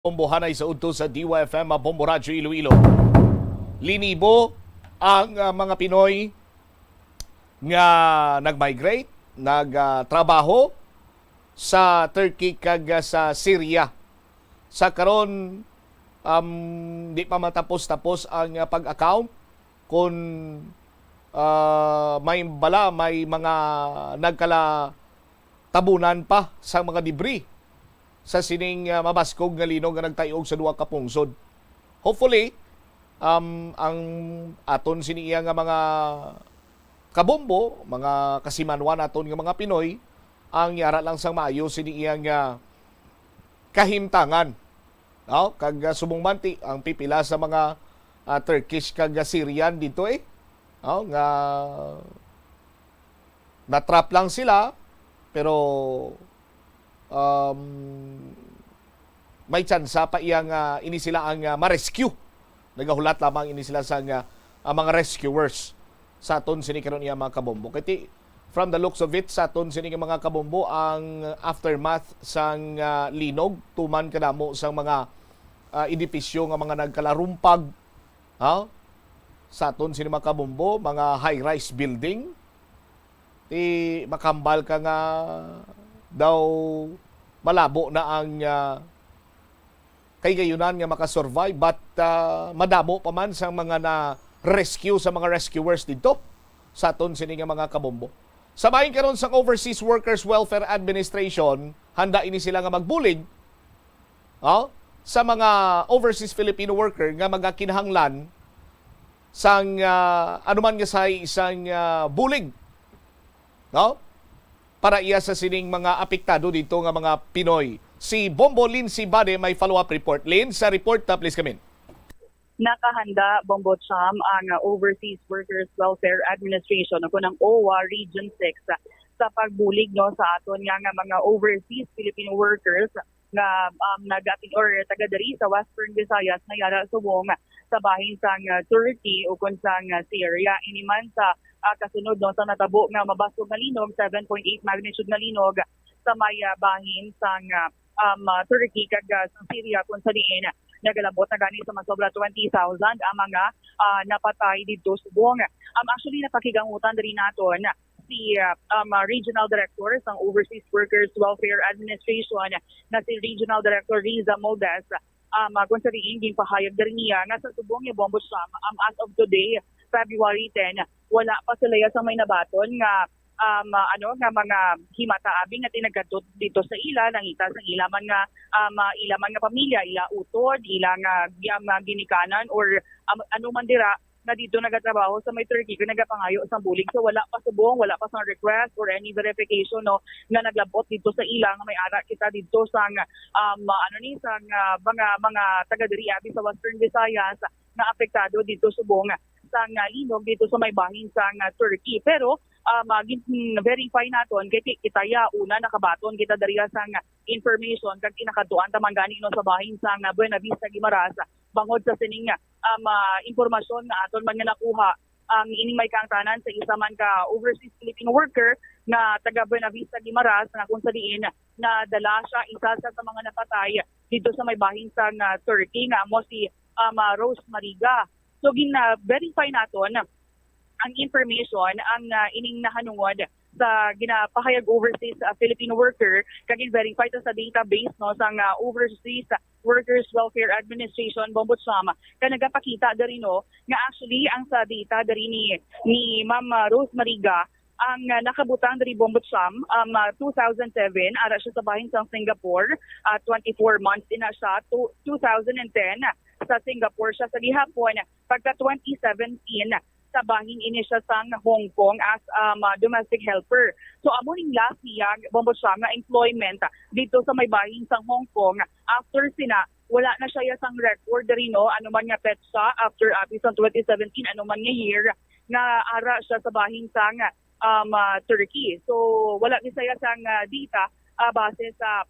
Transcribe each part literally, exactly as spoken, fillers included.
Bombohanay sa udto sa D Y F M, ah, Bombo Radyo Iloilo. Linibo ang, ah, mga Pinoy nga nag-migrate, nag, ah, trabaho sa Turkey kag, ah, sa Syria. Sa karon, um, di pa matapos-tapos ang, ah, pag-account kung, ah, may bala, may mga nagkala tabunan pa sang mga debris sa sining, ah, mabaskog nga linog nga nagtay-og sa duha ka pungsod. Hopefully, um, ang aton sini iya nga mga kabombo, mga kasimanwa naton nga mga Pinoy, ang yara lang sang maayo sini iya nga kahimtangan. No? Kag, ah, subong man ti ang pipila sa mga, ah, Turkish kag, ah, Syrian dito eh. No? Nga na-trap lang sila, pero, um, may tsansa pa iya nga ini sila ang, ah, ma-rescue. Nagahulat lamang ini sila sa nga, ah, mga rescuers sa aton sini karon iya mga kabombo. Kay ti, from the looks of it, sa aton sini nga mga kabombo ang aftermath sang, ah, linog, tuman kadamo sang mga, ah, edipisyo nga mga nagkalarumpag, ha? Sa aton sini mga kabombo, mga high-rise building, ti makambal ka nga daw malabo na ang, ah, kay gayunan nga makasurvive, but, ah, madamo pa man sang mga na-rescue sa mga rescuers didto sa aton sini nga mga kabombo. Sa bahin karon sang Overseas Workers Welfare Administration, handa ini sila nga magbulig, oh, sa mga overseas Filipino worker nga magakinahanglan sang, ah, anuman nga say isang, ah, bulig, no? Para iya sa sining mga apektado dito nga mga Pinoy. Si Bombo Lindsay Bade may follow-up report. Lin, sa report, uh, please come in. Nakahanda, Bombo Cham, ang, uh, Overseas Workers Welfare Administration o ang OWWA Region six, uh, sa pagbulig, no, sa aton nga, nga mga overseas Filipino workers nga, um, nag-ati-, or taga diri sa Western Visayas nga yara subong sa bahin sang, uh, Turkey o kun sang, uh, Syria. Ini man sa, uh, kasunod, no, sa natabo nga mabaskog nga linog, seven point eight magnitude nga linog sa may, uh, bahin sang, uh, um, uh, Turkey kag, uh, sa Syria, kung sa diin nagalabot na gani sa masobra twenty thousand ang mga, uh, napatay didto subong. Um, actually, napakigangutan diri naton si, uh, um, uh, Regional Director sang Overseas Workers Welfare Administration na si Regional Director Riza Moldes. Um, uh, kung sa diin ginpahayag diri niya nga sa subong ni Bombo Cham, um, as of today, February ten, wala pa sila ya sa may nabaton nga, um, uh, ano, nga mga himata abi nga tinagkadto dito sa ila, nangita sa ila man nga, um, uh, ila man nga pamilya, ila utod, ila nga, um, uh, ginikanan or, um, ano man dira nga dito nagatrabaho sa may Turkey kag nagapangayo sang bulig. So, wala pa subong, wala pa sang request or any verification, no, nga naglabot dito sa ila nga may ara kita dito sang, um, ano ni, sang, uh, mga, mga taga diri abi sa Western Visayas nga apektado dito subong sang, uh, linog dito sa may bahin sang, uh, Turkey. Pero, um, uh, gin-, verify naton kay ki-, kita ya una nakabaton kita diri sang information kag kinakadtuan ta man gani, no, sa bahin sang, uh, Buenavista Guimaras bangod sa sining, um, ah, impormasyon nga aton man nga nakuha, ang ining may kaangtanan sa isa man ka overseas Filipino worker nga taga Buenavista Guimaras, nga kung sa diin nadala siya isa sa, sa mga napatay dito sa may bahin sang, ah, Turkey, nga amo si, um, ah, Rose Mariga. So, gin-, ah, verify naton ang information, ang, ah, ining nahanungod sa ginapahayag overseas, ah, Filipino worker, kag gin-verify to sa database, no, sang, ah, Overseas Workers Welfare Administration, Bombo Cham, kag nagapakita diri, no, nga actually ang sa data diri ni, ni Ma'am, ah, Rose Mariga, ang, ah, nakabutang diri, Bombo Cham, um, ah, two thousand seven, ara siya sa bahin sang Singapore, ah, twenty-four months din na siya, to, two thousand ten, sa Singapore siya sa gihapon, pagka twenty seventeen, sa bahin ini siya sang Hong Kong as, um, a domestic helper. So, amo ning last niya, Bombo Cham, nga employment dito sa may bahin sang Hong Kong. After sina, wala na siya ya sang record diri, no? Ano man nga petsa, after abi sang twenty seventeen, ano man nga year, nga ara siya sa bahin sang, um, ah, Turkey. So, wala ni siya sang, ah, data, ah, base sa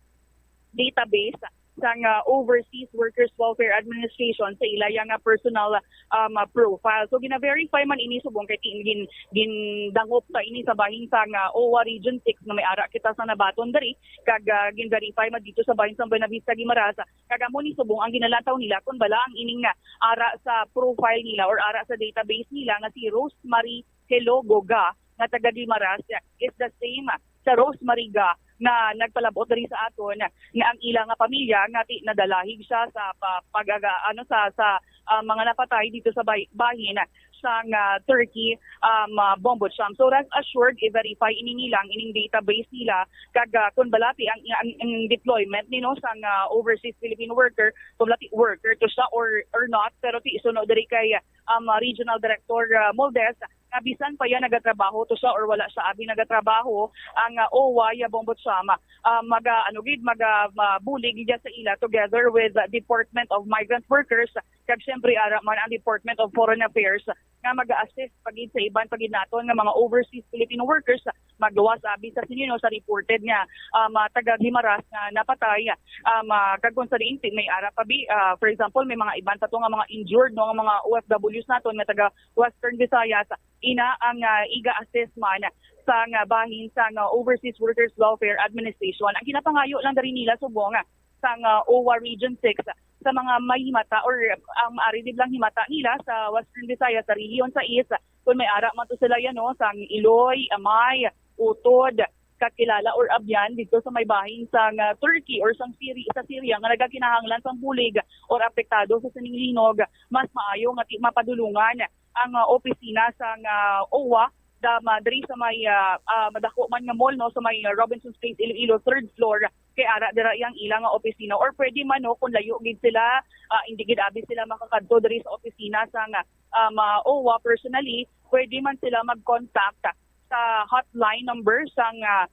database sang, ah, Overseas Workers Welfare Administration sa ila nga personal, um, ah, profile. So gina-verify man ini subong kay tin-, gin-, gindangop sa ini sa bahin sang, ah, OWWA Region six nga may ara kita sa nabaton diri, kag, ah, gin-verify man dito sa bahin sang Buenavista Guimaras, kag amo ni subong ang ginalantaw nila kung bala ang ining, ah, ara sa profile nila or ara sa database nila nga si Rosemary Hello Goga nga taga Guimaras is the same sa Rosemary Ga nga nagpalabot diri sa aton nga ang ila nga pamilya nga ti-, nadalahig siya sa pa-, pagaga-, ano, sa, sa, ah, mga napatay dito sa bay-, bahin sang, ah, Turkey, um, ah, Bombo Cham. So rest assured, i-verify ini nila ang ining database nila kag, ah, kung bala ti ang, ang, ang deployment ni, no, sang, ah, overseas Filipino worker, kung bala ti worker to siya or, or not, pero ti suno diri kay, um, ah, Regional Director, ah, Moldes, nga bisan pa iya nagatrabaho to siya or wala siya abi nagatrabaho, ang, ah, OWWA ya Bombo Cham, ah, maga, ano gid, maga, mabulig gid sa ila together with the Department of Migrant Workers, kag siyempre ara man ang Department of Foreign Affairs nga mag-assist pa gid sa iban pa gid naton nga mga overseas Filipino workers, magluwas abi sa sini, no, sa reported nga, um, ah, taga Guimaras nga napatay, um, ah, kag kung sa diin ti may ara pa bi, ah, for example, may mga iban pa to nga mga injured, no, nga mga O F Ws naton nga taga Western Visayas, ina ang, ah, iga-assist man sang, ah, bahin sang, ah, Overseas Workers Welfare Administration. Ang ginapangayo lang diri nila subong, ah, sang, ah, OWWA Region six sa mga may himata or ang maaari gid lang himata nila sa Western Visayas, sa Region sais, kung may ara man to sila yan, no, sang iloy, amay, utod, kakilala or abyan dito sa may bahin sang, ah, Turkey or sang Syri-, sa Syria nga nagakinahanglan sang bulig or apektado sa sining linog, mas maayo nga ti-, mapadulungan ang, ah, opisina sang, ah, OWWA da-, ma-, diri sa may, ah, ah, madako man nga mall, no, sa may, ah, Robinson's Place, Iloilo, third floor. Kay ara dira yang ila nga opisina, or pwede man, no, kung layo gid sila, ah, hindi gid abi sila makakadto diri sa opisina sang, ah, ma-, OWWA personally, pwede man sila mag-contact sa hotline number sang, ah,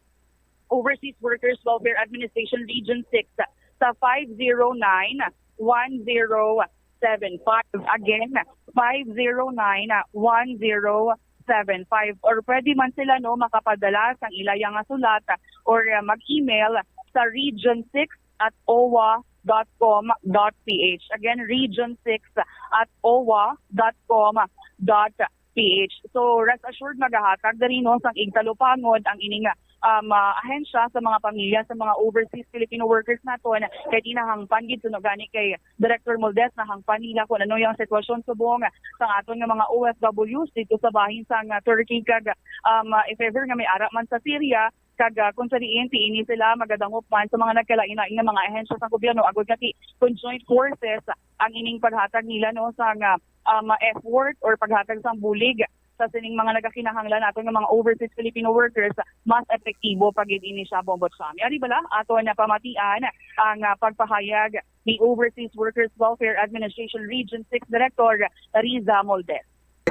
Overseas Workers Welfare Administration Region six sa five zero nine, one zero seven five. Again, five zero nine, one zero seven five. Or pwede man sila, no, makapadala sang ila nga sulat or, uh, mag-email sa region six at owa dot com dot ph. Again, region six at owa dot com dot ph. So, rest assured, magahatag diri, no, sang igtalupangod ang ining, um, ah, ahensya sa mga pamilya sa mga overseas Filipino workers naton. Kay ti nahangpan gid, suno gani kay Director Moldes, nahangpan nila kung ano yung sitwasyon subong sa aton nga mga O F Ws dito sa bahin sang, ah, Turkey, kag, um, ah, if ever nga may ara man sa Syria, kag, ah, kung sa diin ti ini sila magadangop man sa mga nagkalain-lain nga mga ahensya sa gobyerno, agud nga ti conjoint forces ang ining paghatag nila, no, sang, ah, um, effort or paghatag sang bulig sa sining mga nagakinahanglan naton nga mga overseas Filipino workers, mas epektibo pa gid ini siya, Bombo Cham. Ari bala, aton na pamatian ang, ah, pagpahayag ni Overseas Workers Welfare Administration Region six Director Riza Moldes.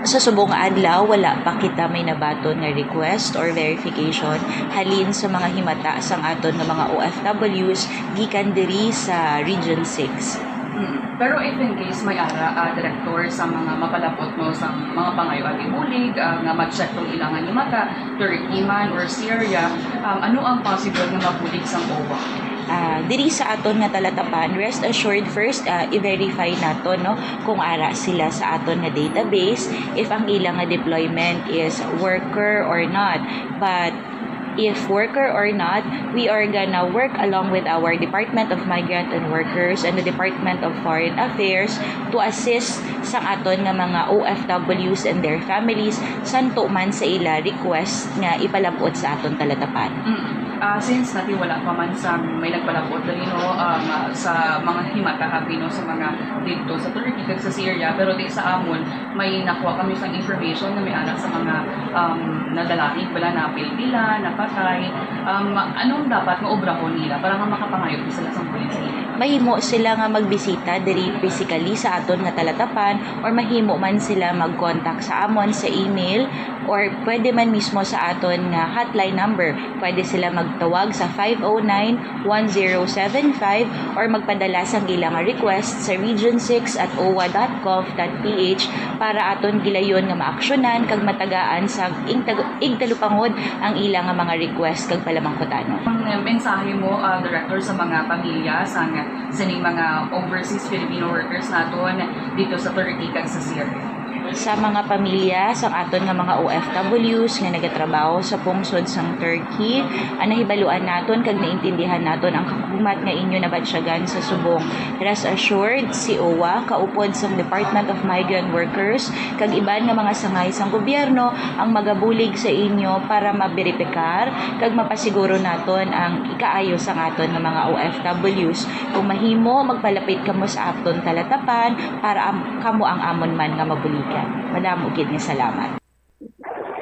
Sa subong nga adlaw, wala pa kita may nabaton nga request or verification halin sa mga himata sang aton nga mga O F Ws gikan diri sa Region six. Hmm. Pero if in case may ara, ah, Director, sa mga mapalapot, no, sa mga pangayo agi bulig, ah, nga mag-check tong ilang himata, Turkey man or Syria, um, ano ang possible nga mabulig sang OWWA? Ah, diri sa aton nga talatapan, rest assured first, ah, i-verify naton, no, kung ara sila sa aton nga database, if ang ila nga deployment is worker or not. But if worker or not, we are gonna work along with our Department of Migrant and Workers and the Department of Foreign Affairs to assist sang aton nga mga O F Ws and their families, santo man sa ila request nga ipalabot sa aton talatapan. Mm. Ah, since nati wala pa man sa may nagpalabot dali, no, um, sa mga himata agi, no, sa mga dito sa Turkey kag sa Syria, pero di sa amon may nakuha kami sa information nga may ara sa mga, um, nadalahig bala, napilpila, napatay. Um, anong dapat nga obrahon nila para nga makapangayo sila sa bulig sa ila? Mahimo sila nga magbisita diri physically sa aton nga talatapan, or mahimo man sila mag-contact sa amon sa email, or pwede man mismo sa aton nga hotline number. Pwede sila mag Tawag sa five oh nine, one zero seven five or magpadala sang ila nga request sa region six at owa dot gov dot ph para aton gilayon nga maaksyonan kag matagaan sa igtag-, igtalupangod ang ila nga mga request kag palamangkutanon. Ang mensahe mo, ah, Director, sa mga pamilya sang sining mga overseas Filipino workers naton dito sa Turkey kag sa Syria? Sa mga pamilya sang aton nga mga O F Ws nga nagatrabaho sa pungsod sang Turkey, ah, nahibaluan naton kag naintindihan naton ang kahumat nga inyo nabatyagan sa subong. Rest assured, si owa, kaupod sang Department of Migrant Workers, kag iban nga mga sangay sang gobyerno ang magabulig sa inyo para maberipikar kag mapasiguro naton ang ikaayo sang aton nga mga O F Ws. Kung mahimo, magpalapit kamo sa aton talatapan para am-, kamo ang amon man nga mabuligan. Madamo gid nga salamat.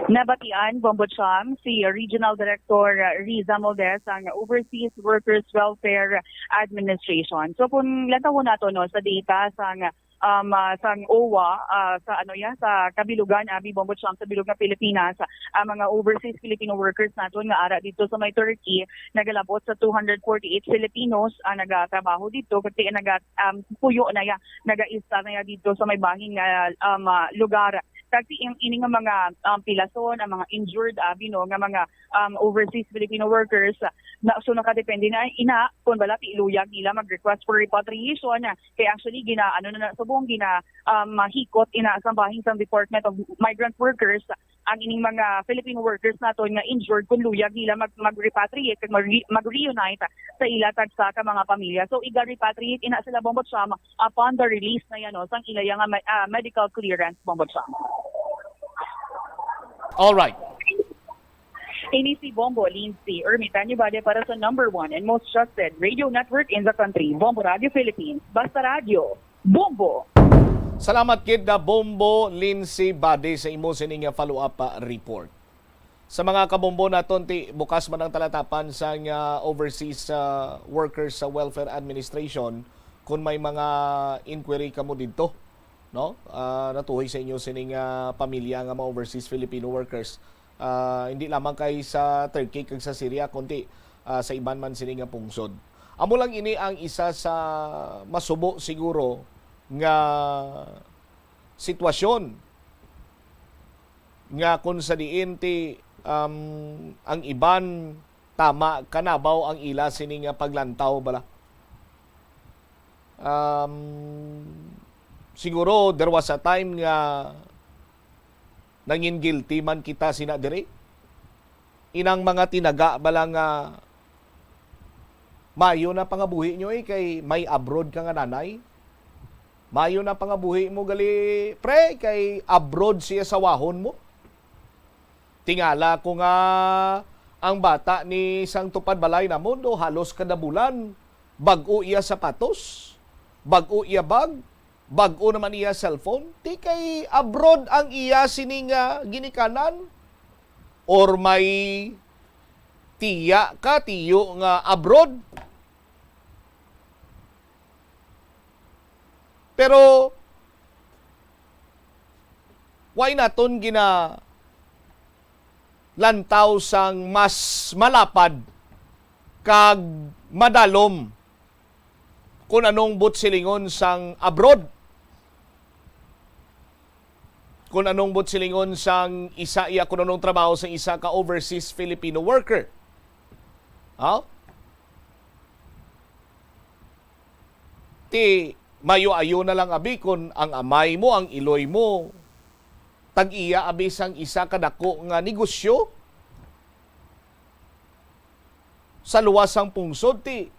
Nabatian, Bombo Cham, si Regional Director Riza Moldes sang Overseas Workers Welfare Administration. So kung lantawon nato, no, sa data sang, um, ah, sang owa, ah, sa ano ya, sa kabilugan, abi, Bombo Cham, sa bilog nga Pilipinas, ang mga overseas Filipino workers naton nga ara dito sa may Turkey nagalabot sa two hundred forty-eight Filipinos ang nagatrabaho dito, kag ti-, naga, um, puyo na ya, nagaistar na ya dito sa may bahin nga, um, ah, lugar. Kag ti-, ang ini nga mga, um, pilason, ang mga injured, abi, no, nga mga, um, overseas Filipino workers, na, so nakadepende na ina kung bala ti iluyag nila mag-request for repatriation, kay actually gina, ano na, na subong gina, um, mahikot ina sa bahin sang Department of Migrant Workers ang ining mga Filipino workers naton nga injured kung luyag nila mag, mag-repatriate kag mag, mag-reunite sa ila tagsa ka mga pamilya. So iga-repatriate ina sila, Bombo Cham, upon the release na yan, no, sang ila nga me-, ah, medical clearance, Bombo Cham. All right. Ini si Bombo Lindsay Ermitanio Bade para sa number one and most trusted radio network in the country, Bombo Radio Philippines. Basta Radio, Bombo! Salamat gid na Bombo Lindsay Bade sa imo sini nga follow-up, ah, report. Sa mga kabombo naton, ti bukas man ang talatapan sang, ah, Overseas, ah, Workers sa Welfare Administration kung may mga inquiry kamo didto, no? Ah, natuhoy sa inyo sining, ah, pamilya nga mga overseas Filipino workers. Ah, hindi lamang kay sa Turkey kag sa Syria, kundi, ah, sa iban man sini nga pungsod. Amo lang ini ang isa sa masubo siguro nga sitwasyon nga kung sa diin ti, um, ang iban tama kanabaw ang ila sini nga paglantaw bala. Um, siguro there was a time nga nangin guilty man kita sina diri. Inang mga tinaga bala nga mayo na pangabuhi nyo, eh, kay may abroad ka nga nanay. Mayo na pangabuhi mo gali, pre, kay abroad siya sa wahon mo. Tingala ko nga ang bata ni sang tupad balay namon do halos kada bulan bag-o iya sapatos, bag-o iya bag, bag-o naman iya cellphone. Ti kay abroad ang iya sini nga ginikanan? Or may tiya ka, tiyo nga abroad? Pero, why naton ginalantaw sang mas malapad kag madalom kung anong buot silingon sang abroad? Kung anong buot silingon sang isa iya, kung anong trabaho sang isa ka overseas Filipino worker? Ha? Ti, mayo-ayo na lang abi kon ang amay mo, ang iloy mo, tag-iya abi sang isa ka dako nga negosyo sa luwas sang pungsod, ti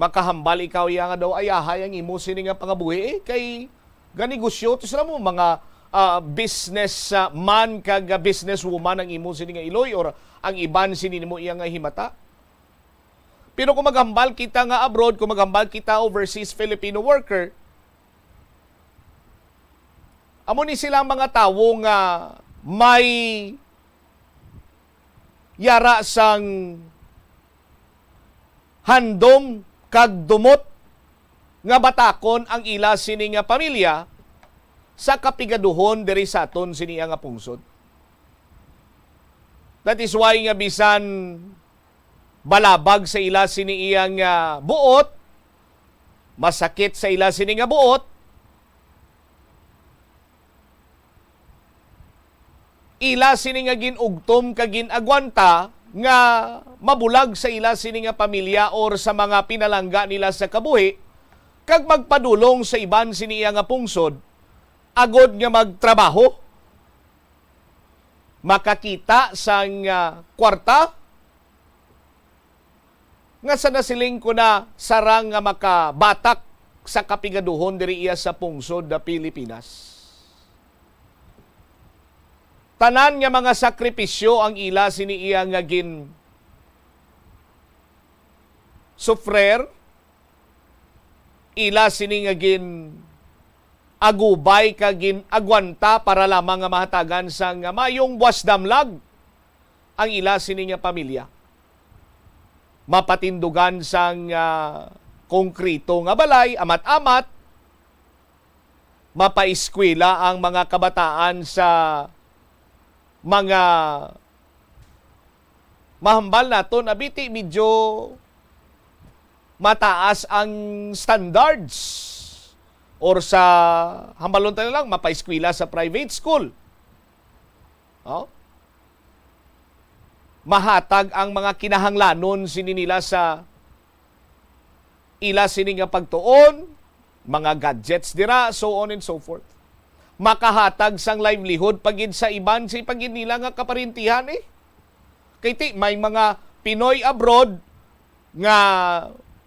makahambal ikaw iya nga daw ayahay ang imo sini nga pangabuhi, eh, kay ganegosyo to sila mo, mga, ah, business, ah, man kag, ah, business woman ang imo sini nga iloy or ang iban sini nimo iya nga himata. Pero kung maghambal kita nga abroad, kung maghambal kita overseas Filipino worker, amo ni sila ang mga tawo nga may yara sang handom kag dumot nga batakon ang ila sini nga pamilya sa kapigaduhon diri sa aton sini nga pungsod. That is why nga bisan balabag sa ila sini iya nga buot, masakit sa ila sini nga buot, ila sini nga gin-ugtom kag gin-agwanta nga mabulag sa ila sini nga pamilya or sa mga pinalangga nila sa kabuhi, kag magpadulong sa iban sini iya nga pungsod agod nga magtrabaho, makakita sang, ah, kwarta, nga sa nasiling ko na sarang nga makabatak sa kapigaduhon diri iya sa pungsod na Pilipinas. Tanan nga mga sakripisyo ang ila sini iya nga gin sufrer, ila sini nga gin agubay kag gin-agwanta para lamang nga mahatagan sang mayong buwas damlag ang ila sini nga pamilya. Mapatindugan sang, ah, konkreto nga balay, amat-amat, mapaeskwela ang mga kabataan sa mga mahambal naton, abi, ti medyo mataas ang standards, or sa, hambalon ta na lang, mapaeskwela sa private school. Oh? Mahatag ang mga kinahanglanon sini nila sa ila sini nga pagtuon, mga gadgets dira, so on and so forth. Makahatag sang livelihood pa gid sa iban sa pa gid nila nga kaparintihan, eh. Kay ti, may mga Pinoy abroad nga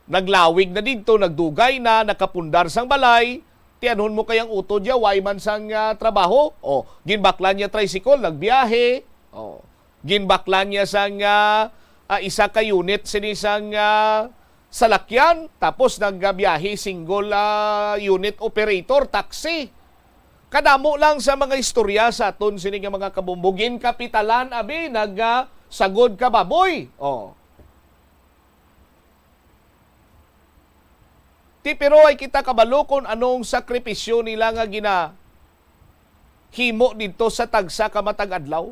naglawig na didto, nagdugay na, nakapundar sang balay, tianhon mo kay ang utod niya, way man sang, ah, trabaho. O, ginbaklan niya tricycle, nagbiyahe. O, ginbaklan niya sang, ah, ah, isa ka unit sini sang, ah, salakyan, tapos nagbiyahe single, ah, unit operator, taxi. Kadamo lang sa mga istorya sa aton sini nga mga kabumbo. Ginkapitalan, abi, nag, ah, sagod ka baboy. O. Ti, pero ay kita kabalo kon anong sakripisyo nila nga ginahimo didto sa tagsa ka matag adlaw.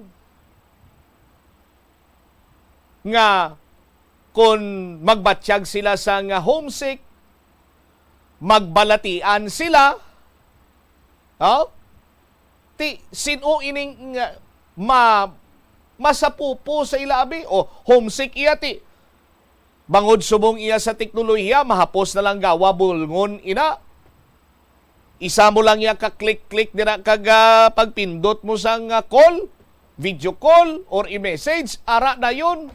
Nga kon magbatyag sila sa nga homesick, magbalatian sila, ha? Ti, sin-o ining nga ma-, masapupo sa ila, abi? O, homesick iya, ti. Bangod subong iya sa teknolohiya, mahapos na lang gawa bulngon ina. Isa mo lang iya ka click-click dira kag, ah, pagpindot mo sang, ah, call, video call, or i-message, ara dayon.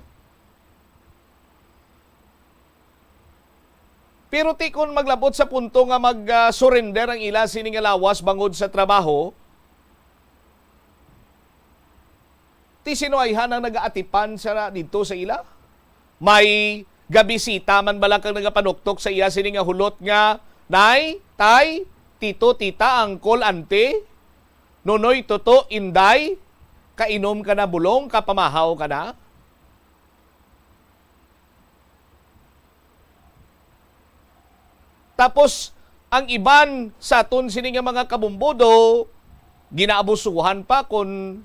Pero ti kon maglabot sa punto nga mag, ah, surrender ang ila sini nga lawas bangod sa trabaho, ti sino ayhan ang nagaatipan sa didto sa ila? May gabisita man bala kag nagapanuktok sa iya sini nga hulot nga, "Nay, tay, tito, tita, angkol, ante, nonoy, toto, inday, kainom ka na bulong, kapamahaw ka na?" Tapos, ang iban sa aton sini nga mga kabumbudo, ginaabusuhan pa kon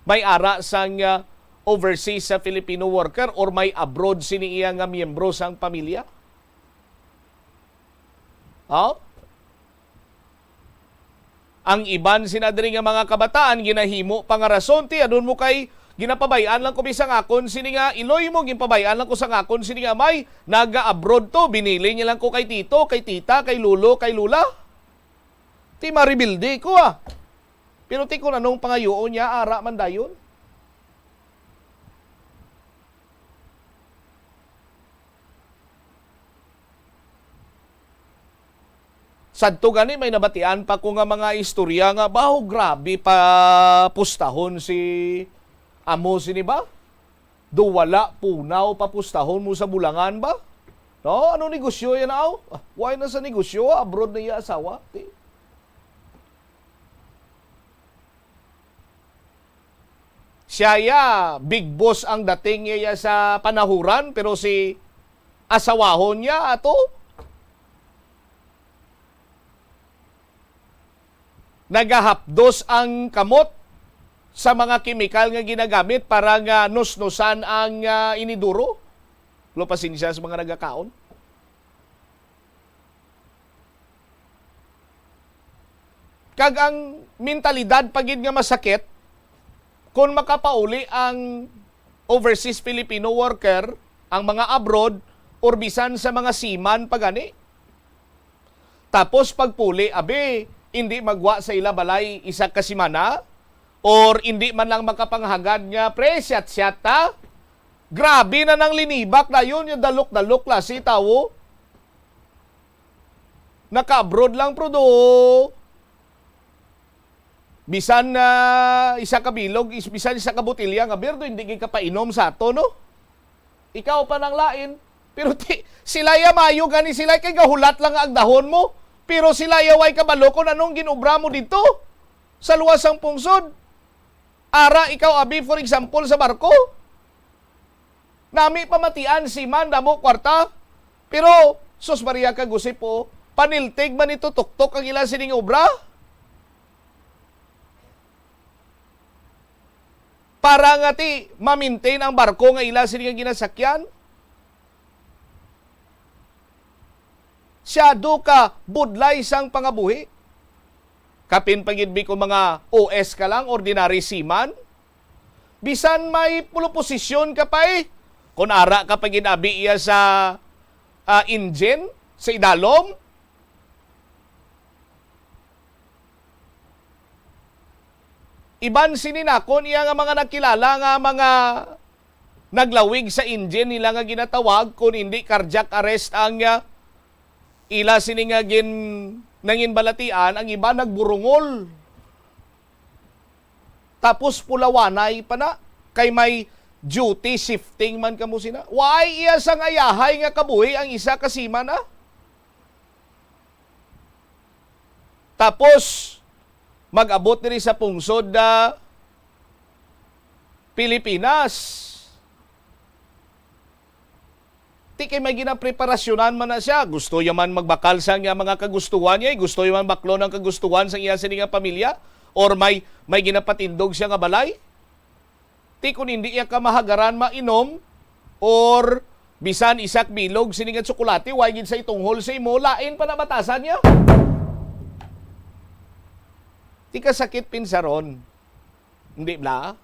may ara sang, ah, overseas sa Filipino worker or may abroad sini iya nga miyembro sang pamilya. Ha? Ang iban sina diri nga mga kabataan ginahimo pa nga rason, ti, adun mo kay ginapabay-an lang ko, bisang akon sini nga iloy mo, ginpabay-an lang ko sang akon sini nga amay, naga-abroad to, binili niya lang ko kay tito, kay tita, kay lolo, kay lula. Ti, maribilde ko, ah. Pero ti, kung anong pangayuon niya, ara man dayon. Sadto gani may nabatian pa ko nga mga istorya nga, baho, grabe pa pustahon si amo sini ba? Do wala punaw pa pustahon mo sa bulangan ba? No? Ano negosyo yan, aw? Ah, why na sa negosyo? Abroad na iya asawa. Ti. Siya ya, big boss ang dating niya sa panahuran, pero si asawahon niya ato, nagahapdos ang kamot sa mga kemikal nga ginagamit para nga nusnusan ang, ah, iniduro. Lo, pasensya sa mga nagakaon. Kag ang mentalidad pa gid nga masakit, kung makapauli ang overseas Filipino worker, ang mga abroad, or bisan sa mga seaman pa gani. Tapos pagpuli, abi, hindi magwa sa ila balay isa ka semana, or hindi man lang makapanghagad nga, "Pre, siyat-siyat ta." Grabe na nang linibak dayon, yung dalok-dalok la si tawo. Naka-abroad lang, pero do, bisan na isa ka bilog, is-, bisan isa ka botelya nga beer, do, hindi gid ka painom sa ato, no? Ikaw pa nang lain. Pero ti-, sila ya mayo gani sila kay gahulat lang ang dahon mo. Pero sila ya way kabalo kung anong ginobra mo dito sa luwas sang pungsod. Ara ikaw, abi, for example, sa barko. Nami pamatian, seaman, damo kwarta. Pero, sus Maria, kag Jose po, paniltig man ni tutuktok ang ila sining obra? Para nga ti ma-maintain ang barko nga ila sini nga ginasakyan? Siyado ka budlay sang pangabuhi. Kapin pa gid bi kung mga O S ka lang, ordinary seaman. Bisan may polo posisyon ka pa, eh. Kung ara ka pa gid abi iya sa, ah, engine, sa idalom, iban sini nakon iya nga mga nagkilala nga mga naglawig sa engine nila nga ginatawag, kun hindi cardiac arrest ang, ah, ila sini nga gin-, nanginbalatian, ang iban nagburungol. Tapos pulawanay pa na, kay may duty shifting man kamo sina. Waay iya sang ayahay nga kabuhi ang isa ka seaman, ah. Tapos, mag-abot diri sa pungsod, ah, Pilipinas. Ti kay may ginapreparasyonan man na siya. Gusto niya man magbakal sa nga mga kagustuhan niya, eh. Gusto niya man baklon ang kagustuhan sa iya sini nga pamilya, or may, may ginapatindog siya nga balay. Ti kun hindi iya ka mahagaran mainom, or bisan isak bilog sini nga tsokolate, way gid sa itunghol sa imo, lain pa na batasan niya. Ti kasakit pinsaron. Hindi bla?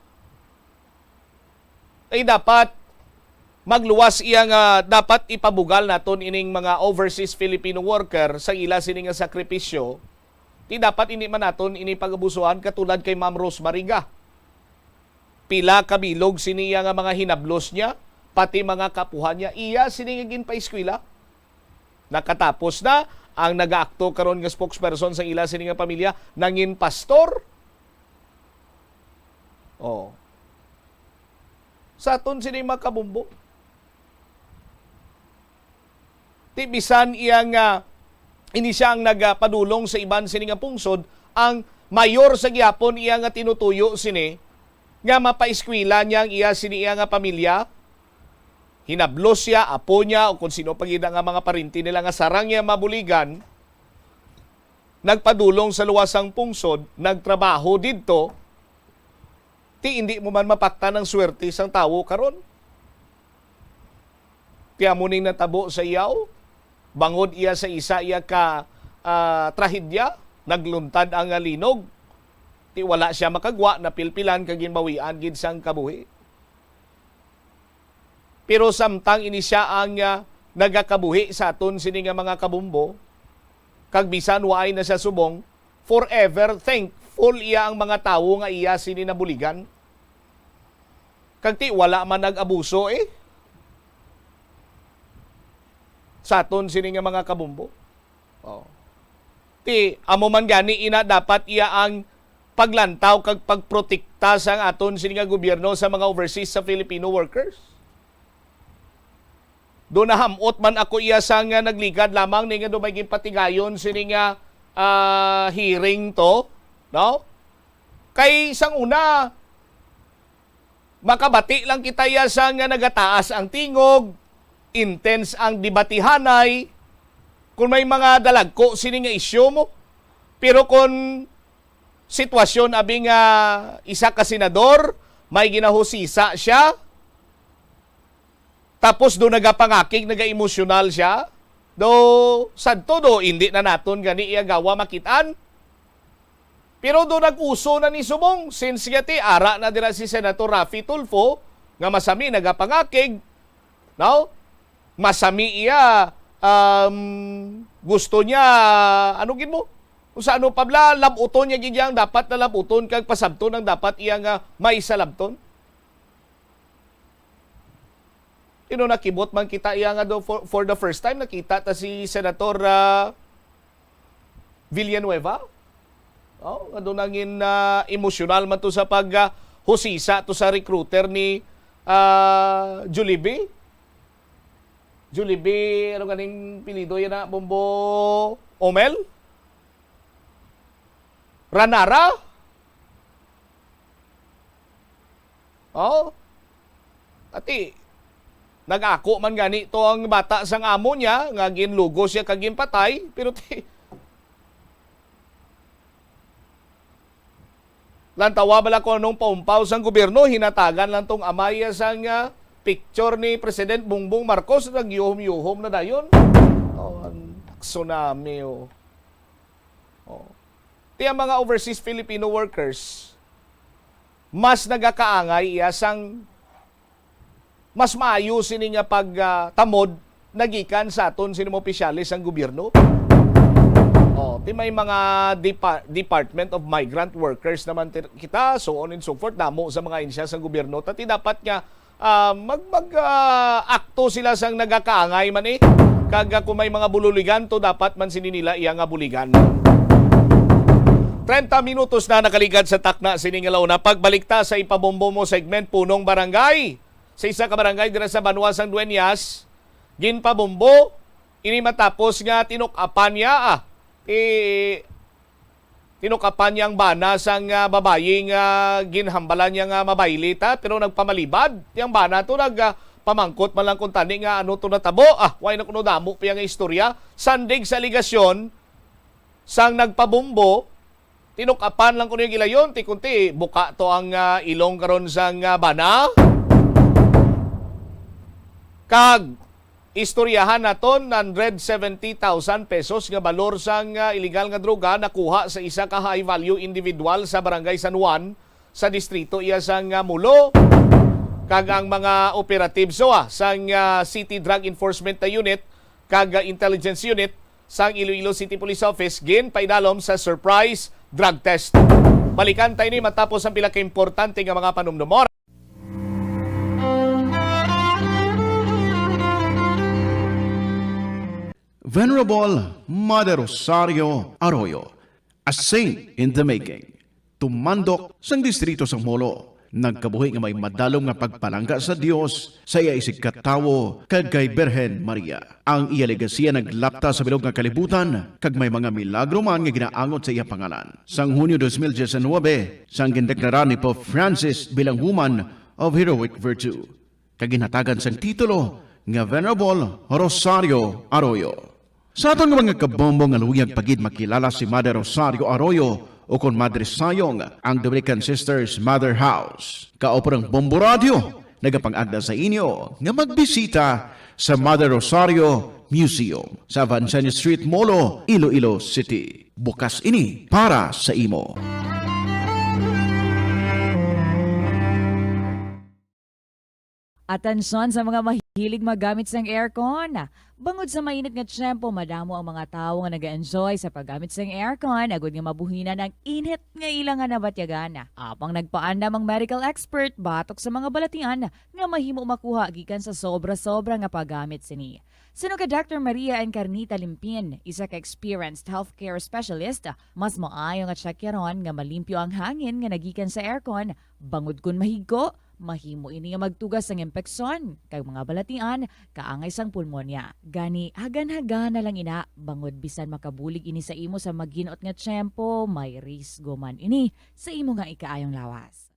Ay dapat magluwas iya nga dapat ipabugal naton ining mga overseas Filipino worker sa ila sini nga sakripisyo. Ti dapat hindi man naton ini pag-abusuhan katulad kay Ma'am Rose Mariga. Pila ka bilog sini iya nga mga hinablos niya, pati mga kapuhan niya, iya sini nga ginpaeskwela. Nakatapos na ang nagaakto karon nga spokesperson sa ila sini nga pamilya, nangin pastor. Oh. Sa aton sini mga kabumbo. Ti bisan iya nga ini siya ang nagapadulong sa iban sini nga pungsod, ang mayor sa gihapon iya nga tinutuyo sini nga mapaeskwela niya ang iya sini iya nga pamilya, hinablos siya, apo niya, o kung sino pa gid nga mga parinti nila nga sarang niya mabuligan, nagpadulong sa luwas sang pungsod, nagtrabaho didto, ti indi mo man mapaktan ang swerte sang tawo karon. Ti amo ning natabo sa iya, bangod iya sa isa iya ka, ah, trahedya, nagluntad ang, ah, linog. Ti wala siya makagwa, napilpilan kag ginbawian gid sang kabuhi. Pero samtang ini siya ang, ah, nagakabuhi sa aton sini nga mga kabumbo, kag bisan waay na siya subong, forever thankful iya ang mga tawo nga iya sini nabuligan. Kag ti wala man nag-abuso, eh, sa aton sini nga mga kabumbo. Oh. Ti, amo man gani ina dapat iya ang paglantaw kag pagprotekta sang aton sini nga gobyerno sa mga overseas sa Filipino workers. Do nahamot man ako iya sang, ah, nagligad lamang ni nga do may ginpatigayon sini nga, ah, hearing to, no? Kay sang una, makabati lang kita iya sang nga nagataas ang tingog, intense ang debatihanay, kung may mga dalagko sini nga isyu mo. Pero kung sitwasyon, abi, nga isa ka senador, may ginahusisa siya, tapos do nagapangakig, nagaemosyonal siya. Do, sadto do, hindi na naton gani iya gawa makit-an. Pero do nag-uso na ni subong, since nga ti, ara na dira si Senator Raffy Tulfo, nga masami nagapangakig, no? Masami iya, um, gusto niya, ano gid mo? Kung sa ano pa bla, labuton niya gid yang dapat na labuton, kag pasabton ang dapat iya nga may salabton. You know, nakibot man kita iya nga do, for, for the first time, nakita ta si Senator, ah, Villanueva. Oh, nga do nangin, ah, emosyonal man to sa pag, ah, husisa to sa recruiter ni, ah, Jollibee. Jollibee, ano ganing pilido yan na, Bombo Omel? Ranara? Oh. Ati, nag-ako man gani to ang bata sang amo niya, nga ginlugos siya kag ginpatay, pero ti, lantawa bala kung anong paumpaw sang gobyerno, hinatagan lang tong amay sang, ah, picture ni President Bongbong Marcos, nagyuhom-yuhom na dayon. Oh, ang tsunami, oh. Oh. Ti ang mga overseas Filipino workers, mas nagakaangay iya sang mas maayo sini nga pag, ah, tamod nagikan sa aton sini mga opisyales sang gobyerno. Oh, ti may mga depa-, Department of Migrant Workers naman ti-, kita, so on and so forth, damo sa mga ahensya sang gobyerno. Tati dapat nga, ah, mag, mag, ah, akto sila sang nagakaangay man, eh. Kag, ah, kung may mga bululigan to, dapat man sini nila iya nga buligan. Treinta minutos na nakaligad sa takna sini nga launa. Pagbalik ta sa ipabombo mo segment, punong barangay sa isa ka barangay dira sa banwa sang Dueñas, ginpabombo ini matapos nga tinuk-apan niya, ah, ti-, tinukapan niya ang bana sang, ah, babayi nga ginhambalan niya nga mabayle ta, pero nagpamalibad. Ti ang bana to nag, ah, pamangkot man lang kung tani nga ano to natabo. Ah, way na kuno damo pa iya nga istorya. Sandig sa alegasyon sang nagpabombo, tinukapan lang kuno iya gilayon, ti kunti buka to ang, ah, ilong karon sang, ah, bana. Kag istoryahan naton, hundred seventy thousand pesos nga balor sang, ah, iligal nga droga nakuha sa isa ka high-value individual sa Barangay San Juan sa distrito iya sang, ah, Molo. Kag ang mga operatives, ah, sang, ah, City Drug Enforcement Unit kag, ah, Intelligence Unit sang Iloilo City Police Office ginpaidalom sa surprise drug test. Balikan ta ini matapos ang pila ka importante nga mga panumdumon. Venerable Mother Rosario Arroyo, a saint in the making, tumandok sang distrito sang Molo, nagkabuhi nga may madalom nga pagpalangga sa Dios, sa iya isigkatawo, kag kay Birhen Maria. Ang iya legasiya naglapta sa bilog nga kalibutan, kag may mga milagro man nga ginaangot sa iya pangalan. Sang Hunyo dos mil diecinuebe, sang gindeklara ni Pope Francis bilang Woman of Heroic Virtue, kag ginhatagan sang titulo nga Venerable Rosario Arroyo. Sa aton nga mga kabombo nga luyag pa gid makilala si Mother Rosario Arroyo, ukon Madre Sayong, ang Dominican Sisters Mother House. Kaupo ang Bombo Radyo, nagapangagda sa inyo nga magbisita sa Mother Rosario Museum sa Avanzani Street, Molo, Iloilo City. Bukas ini para sa imo. Atensyon sa mga mahilig maggamit sang aircon. Bangod sa mainit nga tiyempo, madamo ang mga tawo nga nag-enjoy sa paggamit sang aircon, agud nga mabuhinan ang init nga ila nga nabatyagan. Apang nagpaandam ang medical expert batok sa mga balatian nga mahimo makuha gikan sa sobra-sobra nga paggamit sini. Suno kay Doctor Maria Encarnita Limpin, isa ka experienced healthcare specialist, mas maayo nga tsakyaron nga malimpyo ang hangin nga nagikan sa aircon, bangod kon mahigko, mahimo ini nga magtuga sang impeksyon kag mga balatian kaangay sang pulmonya. Gani, hagan-hagana lang ina, bangod bisan makabulig ini sa imo sa maginot nga tiyempo, may risgo man ini sa imo nga ikaayong lawas.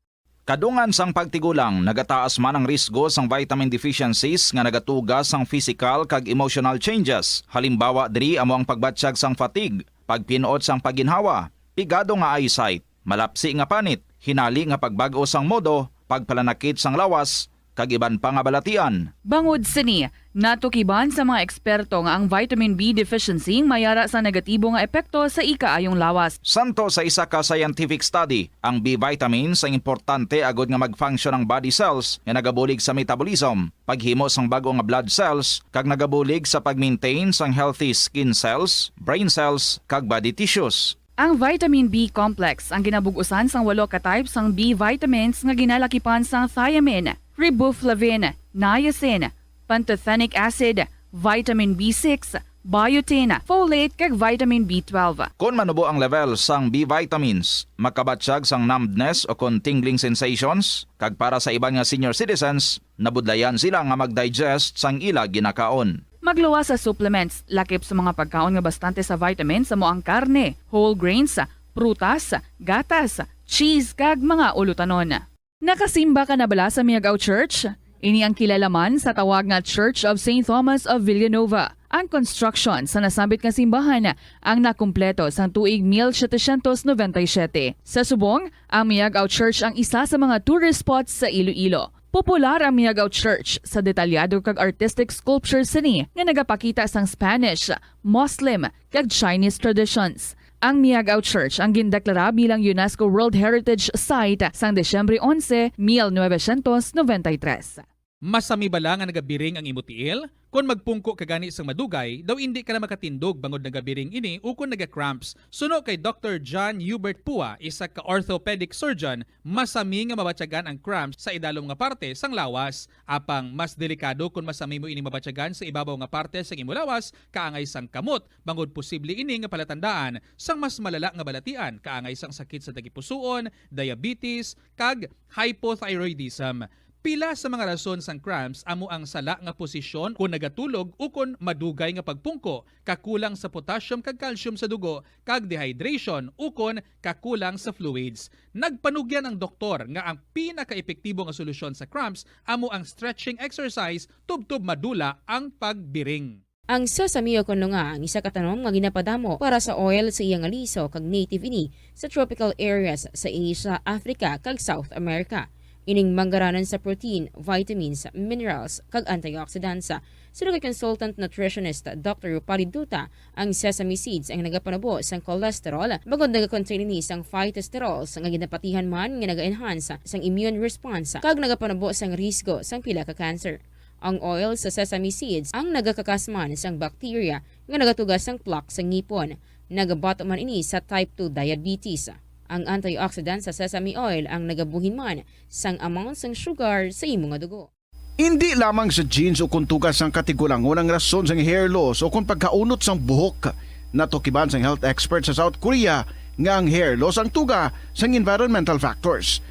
Kadungan sang pagtigulang, nagataas man ang risgo sang vitamin deficiencies nga nagatuga sang physical kag emotional changes. Halimbawa diri amo ang pagbatyag sang fatigue, pagpin-ot sang pagginhawa, pigado nga eyesight, malapsi nga panit, hinali nga pagbag-o sang modo, pagpalanakit sang lawas, kag iban pa nga balatian. Bangod sini, natukiban sa mga eksperto nga ang vitamin B deficiency mayara sa negatibo nga epekto sa ikaayong lawas. Santo sa isa ka scientific study, ang B vitamins ang importante agod nga mag-function ang body cells nga nagabulig sa metabolism, paghimo sang bag-o nga blood cells, kag nagabulig sa pag-maintain sang healthy skin cells, brain cells, kag body tissues. Ang vitamin B complex ang ginabug-usan sang walo ka type sang B vitamins nga ginalakipan sang thiamine, riboflavin, niacin, pantothenic acid, vitamin B six, biotin, folate, kag vitamin B twelve. Kon manubo ang level sang B vitamins, makabatyag sang numbness o kon tingling sensations, kag para sa iban nga senior citizens, nabudlayan sila nga mag-digest sang ila ginakaon. Magluwas sa supplements, lakip sa mga pagkaon nga bastante sa vitamins amo ang karne, whole grains, prutas, gatas, cheese, kag mga ulutanon. Nakasimba ka na bala sa Miagao Church? Ini ang kilala man sa tawag nga Church of Saint Thomas of Villanova. Ang construction sa nasambit nga simbahan ang nakumpleto sang tuig mil setecientos noventa y siete. Sa subong, ang Miagao Church ang isa sa mga tourist spots sa Iloilo. Popular ang Miagao Church sa detalyado kag artistic sculptures sini nga nagapakita sang Spanish, Muslim, kag Chinese traditions. Ang Miagao Church ang gindeklara bilang UNESCO World Heritage Site sang Disyembre onse, mil novecientos noventa y tres. Masami bala nga nagabiring ang imo tiil? Kon magpungko ka gani sang madugay, daw indi ka na makatindog bangod nagabiring ini ukon naga-cramps. Suno kay Doctor John Hubert Pua, isa ka orthopedic surgeon, masami nga mabatyagan ang cramps sa idalom nga parte sang lawas. Apang mas delikado kon masami mo ini mabatyagan sa ibabaw nga parte sang imo lawas, kaangay sang kamot, bangod posible ini nga palatandaan sang mas malala nga balatian, kaangay sang sakit sa tagipusoon, diabetes, kag hypothyroidism. Pila sa mga rason sang cramps amo ang sala nga posisyon kon nagatulog ukon madugay nga pagpungko, kakulang sa potassium kag calcium sa dugo, kag dehydration ukon kakulang sa fluids. Nagpanugyan ang doktor nga ang pinakaepektibo nga solusyon sa cramps amo ang stretching exercise tubtob madula ang pagbiring. Ang sesame o kon lunga ang isa ka tanom nga ginapadamo para sa oil sa iya nga liso kag native ini sa tropical areas sa Asia, Africa, kag South America. Ining manggaranan sa protein, vitamins, minerals, kag antioxidants. Suno kay consultant nutritionist Doctor Rupali Duta, ang sesame seeds ang nagapanubo sang cholesterol, bangod nagakontain ini sang phytosterols nga ginapatihan man nga naga-enhance sang immune response kag nagapanubo sang risgo sang pila ka cancer. Ang oil sa sesame seeds ang nagakakas man sang bacteria nga nagatuga sang plaque sa ngipon. Nagabato man ini sa type two diabetes. Ang antioxidant sa sesame oil ang nagabuhin man sang amount sang sugar sa imo nga dugo. Indi lamang sa genes o kon tuga sang katigulangon ang rason sang hair loss o kon pagkaunot sang buhok. Natukiban sang health expert sa South Korea nga ang hair loss ang tuga sang environmental factors.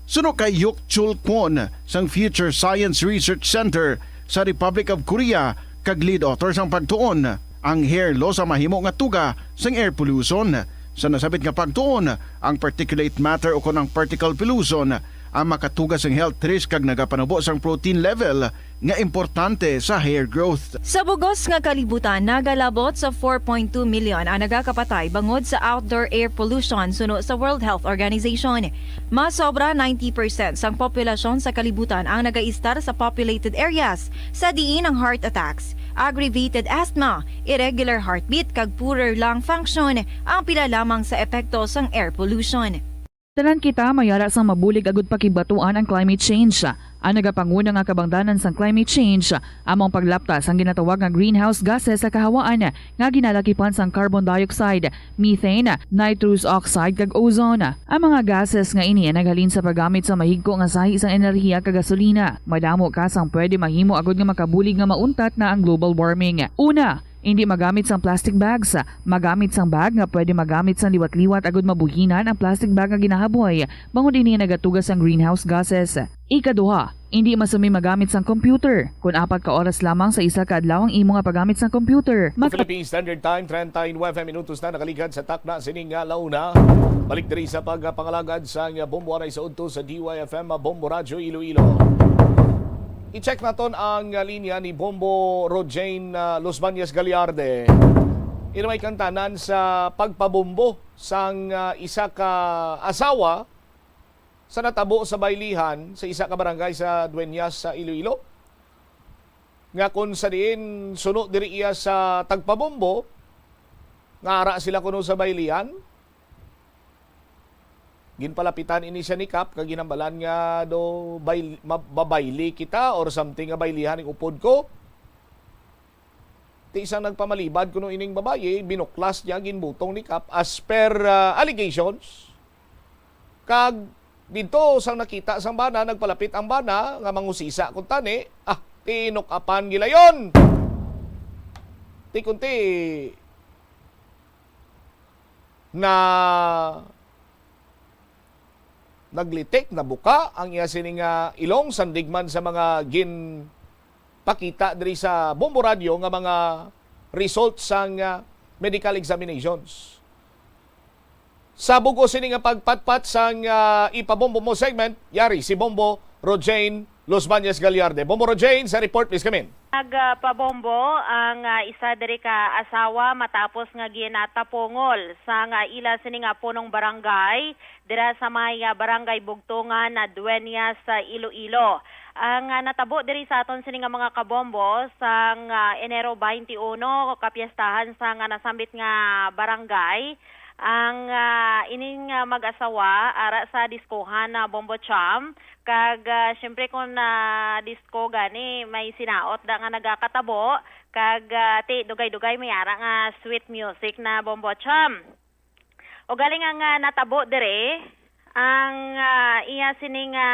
Suno kay Hyuk Chul Kwon sang Future Science Research Center sa Republic of Korea kag lead author sang pagtuon, ang hair loss ang mahimo nga tuga sang air pollution. Sa nasabit nga pagtuon, ang particulate matter o kon ang particle pollution ang makatuga sang health risk kag nagapanubo sang protein level nga importante sa hair growth. Sa bugos nga kalibutan, nagalabot sa four point two million ang nagakapatay bangod sa outdoor air pollution suno sa World Health Organization. Mas sobra ninety percent sang populasyon sa kalibutan ang nagaistar sa populated areas, sa diin ang heart attacks, aggravated asthma, irregular heartbeat, kag poorer lung function ang pila lamang sa epekto sang air pollution. Tanan kita mayara sang mabulig agud pakigbatuan ang climate change. Ang nagapanguna nga kabangdanan sang climate change amo ang paglapta sang ginatawag nga greenhouse gases sa kahawaan nga ginalakipan sang carbon dioxide, methane, nitrous oxide, kag ozone. Ang mga gases nga ini naghalin sa paggamit sa mahigko nga sahi sang enerhiya kag gasolina. Madamo ka sang pwede mahimo agud nga makabulig nga mauntat na ang global warming. Una, indi magamit sang plastic bags. Magamit sang bag nga pwede magamit sang liwat-liwat agud mabuhinan ang plastic bag nga ginahaboy, bangod ini nagatuga sang greenhouse gases. Ikaduha, indi masami magamit sang computer. Kon apat ka oras lamang sa isa ka adlaw ang imo nga paggamit sang computer, mag- Philippine Standard Time, treinta y nueve minutos na nakaligad sa takna sining nga launa. Balik diri sa pagpangalagad sa Bombo Aray sa udto sa D Y F M, Bombo Radyo Iloilo. I-check naton ang, ah, linya ni Bombo Rojane, ah, Losbañez Gallarde. Ina may kantanan sa pagpabombo sang, ah, isa ka asawa sa natabo sa baylihan sa isa ka barangay sa Dueñas sa Iloilo, nga kung sa diin suno diri iya sa tagpabombo, nga ara sila kuno sa baylihan. Ginpalapitan ini siya ni Kap, kag ginhambalan nga do bay-, ma-, mabayli kita or something, nga baylihan ang upod ko. Ti isang nagpamalibad kuno ining babayi, binuklas niya, ginbutong ni Kap as per, ah, allegations. Kag didto sang nakita sang bana, nagpalapit ang bana nga mangusisa kun tani, ah, tinukapan gilayon. Ti kunti na naglitik, nabuka ang iya sini nga ilong, sandig man sa mga ginpakita diri sa Bombo Radyo nga mga result sang, ah, medical examinations. Sa bug-os sini nga pagpatpat sang, ah, Ipabombo Mo segment, yari si Bombo Rojane Los Bañez Gallarde. Bombo Rojane, sa report, please come in. Nagpabombo ang, ah, isa diri ka asawa matapos nga ginatapungol sang, ah, ila sini nga punong barangay dira sa may, ah, Barangay Bugtungan na Dueñas sa Iloilo. Ang, ah, natabo diri sa aton sini nga mga kabombo sang, ah, Enero twenty-one, kapiestahan sang, ah, nasambit nga barangay. Ang, ah, ining, ah, mag-asawa ara sa diskohan na Bombo Cham, kag, ah, siyempre, kung na disco gani, may sinaot da nga nagakatabo, kag, ah, ti dugay-dugay may ara nga sweet music na Bombo Cham. Ugaling ang, ah, natabo diri, ang, ah, iya sini nga,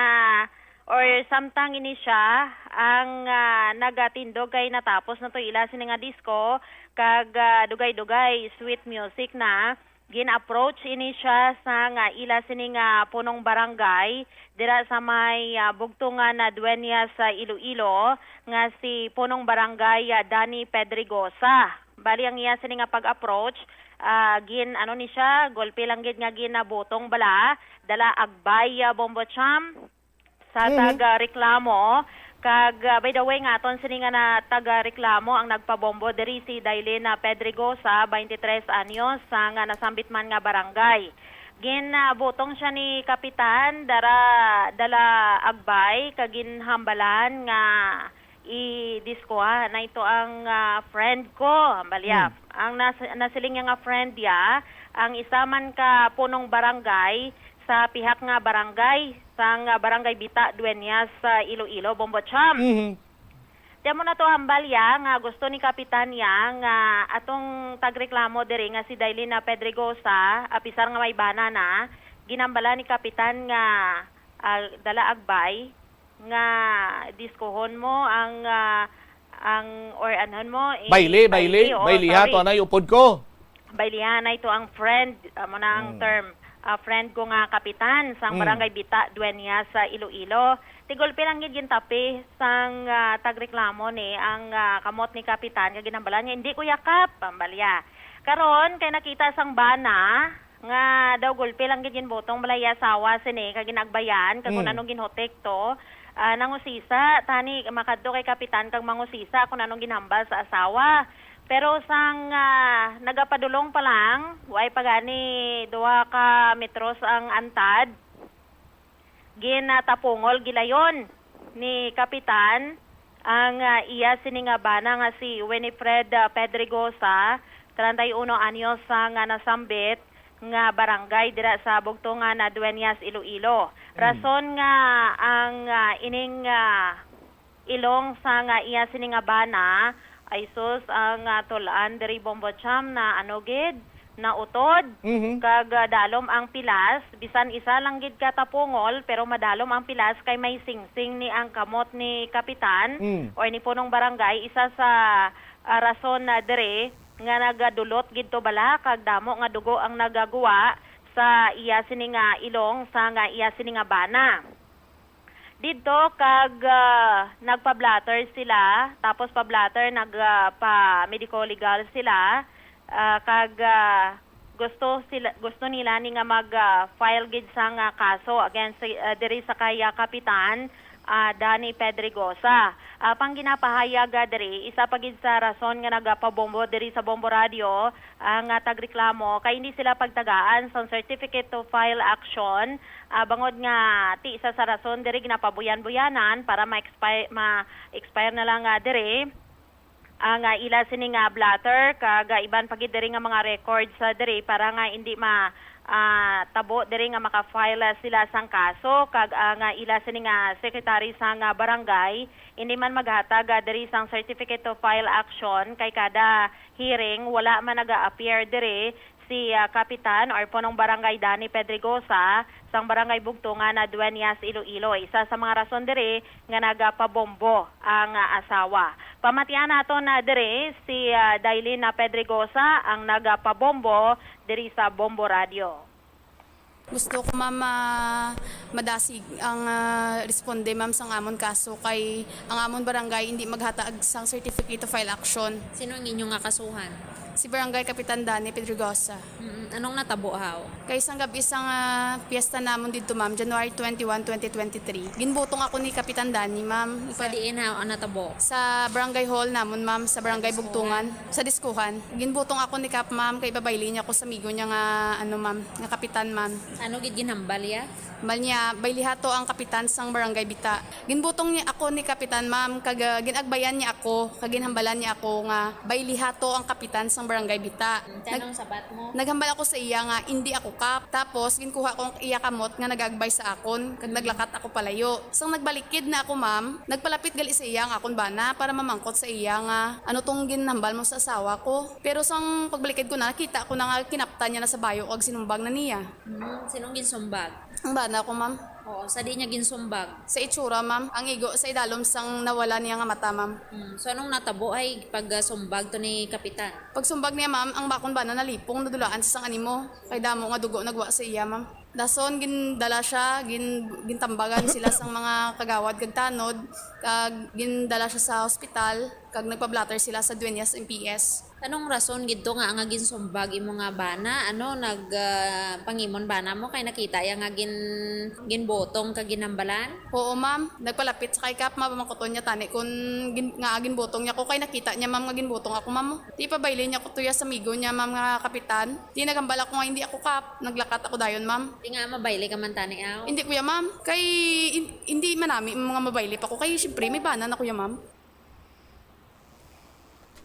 or samtang ini siya, ang, ah, nagatindog kay natapos na to ila sini nga disco, kag, ah, dugay-dugay sweet music na. Gin-approach ini siya sang ila sini nga punong barangay dira sa may, ah, bugtungan na Dueñas sa Iloilo nga si punong barangay, ah, Danny Pedregosa. Bali, ang iya sini nga pag-approach, ah, gin-, ano ni siya, gulpi lang gid nga ginabutong bala, dala agbay, ah, Bombo Cham. Sa Mhm. taga-reklamo. Kag, ah, by the way, nga aton sini nga na taga-reklamo ang nagpabombo diri si Dailin, ah, Pedregosa, twenty-tres anyos, sa nga nasambit man nga barangay. Ginabutong siya ni Kapitan dara, dala agbay kag ginhambalan nga i-discohan na ito ang, ah, friend ko, hambalya. Hmm. Ang nas-, nasiling niya nga friend ya, ang isa man ka punong barangay sa pihak nga barangay, sang, ah, Barangay Bita, Dueñas, sa Iloilo, Bombo Cham. Mhm. Ti amo na to, hambal ya nga gusto ni Kapitan ya nga atong tagreklamo diri nga si Dailina Pedregosa, apisar nga may bana na, ginambala ni Kapitan nga, ah, dala agbay nga diskohon mo ang, ah, ang, or anhon mo, i-, Baili, baili, baili, oo, bailiha sorry. To anay upod ko. Bailihan na ito ang friend, amo na ang Mm. term. Ah, friend ko nga kapitan sang Mm. Barangay Bita, Dueñas sa Iloilo. Ti gulpi lang gid gintapi sang, ah, tagreklamo ni ang, ah, kamot ni kapitan nga ginhambalan niya, "Hindi ko yakap," hambalya. Karon, kay nakita sang bana nga daw gulpi lang gid ginbutong balay asawa sini kag ginagbayan kag kung Mm. anong ginhutik to, ah, nangusisa, tani makadto kay kapitan kag mangusisa kung anong ginhambal sa asawa. Pero sang, ah, nagapadulong pa lang, way pa gani duha ka metros ang antad, ginatapungol gilayon ni Kapitan ang, ah, iya sini nga bana nga si Winifred, ah, Pedregosa, treinta y uno anyos, ah, nga nasambit nga barangay dira sa Bugtungan, ah, Dueñas, Iloilo. Mm. Rason nga ang, ah, ining, ah, ilong sa nga iya sini nga bana, ay sus, ang, ah, tul-an diri Bombo Cham na ano gid, nautod, Mhm. kag, ah, dalom ang pilas, bisan isa lang gid ka tapungol, pero madalom ang pilas kay may singsing ni ang kamot ni kapitan Mm. or ni punong barangay, isa sa, ah, rason na diri nga nagadulot gid to bala kag damo nga dugo ang nagaguwa sa iya sini nga ilong sa nga iya sini nga bana. Didto kag, ah, nagpa-blotter sila, tapos pa-blotter, nag, ah, pa-medico legal sila, ah, kag, ah, gusto sila, gusto nila ni nga mag, ah, file gid sang, ah, kaso against, ah, diri sa kay, ah, kapitan, ah, Danny Pedregosa. Ah, pang ginapahayag, ah, diri, isa pa gid sa rason nga nagapabombo diri sa Bombo Radio ang, ah, tagreklamo kay hindi sila pagtagaan sang certificate to file action, ah, bangod nga ti isa sa rason diri ginapabuyan-buyanan para ma-expire, ma-expire na lang, ah, diri ang, ah, ila sini nga blotter kag, ah, iban pa gid diri nga mga records, ah, diri para nga indi ma, ah, tabo diri nga maka-file, ah, sila sang kaso kag ang, ah, ila sini nga secretary sang, ah, barangay indi man maghatag, ah, diri sang certificate to file action kay kada hearing wala man naga-appear diri si, ah, Kapitan or Punong Barangay Danny Pedregosa sang Barangay Bugtungan na Dueñas, Iloilo. Isa sa mga rason diri nga nagapabombo ang, ah, asawa. Pamatian naton na diri si, ah, Dailin na Pedregosa ang nagapabombo diri sa Bombo Radio. Gusto ko, ma'am, ah, madasig ang, ah, responde, ma'am, sang amon kaso kay ang amon barangay hindi maghatag sang certificate to file action. Sino ang inyo nga kasuhan? Si Barangay Kapitan Danny Pedregosa. Mm, anong natabo, haw? Kay sang gab-i sang, ah, piyesta namon didto, ma'am, January twenty-one, twenty twenty-three. Ginbutong ako ni Kapitan Danny, ma'am. Sa diin, haw, ang natabo? Sa barangay hall namon, ma'am, sa barangay Bugtungan, sa Diskuhan. Ginbutong ako ni Kap, ma'am, kay ipabayli niya ako sa amigo niya nga, ano, ma'am, nga kapitan, ma'am. Ano gid ginhambal iya? Hambal niya, bayliha to ang kapitan sang barangay Bita. Ginbutong niya ako ni kapitan, ma'am, kag, ah, ginagbayan niya ako, kag ginhambalan niya ako nga bayliha to ang kapitan sang barangay Bita. Nag- Anong sabat mo? Naghambal ako sa iya nga indi ako kap. Tapos ginkuha ko ang iya kamot nga nagagbay sa akon, kag naglakat ako palayo. Sang nagbalikid na ako, ma'am, nagpalapit gali sa iya ang akon bana para mamangkot sa iya nga, "Ano tong ginhambal mo sa asawa ko?" Pero sang pagbalikid ko na, nakita ko na nga kinaptan niya na sa bayo kag sinumbag na niya. Hmm, sinong ginsumbag? Ang bana ko, ma'am. Oo, sa di niya ginsumbag? Sa itsura, ma'am. Ang igo sa idalom sang nawala niya nga mata, ma'am. Hmm, so anong natabo ay pag, ah, sumbag to ni Kapitan? Pagsumbag niya, ma'am, ang bakon bana nalipong, nadulaan sa sang animo. Kay damo nga dugo nagwa sa iya, ma'am. Dason, gindala siya, gin-, gintambagan sila sang mga kagawad kag tanod, kag gindala siya sa hospital, kag nagpa-blotter sila sa Dueñas M P S. Anong rason gid to nga, nga ginsumbag imo nga bana? Ano, nag, ah, pangimon bana mo kay nakita ya nga gin-, ginbutong kag ginhambalan? Oo, ma'am. Nagpalapit sa kay Kap, ma'am, pamangkuton niya tani kun gin-, nga ginbutong niya ko kay nakita niya, ma'am, nga ginbutong ako, ma'am. Di pabayli niya ko tuya sa amigo niya, ma'am, nga kapitan. Di naghambal ako nga hindi ako Kap. Naglakat ako dayon, ma'am. Di nga mabayli ka man tani, aw? Hindi, kuya, ma'am. Kay in-, hindi man nami mga mabayli pa ko. Kay, siyempre, may bana na, kuya, ma'am.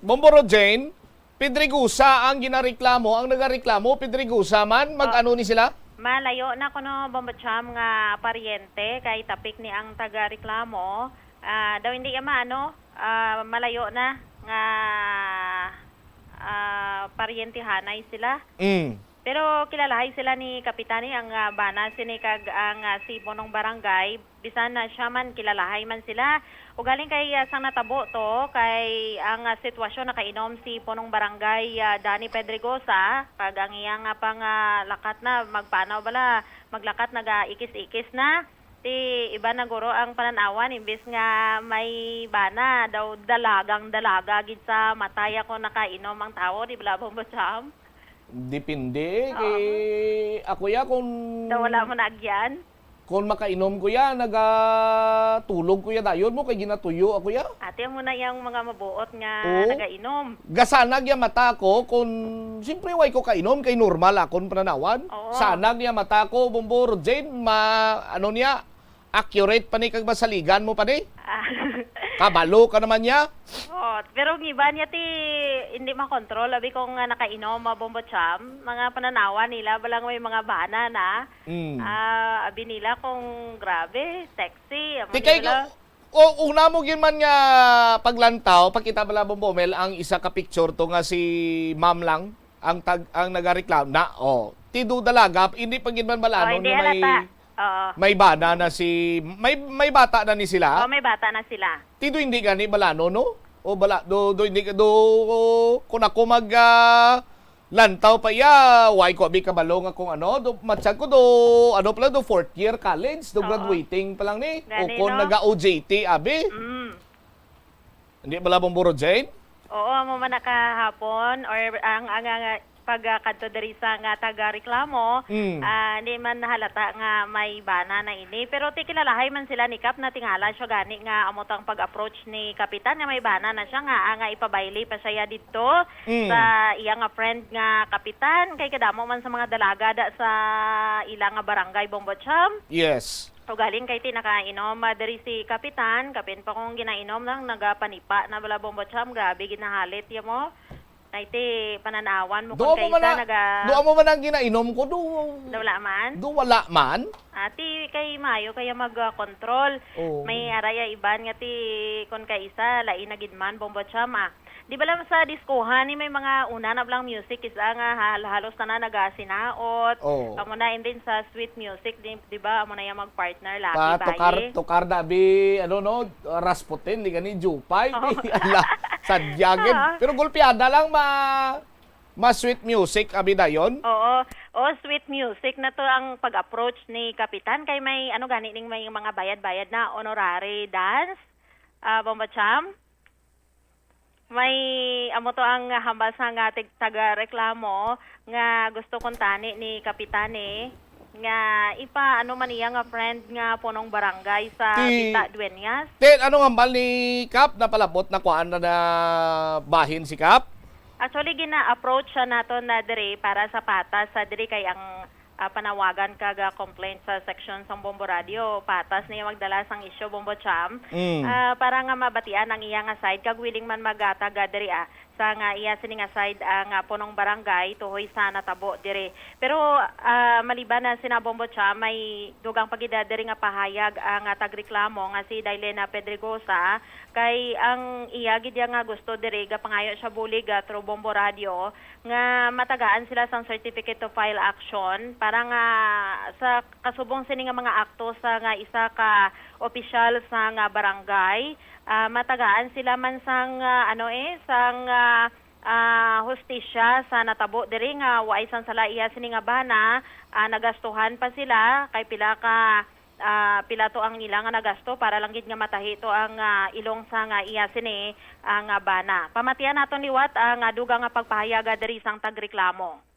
Bombo Rod Jane, Pedregosa ang ginareklamo, ang nagareklamo, Pedregosa man, mag-ano ni sila? Malayo na kuno, Bombo Cham, nga paryente kay tapik ni ang tagareklamo. Ah, daw hindi ya maano, ah, malayo na nga, ah, paryentehanay sila. Mm. Pero kilalahay sila ni Kapitani, ang, ah, bana sini kag ang, ah, si Punong Barangay, bisan na siya man, kilalahay man sila. Ugaling kay, ah, sang natabo to, kay ang, ah, sitwasyon nakainom si Punong Barangay, ah, Danny Pedregosa, kag ang iya nga pang, ah, lakat na magpanaw bala, maglakat nagaikis-ikis na. Ti iba na guro ang panan-awan, imbis nga may bana, daw dalagang dalaga gid sa matay ako nakainom ang tawo, di bala, Bombo Cham? Depende, Oo. Kay ako ya kung Daw wala mo naagyan? Kung makainom ko ya, nagatulog ko ya dayon mo kay ginatuyo ako ya. Ate mo na yang mga mabuot nga Oo. Nagainom. Gasanag ya mata ko kung siyempre way ko kainom kay normal akon pananawan. Oo. Sanag ya mata ko, Bombo Rod Jane, ma-, ano niya, accurate pa ni kag masaligan mo pa ni. Ah. Kabalo ka naman niya. Oh, pero ang iba niya ti hindi makontrol. Abi ko nga nakainom, mga Bombo Cham, mga pananawan nila, balang may mga bana na. Mm. Ah, abi nila kung grabe, sexy. Amo Ti kay nila. O, una mo gyud man nga paglantaw, pakita bala, Bombo Mel, ang isa ka picture to nga si ma'am lang ang tag-, ang nagareklamo na, oh. Ti do dalaga, hindi pa gyud man bala, Oh, ano, hindi nga may halata. Oo. May bana na si, may, may bata na ni sila? Oh, may bata na sila. Ti do hindi gani bala, no, no? O bala, do, do hindi, do, o, kung ako mag, ah, lantaw pa iya, way ko abi kabalo nga kung ano, do, matsyag ko do, ano pala, do fourth year college, do Oo. Graduating pa lang ni. O Gani, kung no? Naga-O J T, abi. Mm. Hindi bala, Bombo Rod Jane? Oo, amo man na kahapon, or ang, ang, ang, pagkadto diri sa nga taga-reklamo, Mm. ah, di man nahalata nga may bana na ini. Pero ti kilalahay man sila ni Kap na tingala siya gani nga amo tang pag-approach ni Kapitan nga may bana na siya nga, ah, nga ipabayli pa siya didto Mm. sa iya nga friend nga kapitan. Kay kadamo man sa mga dalaga da sa ila nga barangay, Bombo Cham. Yes. Ugaling kay ti nakainom, ah, diri si Kapitan, kapin pa kung ginainom lang, nagapanipa na bala, Bombo Cham, grabe ginahalit ya mo. Kay ti pananawan mo Duha kung mo man kaisa na, naga duha mo man ang ginainom ko, do, Daw wala man? do wala man. Ati kay mayo kaya mag-control. Oo. May araya iban nga ti kun kaisa, lain na gid man, Bombo Cham, ah. Di ba lang sa diskohan ni may mga una na lang music, is nga hal-, halos na na nagasinaot. Oo. Amo na, and then sa sweet music, di, di ba, amo na yung mag-partner, Lucky Pa, tukar, Baye. tukar na, bi, ano, no? Rasputin, di gani, Jupay. Oo. Ala, sadya gid. Oo. Pero gulpiada lang, ma, ma sweet music, abi dayon. Oo. O, sweet music na to ang pag-approach ni Kapitan. Kay may, ano gani, ning may mga bayad-bayad na honorary dance. Ah, Bombo Cham? May, amo to ang hambal sa nga tig-, taga-reklamo nga gusto kuntani ni Kapitani nga ipa-, ano man iya nga friend nga punong barangay sa Ti-, Bita Dueñas. Ti, ano nga hambal ni Kap? Napalabot na kuan na, na bahin si Kap? Actually, gina-approach siya nato na diri para sa patas sa diri kay ang ah, panawagan kag, ah, complaint sa seksyon sang Bombo Radio. Patas niya magdala sang isyu, Bombo Cham, Mm. ah, para nga mabatian ang iya nga side kag willing man magatag, ah, diri, ah, sa nga iya sini nga side, ah, nga punong barangay tuhoy sa natabo diri. Pero, ah, maliban na sina Bombo Cham, may dugang pa gid, ah, diri nga pahayag, ah, nga tagreklamo nga si Dailena Pedregosa, kay ang iya gid ya nga gusto diri, gapangayo siya bulig, ah, through Bombo Radio, nga matagaan sila sang certificate to file action para nga sa kasubong sini nga mga akto sa nga isa ka opisyal sa nga barangay, ah, matagaan sila man sang, ah, ano, eh, sang, ah, ah, hustisya sa natabo diri nga waay sang sala iya sini nga bana, ah, nagastuhan pa sila kay pila ka ah, pila to ang ila nga nagasto para lang gid nga matahi to ang, ah, ilong sa nga iya sini, ah, nga bana. Pamatian naton liwat ang, ah, dugang nga pagpahayag, ah, diri sang tagreklamo.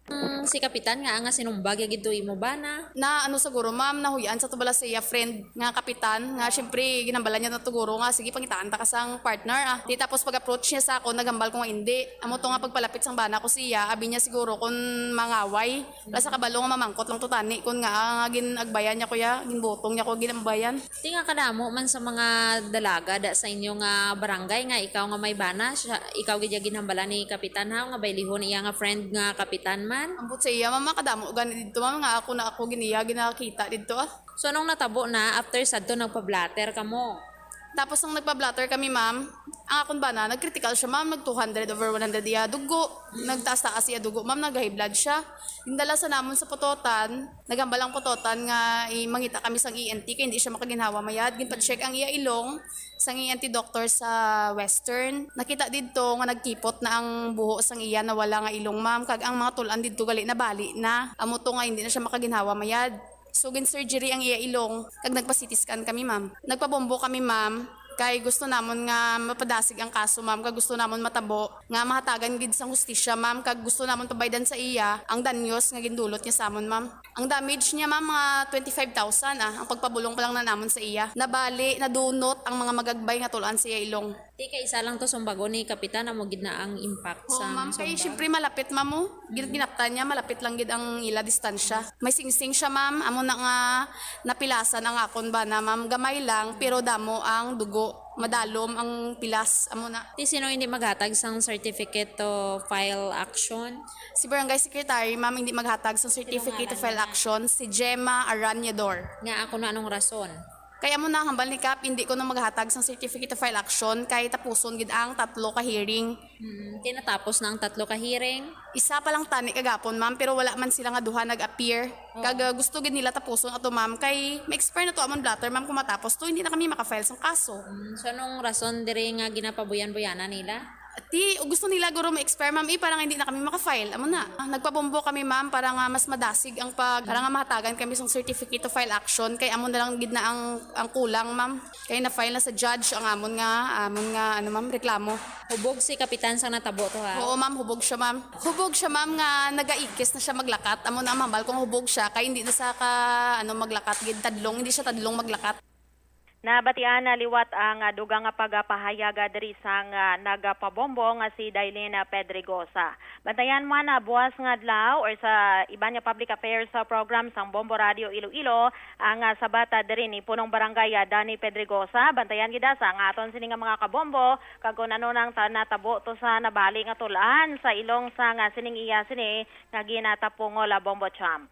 Mm, si Kapitan nga, nga sinumbag ya gid to imo bana. Na ano siguro, ma'am, nahuy-an sa to bala sa iya friend nga kapitan, nga siyempre ginambalan niya na to guro nga, "Sige, pangitaan ta ka sang partner, ah." Di tapos pag-approach niya sa ako, nagambal ko nga hindi. Amo to nga pagpalapit sang bana ko siya, abi niya siguro kung mangaway. Wala sa kabalo nga mamangkot lang to tani kun nga, ah, nga gin-agbayan niya ko ya, ginbutong niya ko, ginambayan. Ti nga kadamo man sa mga dalaga da sa inyo nga barangay nga ikaw nga may bana, siya, ikaw gid ya ginhambalan ni Kapitan ha, nga baylihon iya nga friend nga kapitan man? Ambot sa iya, mama, kadamo gani didto, ma'am, nga ako na ako gin-, iya ginakita didto, ah. So, anong natabo na after sadto nagpa-blotter kamo? Tapos nung nagpa-blotter kami, ma'am, ang akon bana, nag-critical siya, ma'am, nag two hundred over one hundred iya dugo. Nagtaas-taas iya dugo, ma'am, nag-high blood siya. Gindala sa namon sa Pototan, naghambal ang Pototan nga i-, mangita kami sang E N T kay hindi siya makaginhawa mayad. Ginpa-check ang iya ilong sang E N T doctor sa Western. Nakita didto nga nagkipot na ang buho sang iya nawala nga ilong, ma'am, kag ang mga tul-an didto gali nabali na. Amo to nga hindi na siya makaginhawa mayad. So, gin-surgery ang iya ilong, kag nagpa-C T scan kami, ma'am. Nagpabombo kami, ma'am, kay gusto namon nga mapadasig ang kaso, ma'am, kag gusto namon matabo nga mahatagan gid sang hustisya, ma'am, kag gusto namon pabaydan sa iya ang danyos nga gindulot niya sa amon, ma'am. Ang damage niya, ma'am, mga twenty-five thousand, ah, ang pagpabulong pa lang na namon sa iya. Nabali, nadunot ang mga magagbay nga tul-an sa iya ilong. Ti kay isa lang to sumbagon ni Kapitan, amo gid na ang impact Oo, sa ma'am. Kay sumbag. Siyempre malapit, ma'am, oh. Gin-, ginaptan niya, malapit lang gid ang ila distansya. May singsing siya, ma'am. Amo na nga napilasan ang akon bana, ma'am. Gamay lang, pero damo ang dugo. Madalom ang pilas. Amo na. Ti sino hindi maghatag sang certificate to file action? Si barangay secretary, ma'am, hindi maghatag sang certificate to file action. Si Gemma Arañador. Nga ako na anong rason? Kay amo na ang hambal ni Kap, hindi ko na maghatag sang certificate of file action kay tapuson gid ang tatlo ka hearing. Mm, ti natapos na ang tatlo ka hearing? Isa pa lang tani kagapon, ma'am, pero wala man sila nga duha nag-appear. Oo. Kag, uh, gusto gid nila tapuson ato, ma'am, kay ma-expire na to amon blotter, ma'am, kung matapos to, hindi na kami maka-file sang kaso. Mm, so anong rason diri nga ginapabuyan-buyanan nila? Ti, gusto nila guro mo-expire, ma'am, eh, para nga hindi na kami maka-file. Amo na. Ah, nagpabombo kami, ma'am, para nga mas madasig ang pag, para nga mahatagan kami sang certificate to file action. Kay amo na lang gid na ang, ang kulang, ma'am. Kay na-file na sa judge ang amon nga, amon nga, ano, ma'am, reklamo. Hubog si Kapitan sang natabo to, ha? Oo, ma'am, hubog siya, ma'am. Hubog siya, ma'am, nga nagaikis na siya maglakat. Amo na ang hambal kong hubog siya, kay hindi na sa ka, ano, maglakat gid, tadlong, hindi siya tadlong maglakat. Nabatian na liwat ang, ah, dugang nga pagpahayag, ah, diri sang, ah, nagapabombo nga si Dailin, ah, Pedregosa. Bantayan mo na buwas nga adlaw or sa iban nga public affairs, ah, program sang Bombo Radio Iloilo ang, ah, sabat, ah, diri ni Punong Barangay, ah, Danny Pedregosa. Bantayan gid, ah, sa nga aton sini nga mga kabombo kag kung ano nang ta-, natabo to sa nabali nga tul-an sa ilong sang, ah, sining iya sini nga ginatapungol, ah, Bombo Champ.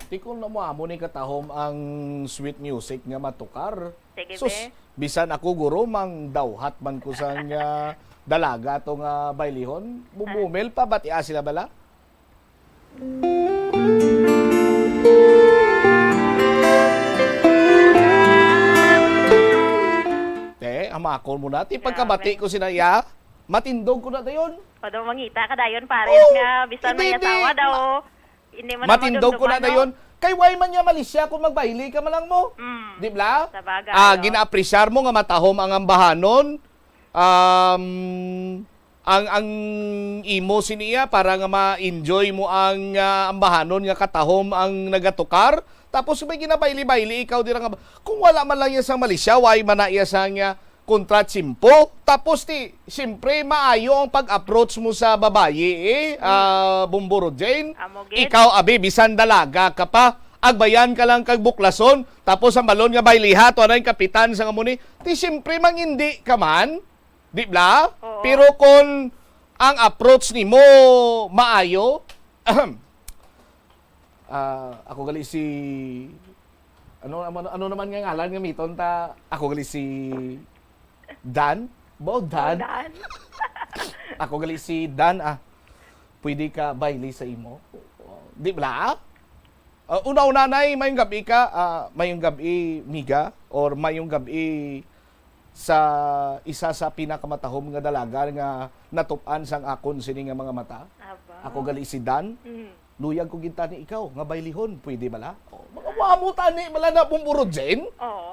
Ti kon na mo amo ni katahom ang sweet music nga matukar. Sige, Sus, be. Bisan ako, guro, mang dawhat man ko sang, ah, dalaga to nga baylihon. Bumumil pa, batia sila bala? Te, hamakon mo na. Ti pagkabati ko sina iya, matindog ko na dayon. O daw mangita ka dayon, pares Oo, nga bisan hindi, may asawa hindi. daw. Ma-, Hindi mo na matindog ko na madumduman, no? dayon. Kay why man niya malisya kung magbayle ka man lang mo? Mm. Di bla? Sabagay, Ah, oh. Gina-appreciate mo nga matahom ang ambahanon. Um, ang, ang imo siniya para nga ma-enjoy mo ang, ah, ambahanon nga katahom ang nagatukar. Tapos may ginabayle-bayle ikaw dira nga, kung wala man lang iya sang malisya, why man na iya sang, ah, kontra tsimpo. Tapos ti, siyempre, maayo ang pag-approach mo sa babayi, eh, ah, Bumburo Jane. Amo gid. Ikaw, abi, bisan dalaga ka pa, agbayan ka lang kag buklason, tapos ang balon nga bayliha, to na yung kapitan sa nga muni. Ti, siyempre, mangindi ka man, di bla? Oo. Pero kung ang approach nimo maayo, ah, ako gali si, ano, ano, ano naman nga ngalan nga miton ta? Ako gali si Dan? Bo, Dan? Dan? Ako gali si Dan, ah. Pwede ka bayle sa imo? Di bla? Ah, una-una, nay, mayong gabi ka, ah, mayong gabi, miga, or mayong gabi sa isa sa pinakamatahom nga dalaga nga natup-an sang akon sini nga mga mata. Aba. Ako gali si Dan. Mm. Luyag ko gid tani ikaw nga baylihon, pwede bala? Oh, mga wamo tani bala na, Bumburo Jane? Oo.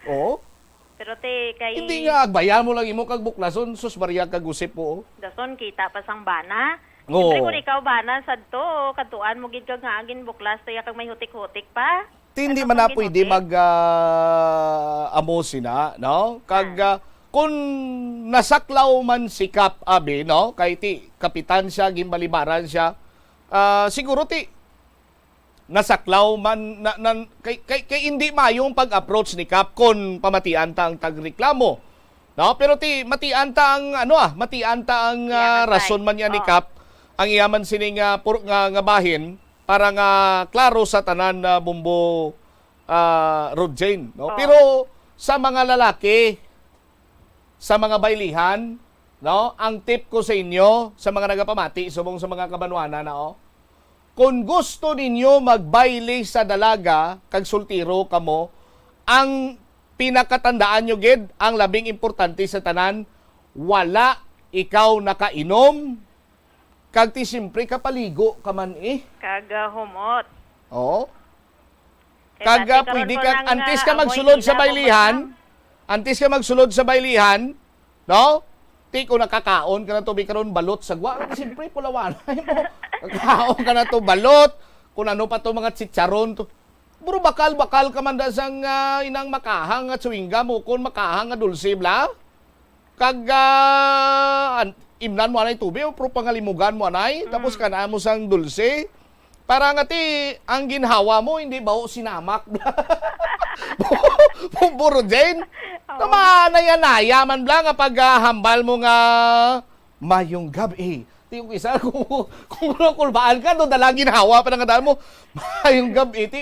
Oo. Pero te, kay Hindi nga, agbayan mo lang imo kag buklason, sus, Maria, kag Jose po, oh. Dason, kita pa sang bana. Oo. Siyempre, kung ikaw bana, sadto, kadtuan mo gid kag nga agin buklas, tuya kag may hutik-hutik pa. Ti, hindi Ano man na kang pwede ginuti? mag, ah, amo sina, no? Kag, Ah. ah, kung nasaklaw man si Kap, abi, no? Kay ti, kapitan siya, gimbalibaran siya. Ah, siguro ti, nasaklaw man, na, na, kay, kay, kay hindi mayong pag-approach ni Kap kon pamatian ta ang tagreklamo. No? Pero ti, matian ta ang, ano, ah, matian ta ang, Iya, ah, man, rason tay. man niya ni Oo. Kap. Ang iya man sining, ah, pur-, nga, nga bahin para nga klaro sa tanan na, Bumbo, ah, Rod Jane, no? Oo. Pero sa mga lalaki, sa mga baylihan, no? Ang tip ko sa inyo, sa mga nagapamati, subong sa mga kabanwanan na, oh, kung gusto ninyo magbayle sa dalaga kag soltero kamo, ang pinakatandaan nyo gid, ang labing importante sa tanan, wala ikaw nakainom, kag ti siyempre kapaligo ka man, eh. Kag, ah, humot. Oo. Kay Kag, dati ah, karon pwede ko ka, nang, antes ah, ka amoy magsulod sa nila, baylihan, humot na. antes ka magsulod sa baylihan, no? Ti, kung nakakaon ka na to, bi karon balot sa gwa, siyempre, pulawanay mo. Kakaon ka na to, balot, kung ano pa to, mga chicharon to. Bro, bakal-bakal ka man da sang, ah, inang makahang nga chewing gum o kung makahang nga dulce, bla? Kag, ah, an-, imnan mo anay tubig, o, pero pangalimugan mo anay, tapos Mm. kanaan mo sang dulce. Para nga ti, ang ginhawa mo, hindi ba, o, sinamak? Bumburo, Jane? Oo. Namanaya-naya man bla nga paghambal mo nga, "Mayong gab-i." Ti, kung isa, kung, kung kulbaan ka, do, dala ginhawa pa na nga daan mo. "Mayong gab-i," ti,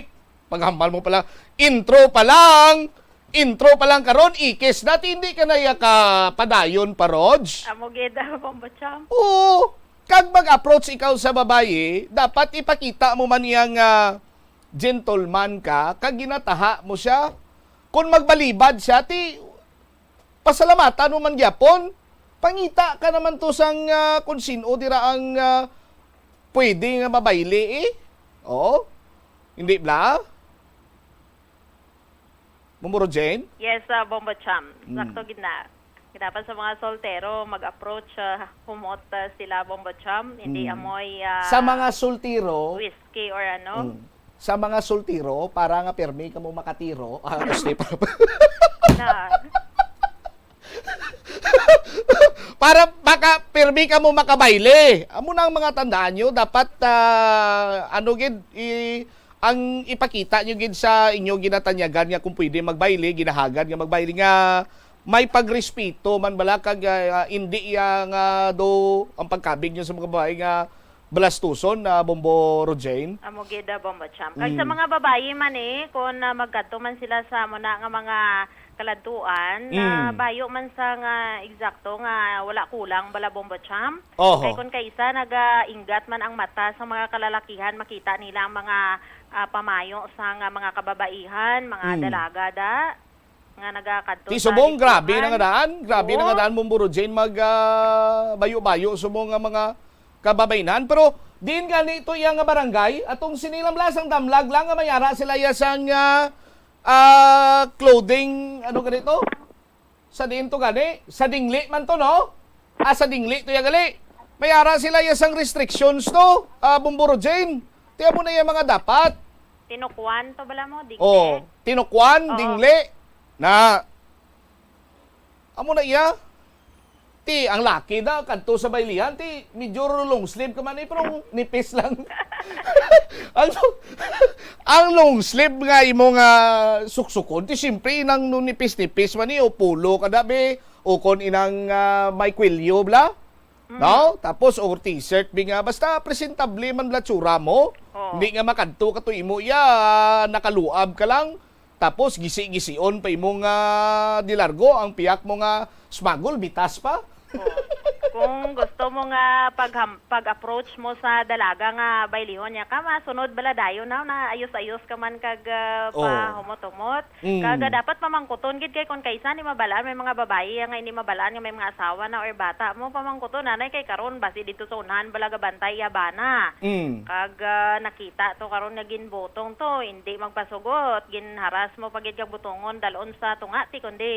paghambal mo pa lang, intro pa lang, intro pa lang karon, ikis na, ti hindi ka na iya ka padayon pa, Rog. Amo gid, Bombo Champ. Oo. Kag mag-approach ikaw sa babayi, dapat ipakita mo man iya nga gentleman ka, kag ginataha mo siya. Kung magbalibad siya, ti, pasalamatan mo man gyapon. Pangita ka naman to sang, ah, kung sino dira ang, ah, pwede nga mabayli, eh. Oo. Hindi bala? Mumuro Jane? Yes, ah, Bombo Cham. Mm. Sakto gid na. Dapat sa mga soltero, mag-approach, ah, humot, ah, sila, Bombo Cham. Hindi Mm. amoy, ah, Sa mga soltero, whiskey or ano. Mm. Sa mga soltero, para nga pirmi kamo makatiro. Ah, step up. Na. Para maka-, pirmi kamo makabayle. Amo na ang mga tandaan nyo. Dapat, ah, ano gid, i-, ang ipakita nyo gid sa inyo ginatanyagan nga kung pwede magbayle, ginahagad nga magbayle, nga may pagrespeto man bala kag, ah, hindi iya nga do ang pagkabig nyo sa mga babae nga balastuson na Bombo Rojane? Amo gid, ah, Bombo Champ. Kag sa Mm. mga babayi man, eh, kung, ah, magkadto man sila sa amo na nga mga kaladtuan, na Mm. bayo man sa nga eksakto nga wala kulang bala, Bombo Champ. Oho. Kay kung kaisa nagainggat man ang mata sa mga kalalakihan, makita nila ang mga, ah, pamayo sa nga mga kababaihan, mga Mm. dalaga da. Nga nagakadto Ti sa subong, grabe na nga daan. Grabe na nga daan, Mumburo Jane, mag, ah, bayo-bayo subong nga mga kababaynhan. Pero diin gani to iya nga barangay? Atong sinilamlasang damlag lang nga may ara sila iya sang, ah, ah, clothing, ano ganito? Sa diin to gani? Sa Dingli man to, no? Ah, sa Dingli to iya gali. May ara sila iya sang restrictions to, ah, Mumburo Jane. Ti amo na iya mga dapat. Tinukwan to bala mo, Dingli? Oh, Tinukwan, Oo. Dingli. Na, amo na iya. Ti, ang laki na, kadto sa baylihan, ti, medyo long sleeve ka man, eh, pero nipis lang. Ang, ang long sleeve nga imo nga suksukon, ti, siyempre, inang no nipis-nipis man, eh, o polo ka dabi, o kon inang, ah, may kwelyo, bla? Mm. No? Tapos, or t-shirt, bi nga, basta presentable man bla tsura mo. Oo. Hindi nga makadto ka to imo, iya, nakaluab ka lang. Tapos gisi-gision pa imo nga dilargo ang piyak mo nga smagol, bitas pa. Oh. Kung gusto mo nga pagham-, pag-approach mo sa dalaga nga baylihon niya ka, masunod bala dayon na, na ayos-ayos ka man kag, ah, Oh. pahumot-humot. Mm. Kag, ah, dapat pamangkuton gid kay kung kaisa ni mabalaan, may mga babayi nga hindi mabalaan nga may mga asawa na or bata mo, pamangkuton, nanay, kay karon basi dito sa unahan bala gabantay iya bana. Mm. Kag, ah, nakita to karon nga ginbutong to, hindi magpasugot, ginharas mo pa gid kag butongon, dalon sa tunga ti, kundi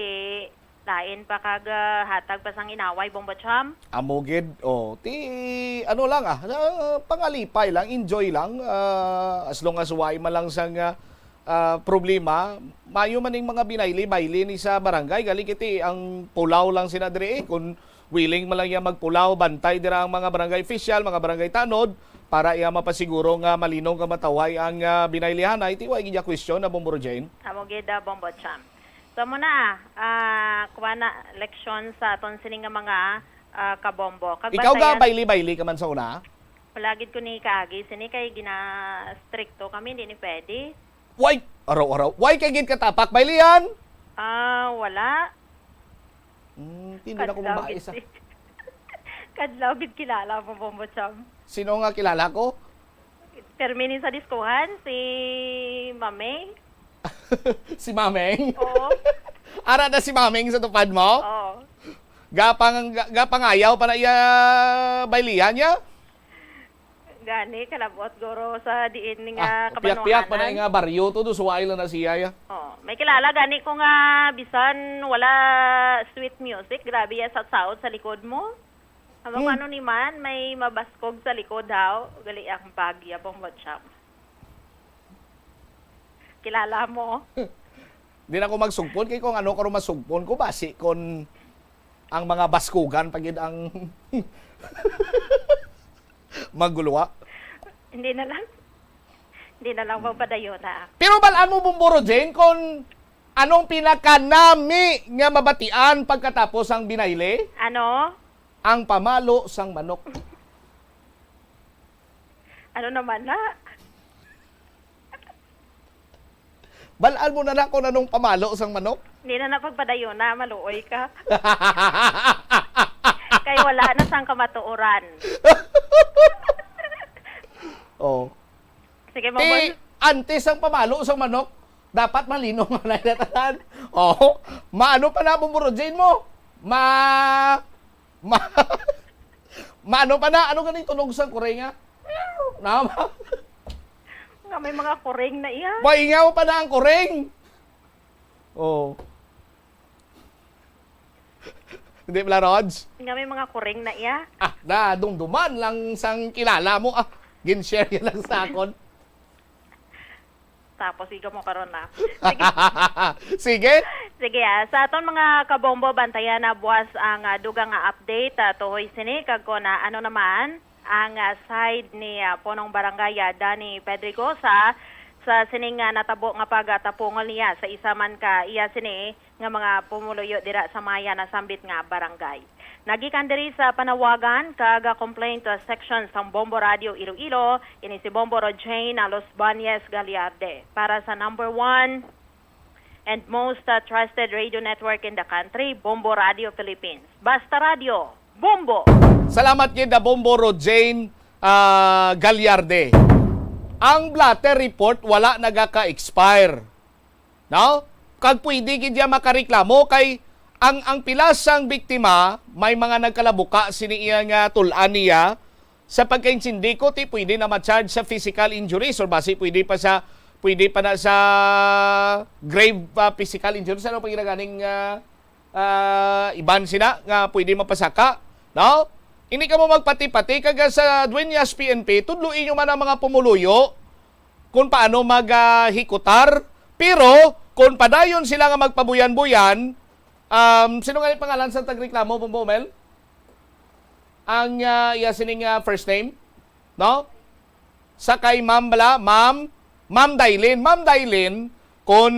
lain pa kag, ah, hatag pa sang inaway, Bombo Cham. Amo gid, oh, ti, ano lang, ah, ah, pangalipay lang, enjoy lang, ah, as long as way man lang sang, ah, ah, problema, mayo man ning mga binayli-bayli ni sa barangay, gali kiti ang pulaw lang sina diri, eh, kung willing man lang iya magpulaw, bantay dira ang mga barangay official, mga barangay tanod, para iya mapasiguro nga malinog nga matawhay ang, ah, binaylihanay, ti way gid iya question na, Bombo Jane? Amo gid, ah, Bombo Cham. So, amo na, ah, kuha na leksyon sa aton sini nga mga, ah, kabombo. Kag Ikaw ga bantayan, bayli-bayli ka man sa una? Wala gid ko ni kaagi sini kay gina-stricto kami, hindi ni pwede. Why? Araw-araw. Why kay gid katapak, baylihan? Ah, wala. Hmm, hindi na ko Kadlaw mabae gid sa si-, kadlaw gid kilala mo, Bombo Cham. Sino nga kilala ko? Permi ni sa diskuhan, si Mameng. Si Mameng? Oo. Ara na si Mameng sa tupad mo? Oo. Gapang, ga-, gapangayaw pa na iya baylihan niya? Gani, kalabot guro sa diin nga Ah, piyak-piyak pa na kabanwahanan. Nga baryo to, do suway lang na siya, ya. Oh, may kilala gani ko nga bisan wala sweet music, grabe ya sa saot sa likod mo. Habang Hmm. ano ni man, may mabaskog sa likod, haw. Gali ang bagya pong WhatsApp. Kilala mo? Di na ko magsugpon, kay kung ano karon masugpon ko, basi kon ang mga baskugan pa gid ang maguluwa. Hindi na lang. Hindi na lang magpadayon na. Pero balaan mo, Bumburo Jane, kung anong pinakanami nga mabatian pagkatapos ang binayle? Ano? Ang pamalo sang manok. Ano naman na? Balaan mo na na kung anong pamalo sang manok. Hindi na na pagpadayon na, maluoy ka. Kay wala na sang kamatuoran. Oh. Sige, Ti, Mabon. Antes ang pamalo sang manok, dapat malino nga na natanan. Oh, maano pa na, Bumburo Jane mo? Ma-, Ma-, maano pa na? Ano ganing tunog sa kuring, ah? Na, ma-, Nga may mga kuring na iya. Maingaw pa na ang kuring. Oh. Hindi pala, Rods? Nga may mga kuring na iya. Ah, nadumduman lang sang kilala mo. Ah, gin-share yan lang sa akon. Tapos, igo mo karon na. Sige. Sige. Sige, ah, sa aton mga kabombo, bantayan na buwas ang ah, dugang nga update ah, tuhoy sini, kag kung ah, ano naman ang ah, side ni ah, Punong Barangay ah, Danny Pedregosa sa sining nga natabo nga pagtapungol niya sa isa man ka iya sini nga mga pumuluyo dira sa maya nasambit nga barangay. Nagikan diri sa panawagan kag complaint section sang Bombo Radio Iloilo, ini si Bombo Rojane Los Bañez Gagliarde para sa number one and most uh, trusted radio network in the country, Bombo Radio Philippines. Basta Radio, Bombo! Salamat gid na Bombo Rojane ah, Gagliarde. Ang blotter report wala nagaka-expire. No? Kag pwede gid niya makareklamo kay ang, ang pila sang biktima may mga nagkalabuka sini iya nga tul-an niya sa pagkaintsindi ko ti pwede na ma-charge sa physical injuries or basi pwede pa sa pwede pa na sa grave ah, physical injuries. Ano pa ginaganing ah, ah, iban sina nga pwede mapasaka, no? Hindi ka mo magpati-pati kag sa Dueñas P N P, tudlo inyo man ang mga pumuluyo kung paano maghikutar. Pero kung padayon sila nga magpabuyan-buyan, um, sino nga yung pangalan sa tagreklamo, Bombo Mel? Ang ah, iya sining ah, first name, no? Sa kay Ma'am bala, Ma'am, Ma'am Dailin, Ma'am Dailin, kung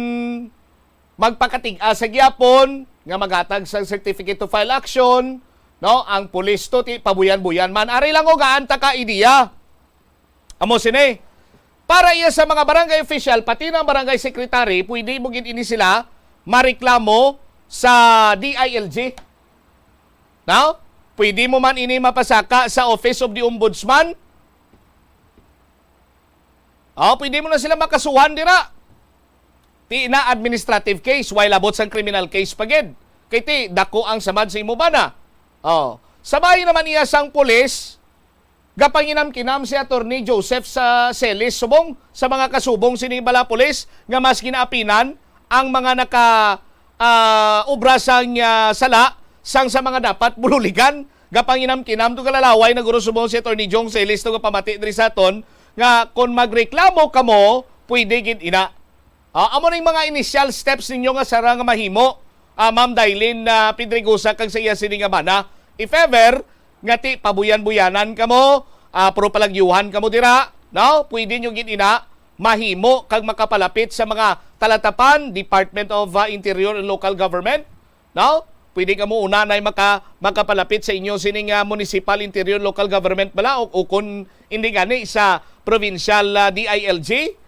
magpakatig-a sa gyapon nga maghatag sa certificate to file action, no, ang pulis to ti pabuyan-buyan man. Ari lang og gaanta ka ideya. Amo sini. Para iya sa mga barangay official, pati na ang barangay secretary, pwede mo gid ini sila mareklamo sa D I L G. Now, pwede mo man ini mapasaka sa Office of the Ombudsman. Oh, pwede mo na sila makasuhan dira. Ti na administrative case, while abot sang criminal case pa gid. Kay ti dako ang samad sa imo bana. Oh, sa bahin naman iya sang pulis, gapanginam-kinam si Attorney Joseph sa Celis subong sa mga kasubong sini bala pulis nga mas ginaapinan ang mga naka ah, obra sang ah, sala sang sa mga dapat bululigan. Gapanginam-kinam to kalalaway na guro subong si Attorney Jong Celis to gapamati diri sa aton nga kon magreklamo kamo, pwede gid ina. Ah, amo ning mga initial steps ninyo nga sara nga mahimo, ah, Ma'am Dailin ah, Pedregosa kag sa iya sini nga bana. If ever nga ti pabuyan-buyanan kamo, ah, pero palagyuhan kamo dira, no? Pwede nyo gid ina mahimo kag makapalapit sa mga talatapan, Department of ah, Interior and Local Government, no? Pwede kamo una na maka, makapalapit sa inyo sining ah, municipal, interior, local government bala o, o kung hindi gani sa provincial ah, D I L G.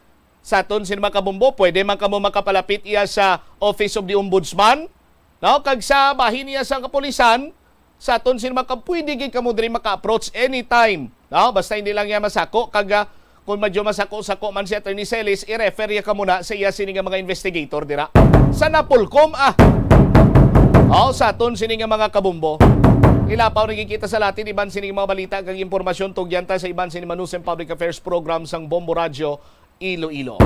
Sa aton sin mga kabombo, pwede man kamo makapalapit iya sa Office of the Ombudsman, no? Kag sa bahin niya sa kapulisan, sa aton sin mga kab-, pwede gid kamo diri maka-approach anytime, no? Basta hindi lang niya masako kag ah, kung medyo masako-sako man si Attorney Celis, i-refer niya kamo na sa iya sini nga mga investigator dira sa Napolcom, ah. Oh, sa aton sini nga mga kabombo. Ilapaw na gid kita sa latin iban sini nga mga balita kag impormasyon, tugyan ta sa iban sini Manusem Public Affairs Program sang Bombo Radyo Iloilo.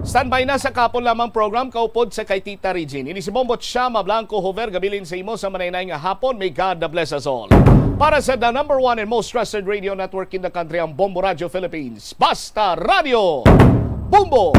Standby na sa kahapon lamang program kaupod sa kay Tita Regine. Ini si Bombo Chama Blanco Hover, gabilin sa imo sa manaynay nga hapon. May God bless us all. Para sa the number one and most trusted radio network in the country, ang Bombo Radio Philippines. Basta Radio! Bombo!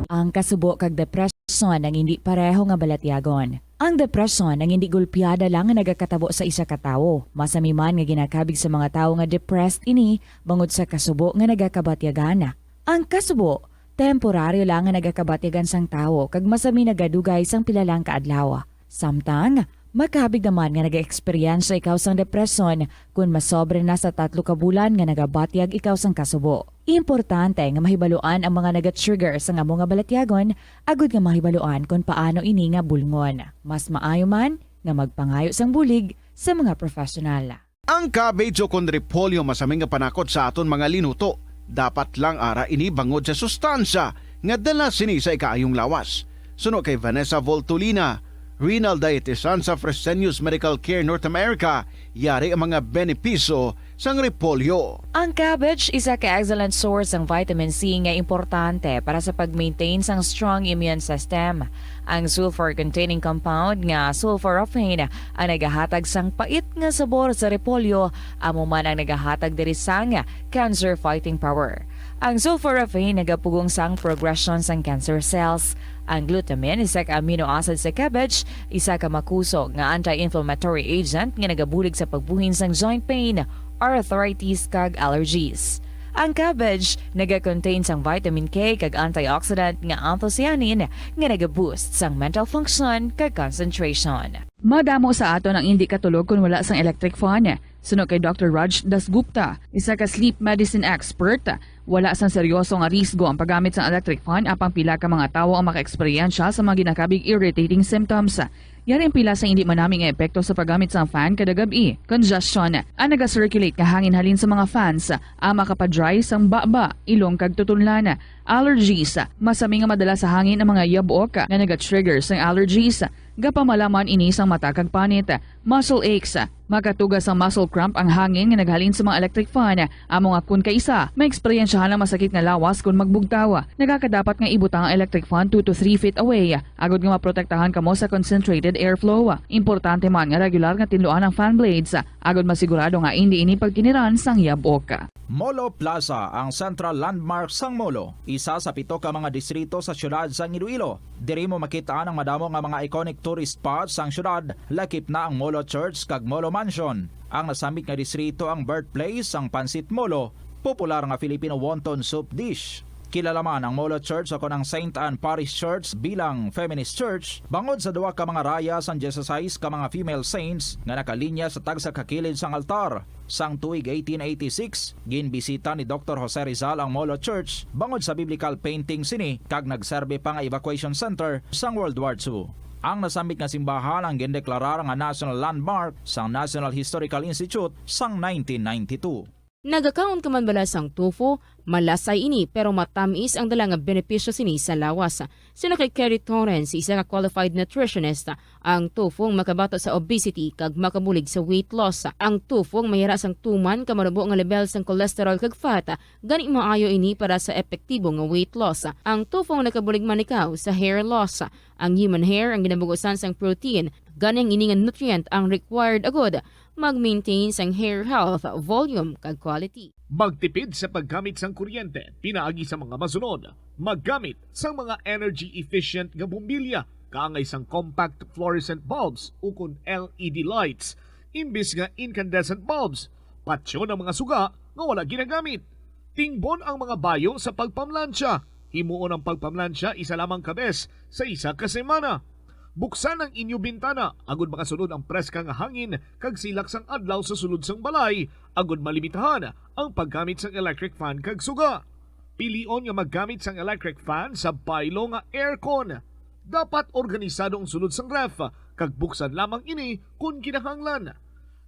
Ang kasubo kag depresyon ang hindi pareho nga balatyagon. Ang depresyon ang hindi gulpiada lang nga nagakatabo sa isa ka tawo. Masami man nga ginakabig sa mga tawo nga depressed ini bangod sa kasubo nga nagakabatyagan. Ang kasubo, temporaryo lang nga nagakabatyagan sang tawo kag masami nagadugay sang pila lang ka adlaw. Samtang, makabig naman nga nagaeksperyensya ikaw sang depresyon kon masobra na sa tatlo ka bulan nga nagabatyag ikaw sang kasubo. Importante nga mahibaluan ang mga naga-trigger sang amo nga balatyagon agud nga mahibaluan kon paano ini nga bulngon. Mas maayo man nga magpangayo sang bulig sa mga professional. Ang cabbage o kon repolyo masami nga panakot sa aton mga linuto. Dapat lang ara ini bangod sa sustansya nga dala sini sa ikaayong lawas. Suno kay Vanessa Voltolina, Renal dietitian sa Fresenius Medical Care North America, yari ang mga benepisyo sang repolyo. Ang cabbage isa ka excellent source sang vitamin C nga importante para sa pag-maintain sang strong immune system. Ang sulfur-containing compound nga sulforaphane ang nagahatag sang pait nga sabor sa repolyo, amo man ang nagahatag diri sang cancer-fighting power. Ang sulforaphane nagapugong sang progression sang cancer cells. Ang glutamine, isa ka amino acid sa cabbage, isa ka makusog nga anti-inflammatory agent nga nagabulig sa pagbuhin sang joint pain, arthritis, kag allergies. Ang cabbage nagakontain sang vitamin K kag antioxidant nga anthocyanin nga nagaboost sang mental function kag concentration. Madamo sa aton ang indi katulog kon wala sang electric fan. Suno kay Doctor Raj Dasgupta, isa ka sleep medicine expert, wala sang seryoso nga risgo ang paggamit sang electric fan, apang pila ka mga tawo ang makaeksperyensya sa mga ginakabig irritating symptoms. Yari ang pila sa indi manami nga epekto sa paggamit sang fan kada gab-i. Congestion. Ang naga-circulate nga hangin halin sa mga fans ang makapa-dry sang baba, ilong kag tutunlan. Allergies. Masami nga madala sa hangin ang mga yabok nga naga-trigger sang allergies. Gapamalaman ini sang mata kag panit. Muscle aches. Makatuga sang muscle cramp ang hangin nga naghalin sa mga electric fan. Amo nga kon kaisa, maeksperiensyahan ang masakit nga lawas kon magbugtaw. Nagakadapat nga ibutang ang electric fan two to three feet away, agod nga maprotektahan kamo sa concentrated airflow. Importante man nga regular nga tinluan ang fan blades, agod masigurado nga indi ini pagkiniran sang yabok. Molo Plaza, ang central landmark sang Molo, isa sa pito ka mga distrito sa siyudad sang Iloilo. Diri mo makit-an ang madamo nga mga iconic tourist spots sang siyudad, lakip na ang Molo Church kag Molo Mansion. Ang nasambit nga distrito ang birthplace sang Pancit Molo, popular nga Filipino wonton soup dish. Kilala man ang Molo Church o kon ang Saint Anne Parish Church bilang feminist church bangod sa duha ka mga raya sang dieciséis ka mga female saints nga nakalinya sa tagsa ka kilid sang altar. Sang tuig eighteen eighty-six, ginbisita ni Doktor Jose Rizal ang Molo Church bangod sa biblical painting sini kag nagserbi pa nga evacuation center sang World War Two. Ang nasambit nga simbahan ang gindeklarar nga National Landmark sang National Historical Institute sang nineteen ninety-two. Nagakaon ka man bala sang tofu? Malasay ini, pero matamis ang dala nga benepisyo sini sa lawas. Suno kay Kerry Torrens, isa ka qualified nutritionist, ang tofu ang makabato sa obesity kag makabulig sa weight loss. Ang tofu ang mayara sang tuman ka manubo nga lebel sang cholesterol kag fat, gani maayo ini para sa epektibo nga weight loss. Ang tofu ang nakabulig man ikaw sa hair loss. Ang human hair ang ginabugusan sang protein, gani ang ini nga nutrient ang required agud mag-maintain sang hair health, volume, kag quality. Magtipid sa paggamit sang kuryente pinaagi sa mga masunod. Maggamit sang mga energy efficient nga bombilya kaangay sang compact fluorescent bulbs ukon L E D lights imbis nga incandescent bulbs. Patyon ang mga suga nga wala ginagamit. Tingbon ang mga bayo sa pagpamlansya. Himuon ang pagpamlansya isa lamang ka bes sa isa ka semana. Buksan ang inyo bintana agud makasulod ang preska nga hangin kag silak sang adlaw sa sulod sang balay, agud malimitahan ang paggamit sang electric fan kag suga. Pilion nga maggamit sang electric fan sa baylo nga aircon. Dapat organisado ang sulod sang ref, kag buksan lamang ini kon kinahanglan.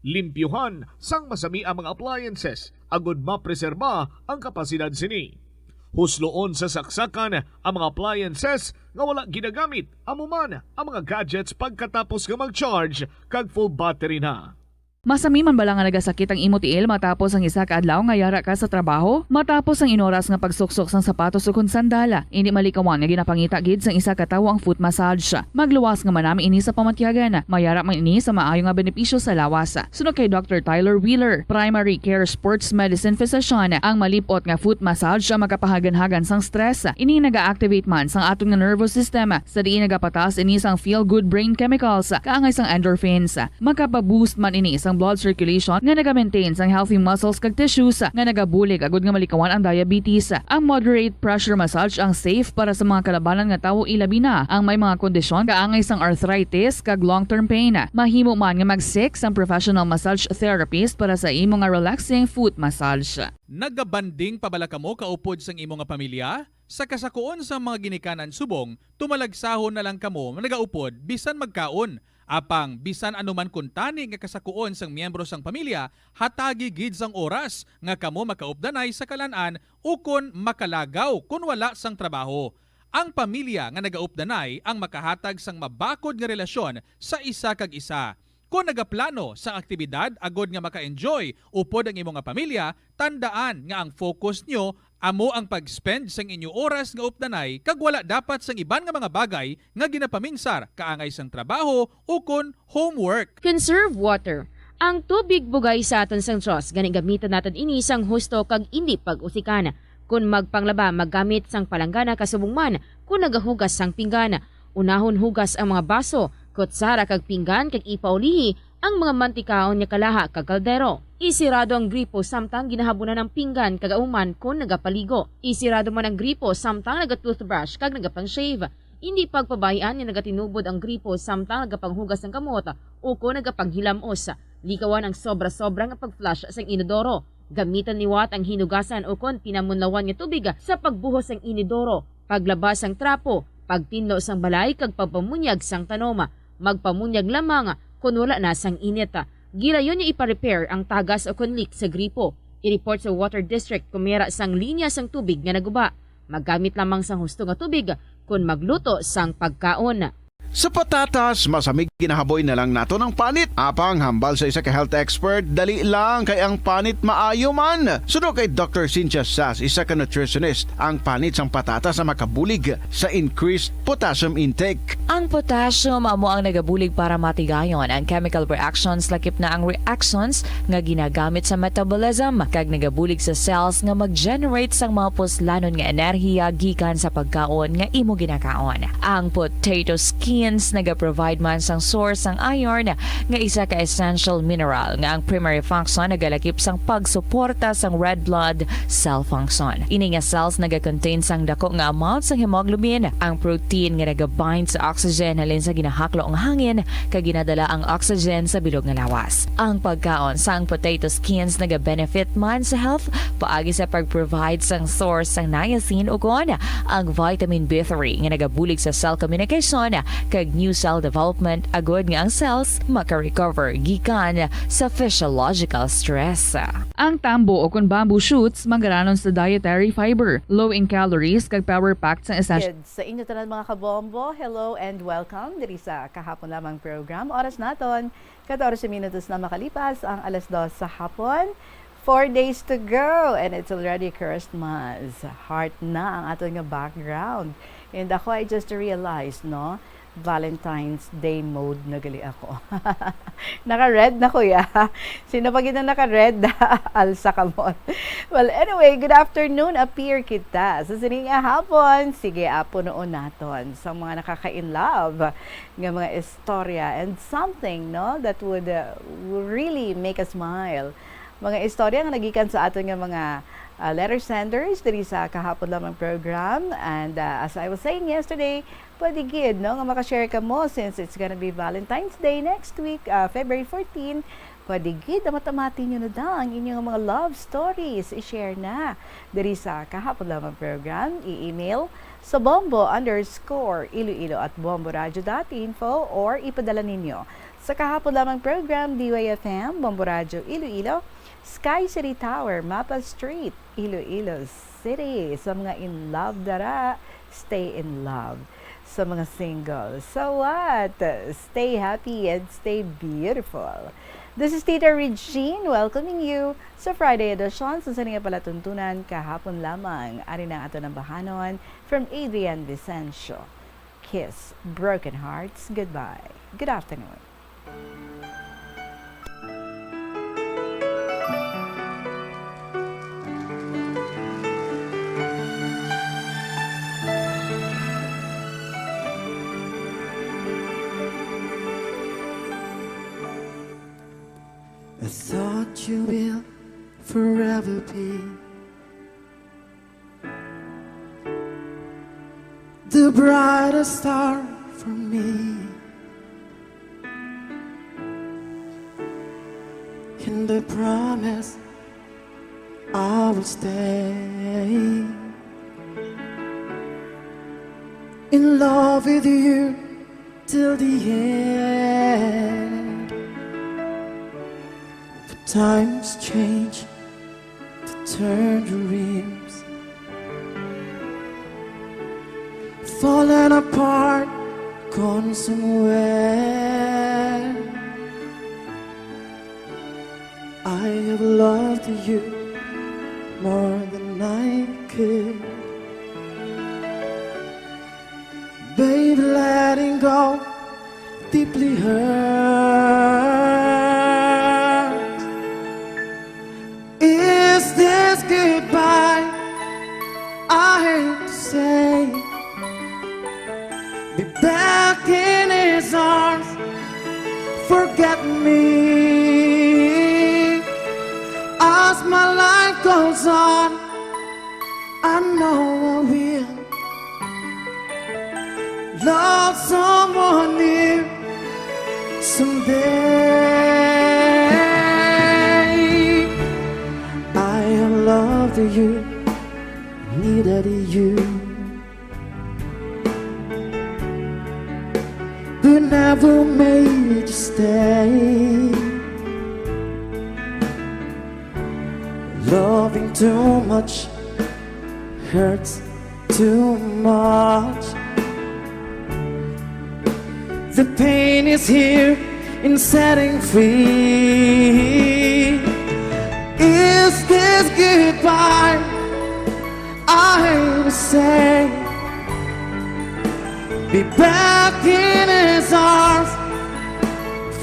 Limpyuhan sang masami ang mga appliances agud mapreserba ang kapasidad sini. Husloon sa saksakan ang mga appliances nga wala ginagamit, amo man ang mga gadgets pagkatapos nga mag-charge kag full battery na. Masami man bala nga nagasakit ang imo tiil matapos ang isa ka adlaw nga yara ka sa trabaho? Matapos ang inoras nga pagsuksok sang sapatos ukon sandal, indi malikawan nga ginapangita gid sang isa ka tawo ang foot massage. Magluwas nga manami ini sa pamatyagan. Mayara man ini sa maayo nga benepisyo sa lawas. Suno kay Doctor Tyler Wheeler, primary care sports medicine physician, ang malip-ot nga foot massage ang makapahaganhagan sang stress. Ini naga-activate man sang aton nga nervous system, sa diin nagapataas ini sang feel-good brain chemicals, kaangay sang endorphins. Makapa-boost man ini sang blood circulation nga naga-maintain sang healthy muscles kag tissues nga nagabulig agud nga malikawan ang diabetes. Ang moderate pressure massage ang safe para sa mga kalabanan nga tawo, ilabi na ang may mga kondisyon kaangay sang arthritis kag long-term pain. Mahimo man nga mag-seek sang professional massage therapist para sa imo nga relaxing foot massage. Nagabanding pa bala kamo kaupod sang imo nga pamilya? Sa kasakuon sang mga ginikanan subong, tumalagsahon na lang kamo nagaupod bisan magkaon. Apang bisan ano man kuntani nga kasakuon sang miyembro sang pamilya, hatagi gid sang oras nga kamo makaupdanay sa kalan-an ukon makalagaw kon wala sang trabaho. Ang pamilya nga nagaupdanay ang makahatag sang mabakod nga relasyon sa isa kag isa. Kon nagaplano sang aktibidad agod nga maka-enjoy upod ang imo nga pamilya, tandaan nga ang focus nyo amo ang pag-spend sang inyo oras nga updanay kag wala dapat sang iban nga mga bagay nga ginapaminsar kaangay sang trabaho ukon homework. Conserve water. Ang tubig bugay sa aton sang Dios, gani gamitan naton ini sang husto kag indi pag-usikan. Kon magpanglaba, maggamit sang palanggana kasubong man kon nagahugas sang pinggan. Unahon hugas ang mga baso, kutsara kag pinggan kag ipaulihi ang mga mantikaon nga kalaha kag kaldero. Isirado ang gripo samtang ginahabunan ang pinggan kag auman kon nagapaligo. Isirado man ang gripo samtang naga-toothbrush kag nagapang-shave. Indi pagpabay-an nga nagatinubod ang gripo samtang nagapanghugas sang kamot ukon nagapanghilamos. Likawan ang sobra-sobra nga pag-flush sang inodoro. Gamitan liwat ang hinugasan ukon pinamunlawan nga tubig sa pagbuhos sang inodoro, paglaba sang trapo, pagtinlo sang balay kag pagpamunyag sang tanom. Magpamunyag lamang kon wala na sang init. Gilayon nga ipa-repair ang tagas ukon leak sa gripo. I-report sa water district kon may ara sang linya sang tubig nga naguba. Maggamit lamang sang husto nga tubig kon magluto sang pagkaon. Sa patatas, masamig ginahaboy na lang naton ang panit. Apang hambal sa isa ka health expert, dali lang kay ang panit maayo man. Suno kay Doctor Cynthia Sas, isa ka nutritionist, ang panit sang patatas ang makabulig sa increased potassium intake. Ang potassium amo ang nagabulig para matigayon ang chemical reactions, lakip na ang reactions nga ginagamit sa metabolism, kag nagabulig sa cells nga mag-generate sang mga puslanon nga enerhiya gikan sa pagkaon nga imo ginakaon. Ang potato skins nagaprovide man sang source sang iron, nga isa ka essential mineral nga ang primary function nagalakip sang pagsuporta sang red blood cell function. Ini nga cells nagakontain sang dako nga amount sang hemoglobin, ang protein nga nagabind sa oxygen halin sa ginahaklo nga hangin kag ginadala ang oxygen sa bilog nga lawas. Ang pagkaon sang potato skins nagabenefit man sa health paagi sa pag-provide sang source sang niacin ukon ang vitamin B three nga nagabulig sa cell communication kag new cell development, agod nga ang cells maka-recover gikan sa physiological stress. Ang tambo ukon bamboo shoots manggaranon sa dietary fiber, low in calories, kag power-packed sang essential. Kids, sa inyo tanan, mga kabombo, hello and welcome diri sa Kahapon Lamang program. Oras naton, katorse minutos na makalipas ang alas dos sa hapon. Four days to go and it's already Christmas. Heart na ang aton nga background. And ako, I just realized, no, Valentine's Day mode na gali ako. Naka-red na, kuya. Sino pa gid ang naka-red? Alsa ka mo. Well, anyway, good afternoon, appear kita sa sini nga hapon. Sige, apo, noon naton sa mga nakaka-in love nga mga istorya and something, no, that would, uh, really make us smile. Mga istorya nga nagikan sa aton nga mga, uh, letter senders diri sa Kahapon Lamang program. And, uh, as I was saying yesterday, pwede gid, no, nga makashare kamo since it's gonna be Valentine's Day next week, uh, February fourteen. Pwede gid, amat-amati nyo na daw ang inyong mga love stories. I-share na diri sa Kahapon Lamang program. I-email sa bombo underscore iloilo at bomboradio dot info or ipadala ninyo sa Kahapon Lamang program, D Y F M, Bombo Radio Iloilo, Sky City Tower, Mapa Street, Iloilo City. Sa mga in love dara, stay in love. Sa mga single, so what? Stay happy and stay beautiful. This is Tita Regine welcoming you sa Friday edition sa sini nga palatuntunan, Kahapon Lamang. Ari na ang aton ambahanon from Adrian Vicencio. Kiss Broken Hearts Goodbye. Good afternoon. I thought you will forever be the brightest star for me. And I promise I will stay in love with you till the end. But times change to turn dreams. Falling apart, gone somewhere. I have loved you more than I could. Baby, letting go deeply hurts. Is this goodbye I hate to say? Be back in his arms, forget me. As my life goes on, I know I will love someone new someday. I have loved you, needed you, but never made you stay. Loving too much hurts too much. The pain is here in setting free. Is this goodbye I hate to say? Be back in his arms,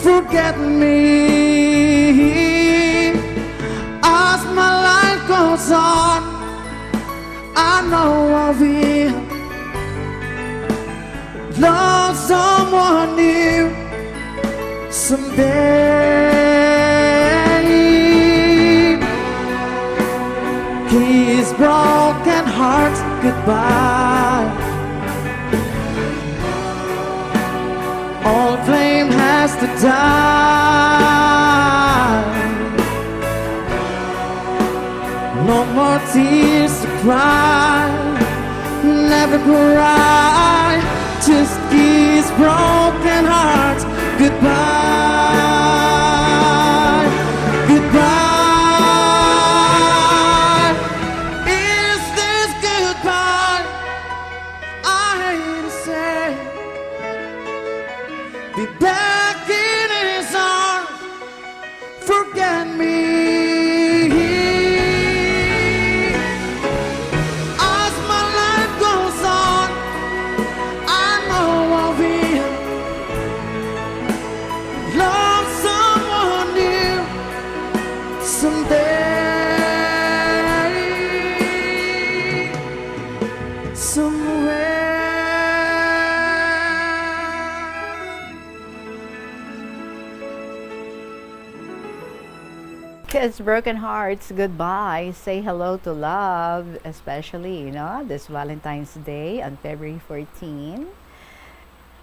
forget me. As my life goes on, I know I will love someone new someday. Kiss broken hearts goodbye. All flame has to die. No more tears to cry. Never cry. Just kiss broken hearts goodbye. Goodbye. Is this goodbye I hate to say? Be back in his arms, forget me. As my life goes on, I know I will love someone new someday. Somewhere. Kiss broken hearts goodbye. Say hello to love, especially, you know, this Valentine's Day on February fourteen.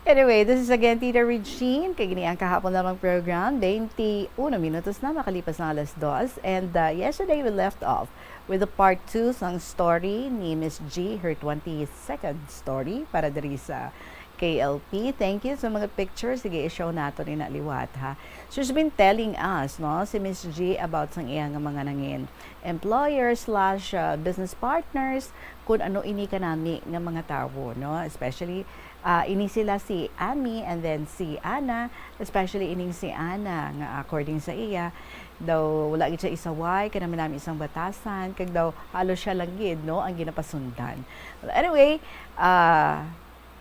Anyway, this is again Tita Regine. Kag ini ang kahapon lamang program. Twenty-uno minutos na makalipas ang alas dos. And uh, yesterday we left off with the part two sang story ni Miss G, her twenty-second story para diri sa K L P. Thank you sa mga pictures. Sige, i-show nato ni na liwat, ha. She's been telling us, no, si Miss G about sang iya nga mga nangin employer slash uh, business partners, kung ano ini kanami nga mga tawo, no? Especially, uh, ini sila si Ami and then si Ana, especially ining si Ana nga according sa iya, daw wala gid siya isaway, kanami-nami isang batasan, kag daw halos siya lang gid, no, ang ginapasundan. Well, anyway, uh,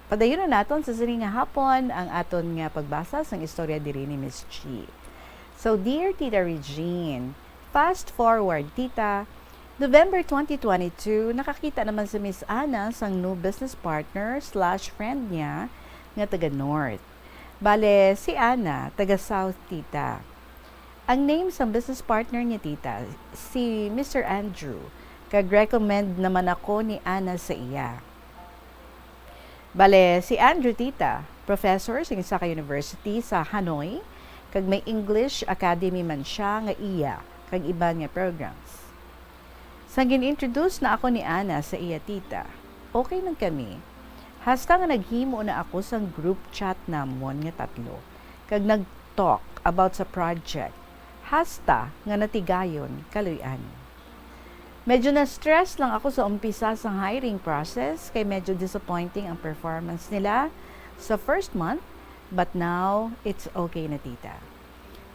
padayon na naton sa sini nga hapon ang aton nga pagbasa sang istorya diri ni Miss G. So, dear Tita Regine, fast forward, Tita, November twenty twenty-two, nakakita naman si Miss Ana sang new business partner slash friend niya nga taga North. Bale, si Ana, taga South, Tita. Ang name sang business partner niya, Tita, si Mister Andrew, kag recommend naman ako ni Ana sa iya. Bale, si Andrew, Tita, professor sa isa ka university sa Hanoi, kag may English Academy man siya nga iya, kag iban nga programs. Sang gin-introduce na ako ni Ana sa iya tita, okay man kami. Hasta nga naghimo na ako sang group chat namon nga tatlo, kag nag-talk about sa project, hasta nga natigayon kaluy-an. Medyo na-stress lang ako sa umpisa sa hiring process kay medyo disappointing ang performance nila sa first month, but now it's okay na, tita.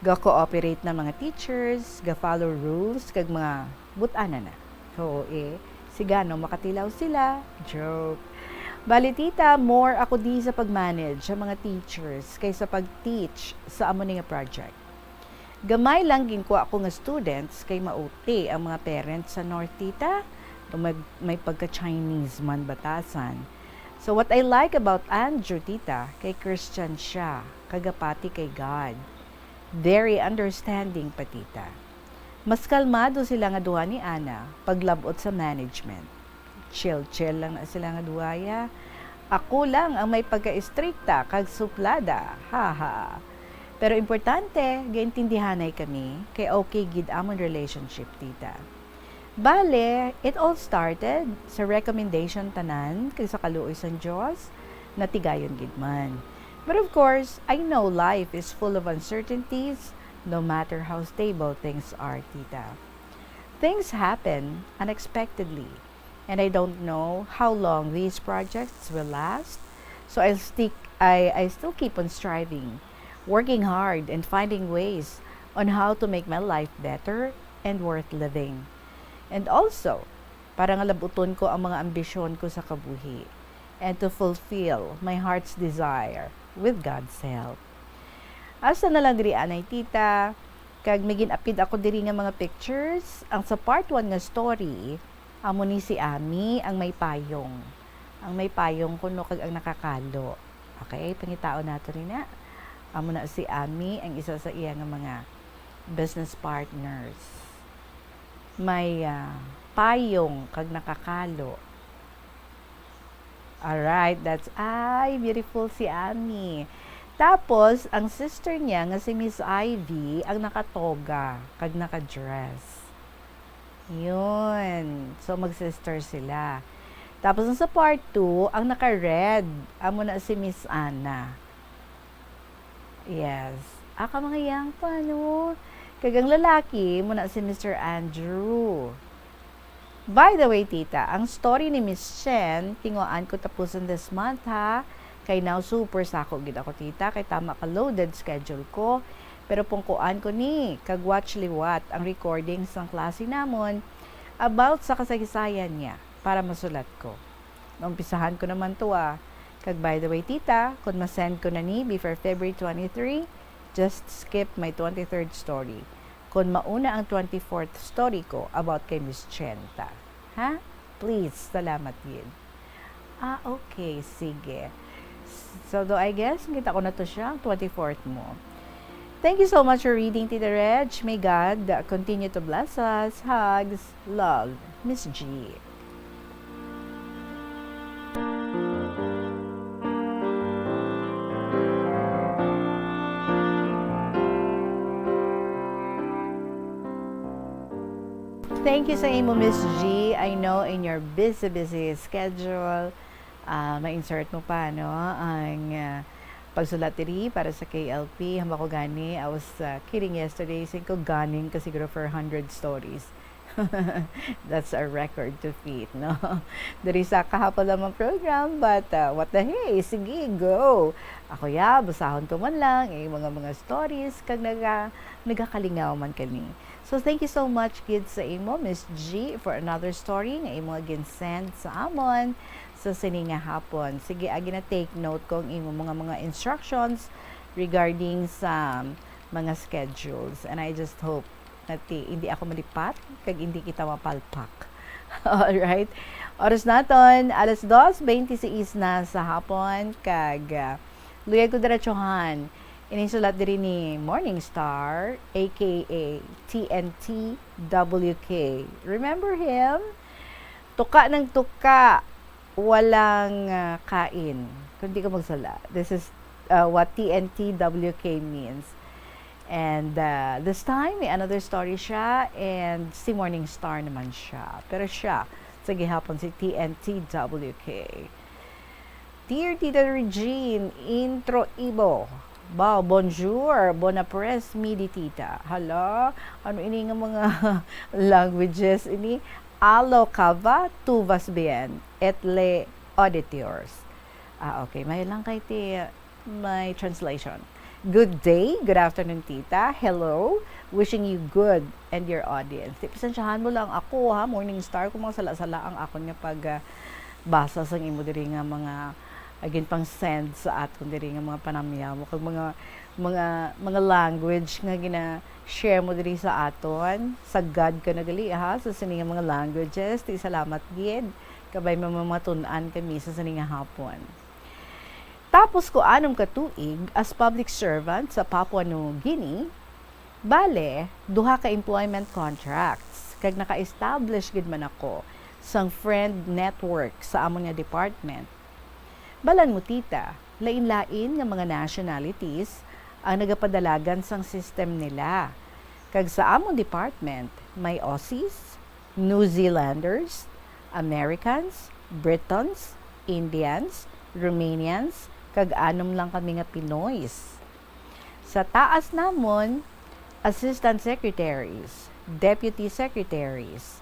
Ga-cooperate na mga teachers, ga-follow rules kag mga butana na. Oo, eh. Sigano makatilaw sila. Joke. Bali, tita, more ako di sa pag-manage sa mga teachers kaysa pag-teach sa amo ni nga project. Gamay lang ginkuha ko nga students kay mauti ang mga parents sa North, tita. May, may pagka-Chinese man batasan. So what I like about Andrew, tita, kay Christian siya, kagapati kay God. Very understanding pa, tita. Mas kalmado sila nga duha ni Ana paglabot sa management. Chill-chill lang na sila nga duhaya. Ako lang ang may pagka-istrikta kag suplada. Haha. Pero importante, gaintindihanay kami kay okay gid amon relationship, tita. Bale, it all started sa recommendation tanan kag sa kaluoy sang Dios, natigayon gid man. But of course, I know life is full of uncertainties, no matter how stable things are, tita. Things happen unexpectedly, and I don't know how long these projects will last, so I'll stick, I, I still keep on striving, working hard, and finding ways on how to make my life better and worth living. And also, para nga labuton ko ang mga ambisyon ko sa kabuhi, and to fulfill my heart's desire with God's help. Hasta na lang diri anay, tita, kag may gin-apid ako diri nga mga pictures. Ang sa part one nga story, amo ni si Ami ang may payong. Ang may payong kuno kag ang nakakalo. Okay, pangitaon nato ni na. Amo na si Ami ang isa sa iya nga mga business partners. May, ah, payong kag nakakalo. Alright, that's, ay, beautiful si Ami. Tapos, ang sister niya nga si Miss Ivy ang nakatoga kag nakadress. Yun. So, mag-sister sila. Tapos, ang sa part two, ang naka-red, amo na si Miss Ana. Yes. Ah, ka mga young pa, no? Kag ang lalaki, mo na si Mister Andrew. By the way, tita, ang story ni Miss Chen, tinguhaan ko tapuson this month, ha? Kay now, super sako gid ako, tita, kay tama ka loaded schedule ko. Pero pungkuan ko ni, kag watch liwat ang recording sang klase namon about sa kasaysayan niya para masulat ko. Naumpisahan ko naman to, ah. Kag by the way, tita, kung ma-send ko na ni before February twenty-three, just skip my twenty-third story. Kung mauna ang twenty-fourth story ko about kay Miss Chenta. Ha? Please, salamat gid. Ah, okay. Sige. So, do I guess, kita ko na to siya, ang twenty-fourth mo. Thank you so much for reading, Tita Reg. May God continue to bless us. Hugs. Love, Miss G. Thank you sa imo, Miss G. I know in your busy, busy schedule, ah, ma-insert mo pa, no, ang, ah, pagsulat diri para sa K L P. Hamba ko gani, I was, ah, kidding yesterday. Sing ko ganing ka siguro for hundred stories. That's a record to feat, no? Diri sa kahapon lamang program, but, uh, what the hey? Sige, go! Ako ya, basahon ko man lang, eh, mga, mga stories, kag naga-, nagakalingaw man kani. So, thank you so much gid sa imo, Miss G, for another story nga imo nga gin-send sa amon sa sini nga hapon. Sige, agi na take note ko ang imo mga, mga instructions regarding sa mga schedules. And I just hope nga ti-, hindi ako malipat, kag hindi kita mapalpak. Alright? Oras naton, alas dos bente seis na sa hapon, kag, ah, luyag ko diretsohan. Ining sulat diri ni Morning Star, A K A T N T W K. Remember him? Tuka ng tuka, walang, ah, kain. Kung di ko magsala, this is, uh, what T N T W K means. And, uh, this time, may another story siya, and si Morning Star naman siya. Pero siya, sa gihapon, si T N T W K. Dear Tita Regine, intro ibo. Ba, bonjour, bona pres, midi tita. Hala, ano ini nga mga languages ini? Alo kava tuvas bien et le auditors. Ah, okay. May lang kay ti may translation. Good day, good afternoon, tita. Hello, wishing you good and your audience. Ti, pasensyahan mo lang ako, ha, morning star, kung mga sala-sala ang akon nga pag, ah, basa sang imo diri nga mga, ah, ginpang-send sa aton diri nga mga panamyaw mo, kag mga, mga, mga language nga gina-share mo diri sa aton. Sagad ka na gali, ha, sa sini nga mga languages. Ti, salamat gid. Kabay, mamamatun-an kami sa sini nga hapon. Tapos ko anom ka tuig as public servant sa Papua New Guinea, bale, duha ka employment contracts, kag naka-establish gid man ako sang friend network sa amon nga department. Balan mo, tita, lain-lain nga mga nationalities ang nagapadalagan sang system nila. Kag sa amon department, may Aussies, New Zealanders, Americans, Britons, Indians, Romanians, kag anom lang kami nga Pinoys. Sa taas namon, assistant secretaries, deputy secretaries.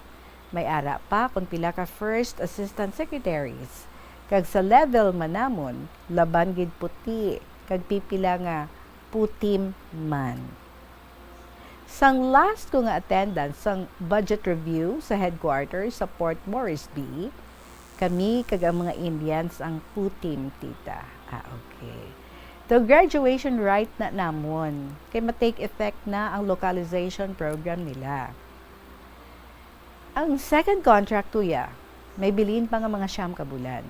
May ara pa kon pila ka first assistant secretaries. Kag sa level man namon, laban gid puti, kag pipila nga putim man. Sang last ko nga attendance sang budget review sa headquarters sa Port Moresby, kami kag ang mga Indians ang putim, tita. Ah, okay. The graduation rite na namon kay ma-take effect na ang localization program nila. Ang second contract, kuya, may bilin pa nga mga siyam ka bulan.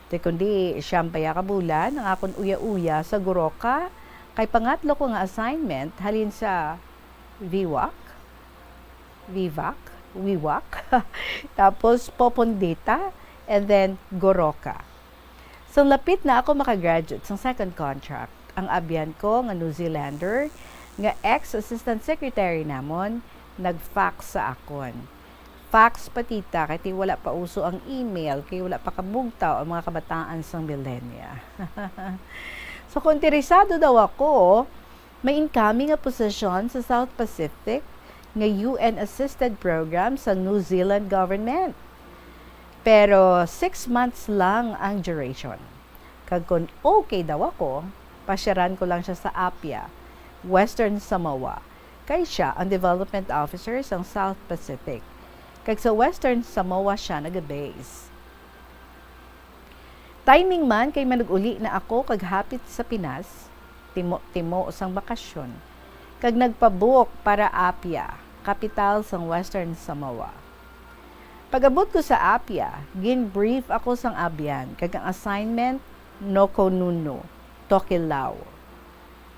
Ti kundi siyam pa ya ka bulan ang akon uya-uya sa Goroka, kay pangatlo ko nga assignment halin sa VWAC, VVAC, WIWAC, tapos Popondeta, and then Goroka. Sang lapit na ako makagraduate sang second contract, ang abyan ko nga New Zealander, nga ex-assistant secretary namon, nag-fax sa akon. Fax pa, tita, kay ti wala pa uso ang email, kay wala pa kabugtaw ang mga kabataan sang millennia. So, kung interesado daw ako, may incoming nga posisyon sa South Pacific nga U N-assisted program sa New Zealand government. Pero six months lang ang duration. Kag kon okay daw ako, pasyaran ko lang siya sa Apia, Western Samoa, kay siya ang development officer sang South Pacific. Kag sa Western Samoa siya naga-base. Timing man kay manug-uli na ako kag hapit sa Pinas, timo-timo sang bakasyon, kag nagpabuok para Apia, kapital sang Western Samoa. Pag-abot ko sa Apia, gin-brief ako sang abyan kag ang assignment, Nokonunu, Tokelau.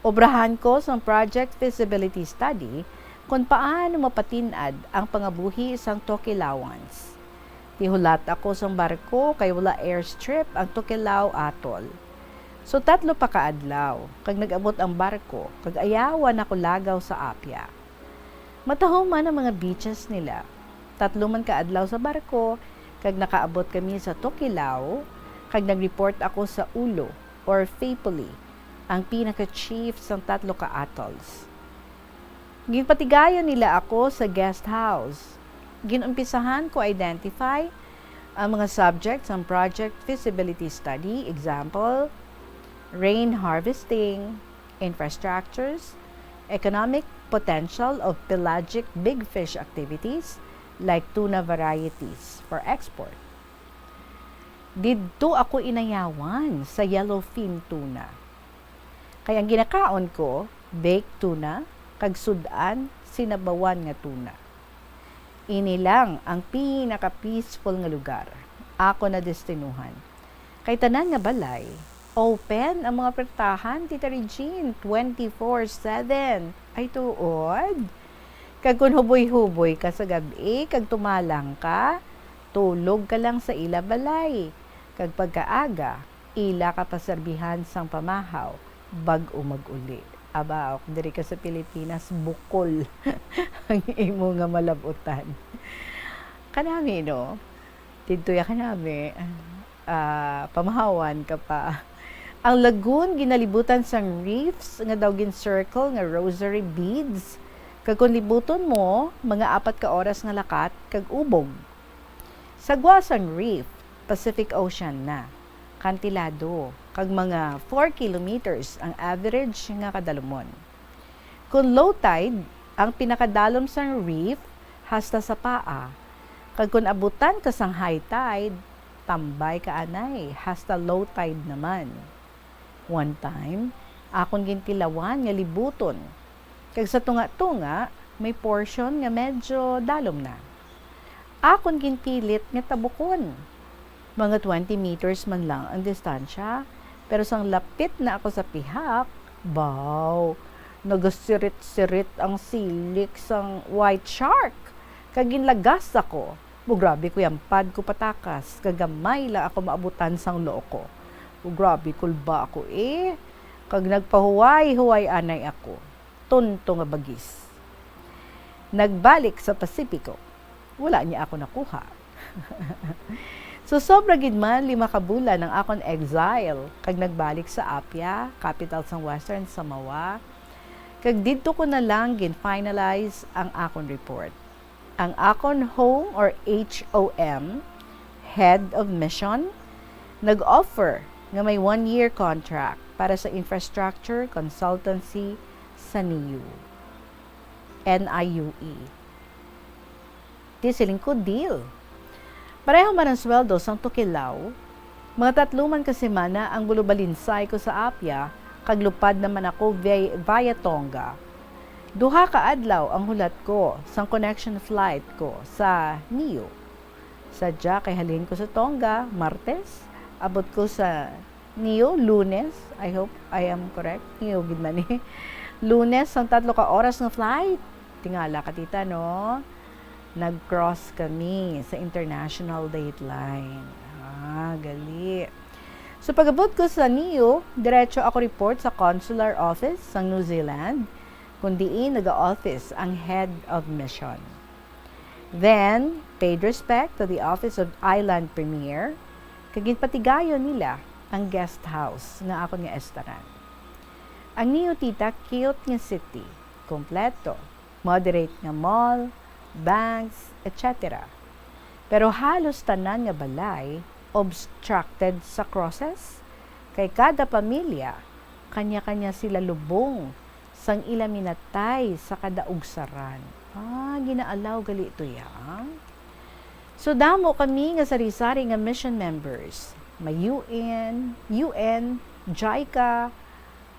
Obrahan ko sang project feasibility study kon paano mapatin-ad ang pangabuhi sang Tokelauans. Ti hulat ako sang barko kay wala airstrip ang Tokelau Atoll. So, tatlo pa ka adlaw, kag nag-abot ang barko, kag ayawan ako lagaw sa Apia. Matahuman ang mga beaches nila. Tatlo man ka adlaw sa barko, kag nakaabot kami sa Tokelau, kag nag-report ako sa Ulo, or Faipuli, ang pinaka-chief sang tatlo ka atolls. Ginpatigayon nila ako sa guest house. Gin-umpisahan ko identify ang mga subjects sang project feasibility study, example, rain harvesting, infrastructures, economic potential of pelagic big fish activities like tuna varieties for export. Didto ako inayawan sa yellowfin tuna. Kay ang ginakaon ko, baked tuna, kag sud-an, sinabawan nga tuna. Ini lang ang pinaka-peaceful nga lugar ako nadestinuhan. Kay tanan nga balay, open ang mga pertahan, Tita Regine, twenty-four seven. Ay, tuod? Kag kon huboy-huboy ka sa gab-i, kag tumalang ka, tulog ka lang sa ila balay. Kag pagkaaga, ila ka paserbihan sang pamahaw, bag-o mag-uli. Aba, ok, diri ka sa Pilipinas, bukol ang imo nga malab-utan. Kanami, no? Didto ya kanami, ah, pamahawan ka pa. Ang lagoon ginalibutan sang reefs nga daw gin-circle nga rosary beads, kag kon libuton mo, mga apat ka oras nga lakat kag ubog. Sa gwa sang reef, Pacific Ocean na. Kantilado, kag mga four kilometers ang average nga kadalumon. Kon low tide, ang pinakadalom sang reef hasta sa paa, kag kon abutan ka sang high tide, tambay ka anay hasta low tide naman. One time, akon gintilawan nga libuton, kag sa tunga-tunga may portion nga medyo dalom na. Akon ginpilit nga tabukon. Mga twenty meters man lang ang distansya, pero sang lapit na ako sa pihak, baw, nagasirit-sirit ang silik sang white shark, kag ginlagas ako. Mo grabe, kuyampad ko patakas, kag gamay lang ako maabutan sang loko. Mo grabe, kulba ako, eh. Kag nagpahuway-huway anay ako. Tonto nga bagis. Nagbalik sa Pasipiko. Wala niya ako nakuha. So, sobra gid man lima ka bulan ang akon exile, kag nagbalik sa Apia, capital sang Western Samoa, kag didto ko na lang gin-finalize ang akon report. Ang akon home or H O M, head of mission, nag-offer nga may one-year contract para sa infrastructure consultancy sa niu, N I U E. Di siling ko, deal. Pareho man ang sweldo sang Tokelau. Mga tatlo man ka semana ang bulubalinsay ko sa Apia, kag lupad naman ako via, via Tonga. Duha ka adlaw ang hulat ko sang connection flight ko sa niu. Sadya kay halin ko sa Tonga, Martes, abot ko sa niu, Lunes. I hope I am correct. Niu gid man ni. Lunes, ang tatlo ka oras nga flight. Tingala ka, tita, no? Nag-cross kami sa international date line. Ah, gali. So, pag-abot ko sa niu, diretso ako report sa consular office sa New Zealand, kung diin naga-office ang head of mission. Then, paid respect to the office of island premier, kag ginpatigayon nila ang guest house nga akon nga estaran. Ang niu, tita, cute nga city, kompleto, moderate nga mall, banks, et cetera. Pero halos tanan nga balay obstructed sa crosses, kay kada pamilya, kanya-kanya sila lubong sang ila minatay sa kada ugsaran. Ah, gina-allow gali ito, ya. So, damo kami nga sari-sari nga mission members. May U N, U N, JICA,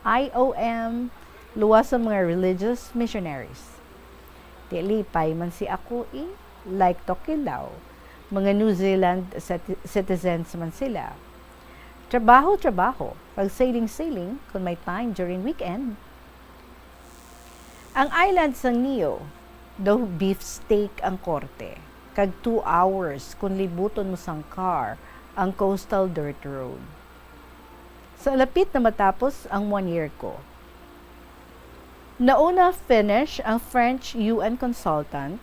I O M, luwas sa mga religious missionaries. Ti lipay man si ako, eh, like Tokelau, mga New Zealand citi-, citizens man sila. Trabaho, trabaho, kag sailing, sailing, kung may time during weekend. Ang island sang niu, daw beef steak ang korte, kag two hours kung libuton mo sang car ang coastal dirt road. Sa lapit na matapos ang one year ko, nauna finish ang French U N consultant,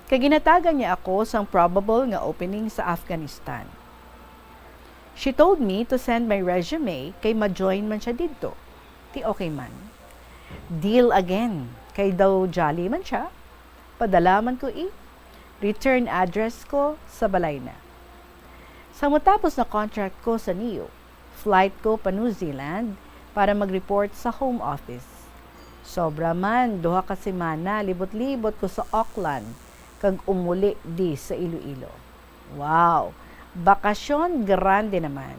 kag ginhatagan niya ako sang probable nga opening sa Afghanistan. She told me to send my resume kay ma-join man siya didto. Ti okay man. Deal again, kay daw jolly man siya. Padala man ko, eh. Return address ko sa balay na. Sa matapos na contract ko sa niu, flight ko pa New Zealand para mag-report sa home office. Sobra man, duha ka semana, libot-libot ko sa Auckland, kag umuli di sa Iloilo. Wow! Bakasyon grande naman,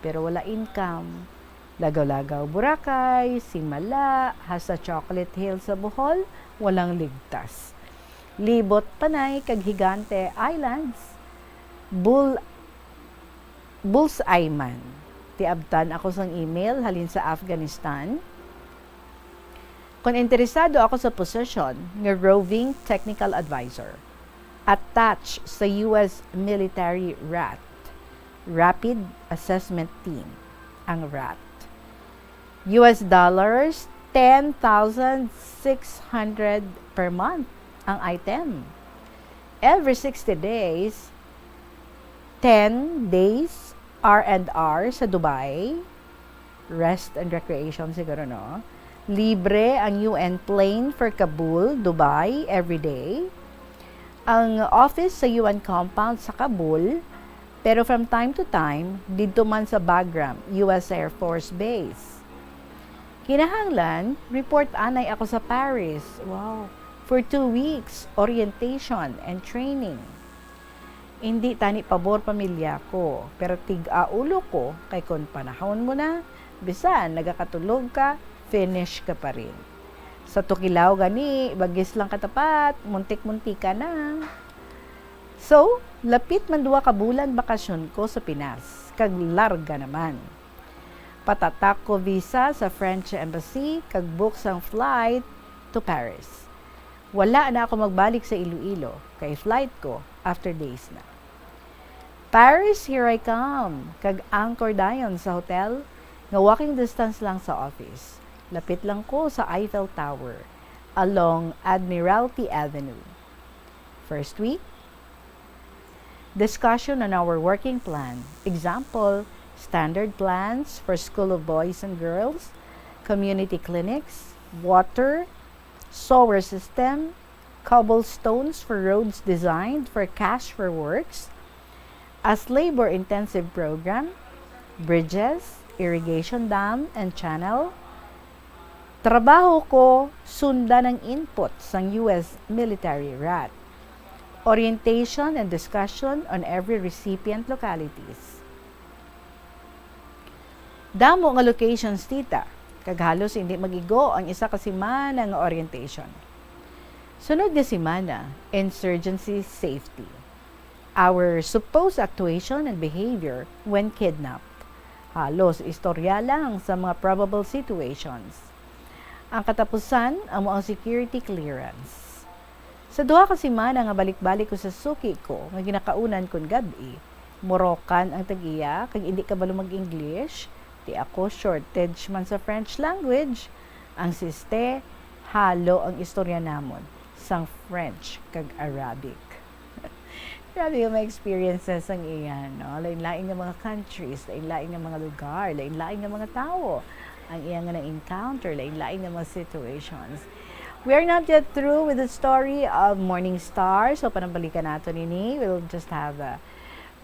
pero wala income. Lagaw-lagaw Boracay, Simala, hasta Chocolate Hill sa Bohol, walang ligtas. Libot Panay kag Higante Islands, bul-, bullseye man. Ti abtan ako sang email halin sa Afghanistan. Kon interesado ako sa posisyon nga roving technical advisor, attached sa U S military RAT, Rapid Assessment Team, ang RAT. U S dollars, ten thousand six hundred per month ang item. Every sixty days, ten days R and R sa Dubai, rest and recreation siguro, no? Libre ang U N plane for Kabul, Dubai, every day. Ang office sa U N compound sa Kabul, pero from time to time, didto man sa Bagram, U S Air Force Base. Kinahanglan, report anay ako sa Paris. Wow. For two weeks, orientation and training. Hindi tani pabor pamilya ko, pero tig-a ulo ko kay kon panahon mo na, bisan nagakatulog ka, finish ka pa rin. Sa Tokelau gani, bagis lang katapat, muntik-muntika na. So, lapit man duha ka bulan bakasyon ko sa Pinas, kag larga naman. Patatak ko visa sa French Embassy kag book sang flight to Paris. Wala na ako magbalik sa Iloilo, kay flight ko after days na. Paris, here I come! Kag anchor dayon sa hotel, nga walking distance lang sa office. Lapit lang ko sa Eiffel Tower, along Admiralty Avenue. First week, discussion on our working plan. Example, standard plans for School of Boys and Girls, community clinics, water, sewer system, cobblestones for roads designed for cash for works, as labor-intensive program, bridges, irrigation dam, and channel. Trabaho ko, sundan ang input sang U S military rat. Orientation and discussion on every recipient localities. Damo nga locations, tita, kag halos hindi mag-igo ang isa ka semana nga orientation. Sunod nga semana, insurgency safety. Our supposed actuation and behavior when kidnapped. Halos istorya lang sa mga probable situations. Ang katapusan, amo ang security clearance. Sa duha ka semana nga balik-balik ko sa suki ko nga ginakaunan kon gab-i, Morokan ang tag-iya kag indi kabalo mag-English, ti ako shortage man sa French language. Ang siste, halo ang istorya namon sang French kag Arabic. Grabe yung mga experiences ang iya, no? Lain-lain nga mga countries, lain-lain nga mga lugar, lain-lain nga mga tawo ang iya nga na-encounter, lain-lain nga mga situations. We are not yet through with the story of Morning Star. So, panambalikan nato nini. We'll just have uh,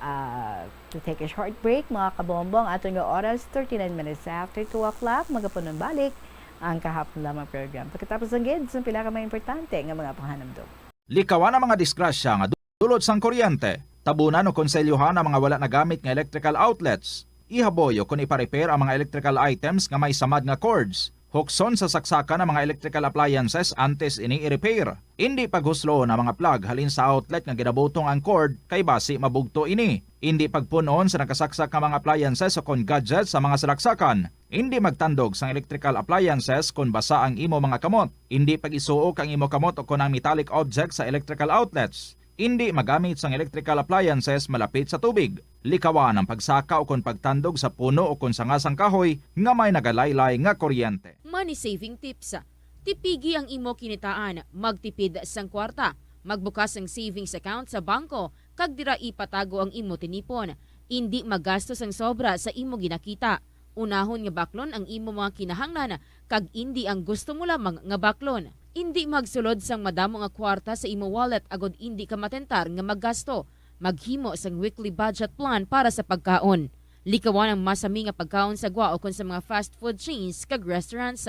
uh, to take a short break, mga kabombo. Ang aton nga oras, thirty-nine minutes after two o'clock. Magapunon balik ang kahapon lamang program. Pagkatapos ang gid, sa pila ka mga importante nga mga panghanumdom. Likawan ang mga disgrasya nga dulot sang kuryente. Tabunan o konselyohan ang mga wala nagamit nga electrical outlets. Ihaboy o kon ipa-repair ang mga electrical items nga may samad nga cords. Hukson sa saksakan ang mga electrical appliances antes ini i-repair. Indi paghusloon ang mga plug halin sa outlet nga ginabutong ang cord kay basi mabugto ini. Indi pagpun-on sa nakasaksak nga mga appliances o kon gadgets sa mga salaksakan. Indi magtandog sang electrical appliances kon basa ang imo mga kamot. Indi pag-isuok ang imo kamot o kon ang metallic objects sa electrical outlets. Indi magamit sang electrical appliances malapit sa tubig. Likawan ang pagsaka o kon pagtandog sa puno o kon sanga sang kahoy nga may nagalaylay nga kuryente. Money saving tips. Tipigi ang imo kinitaan, magtipid sang kwarta, magbukas sang savings account sa bangko, kag dira ipatago ang imo tinipon. Indi magasto sang sobra sa imo ginakita. Unahon nga baklon ang imo mga kinahanglan kag indi ang gusto mo lamang nga baklon. Indi magsulod sang madamo nga kwarta sa imo wallet agod indi ka matentar nga maggasto. Maghimo sang weekly budget plan para sa pagkaon. Likawan ang masami nga pagkaon sa gwa ukon sa mga fast food chains kag restaurants.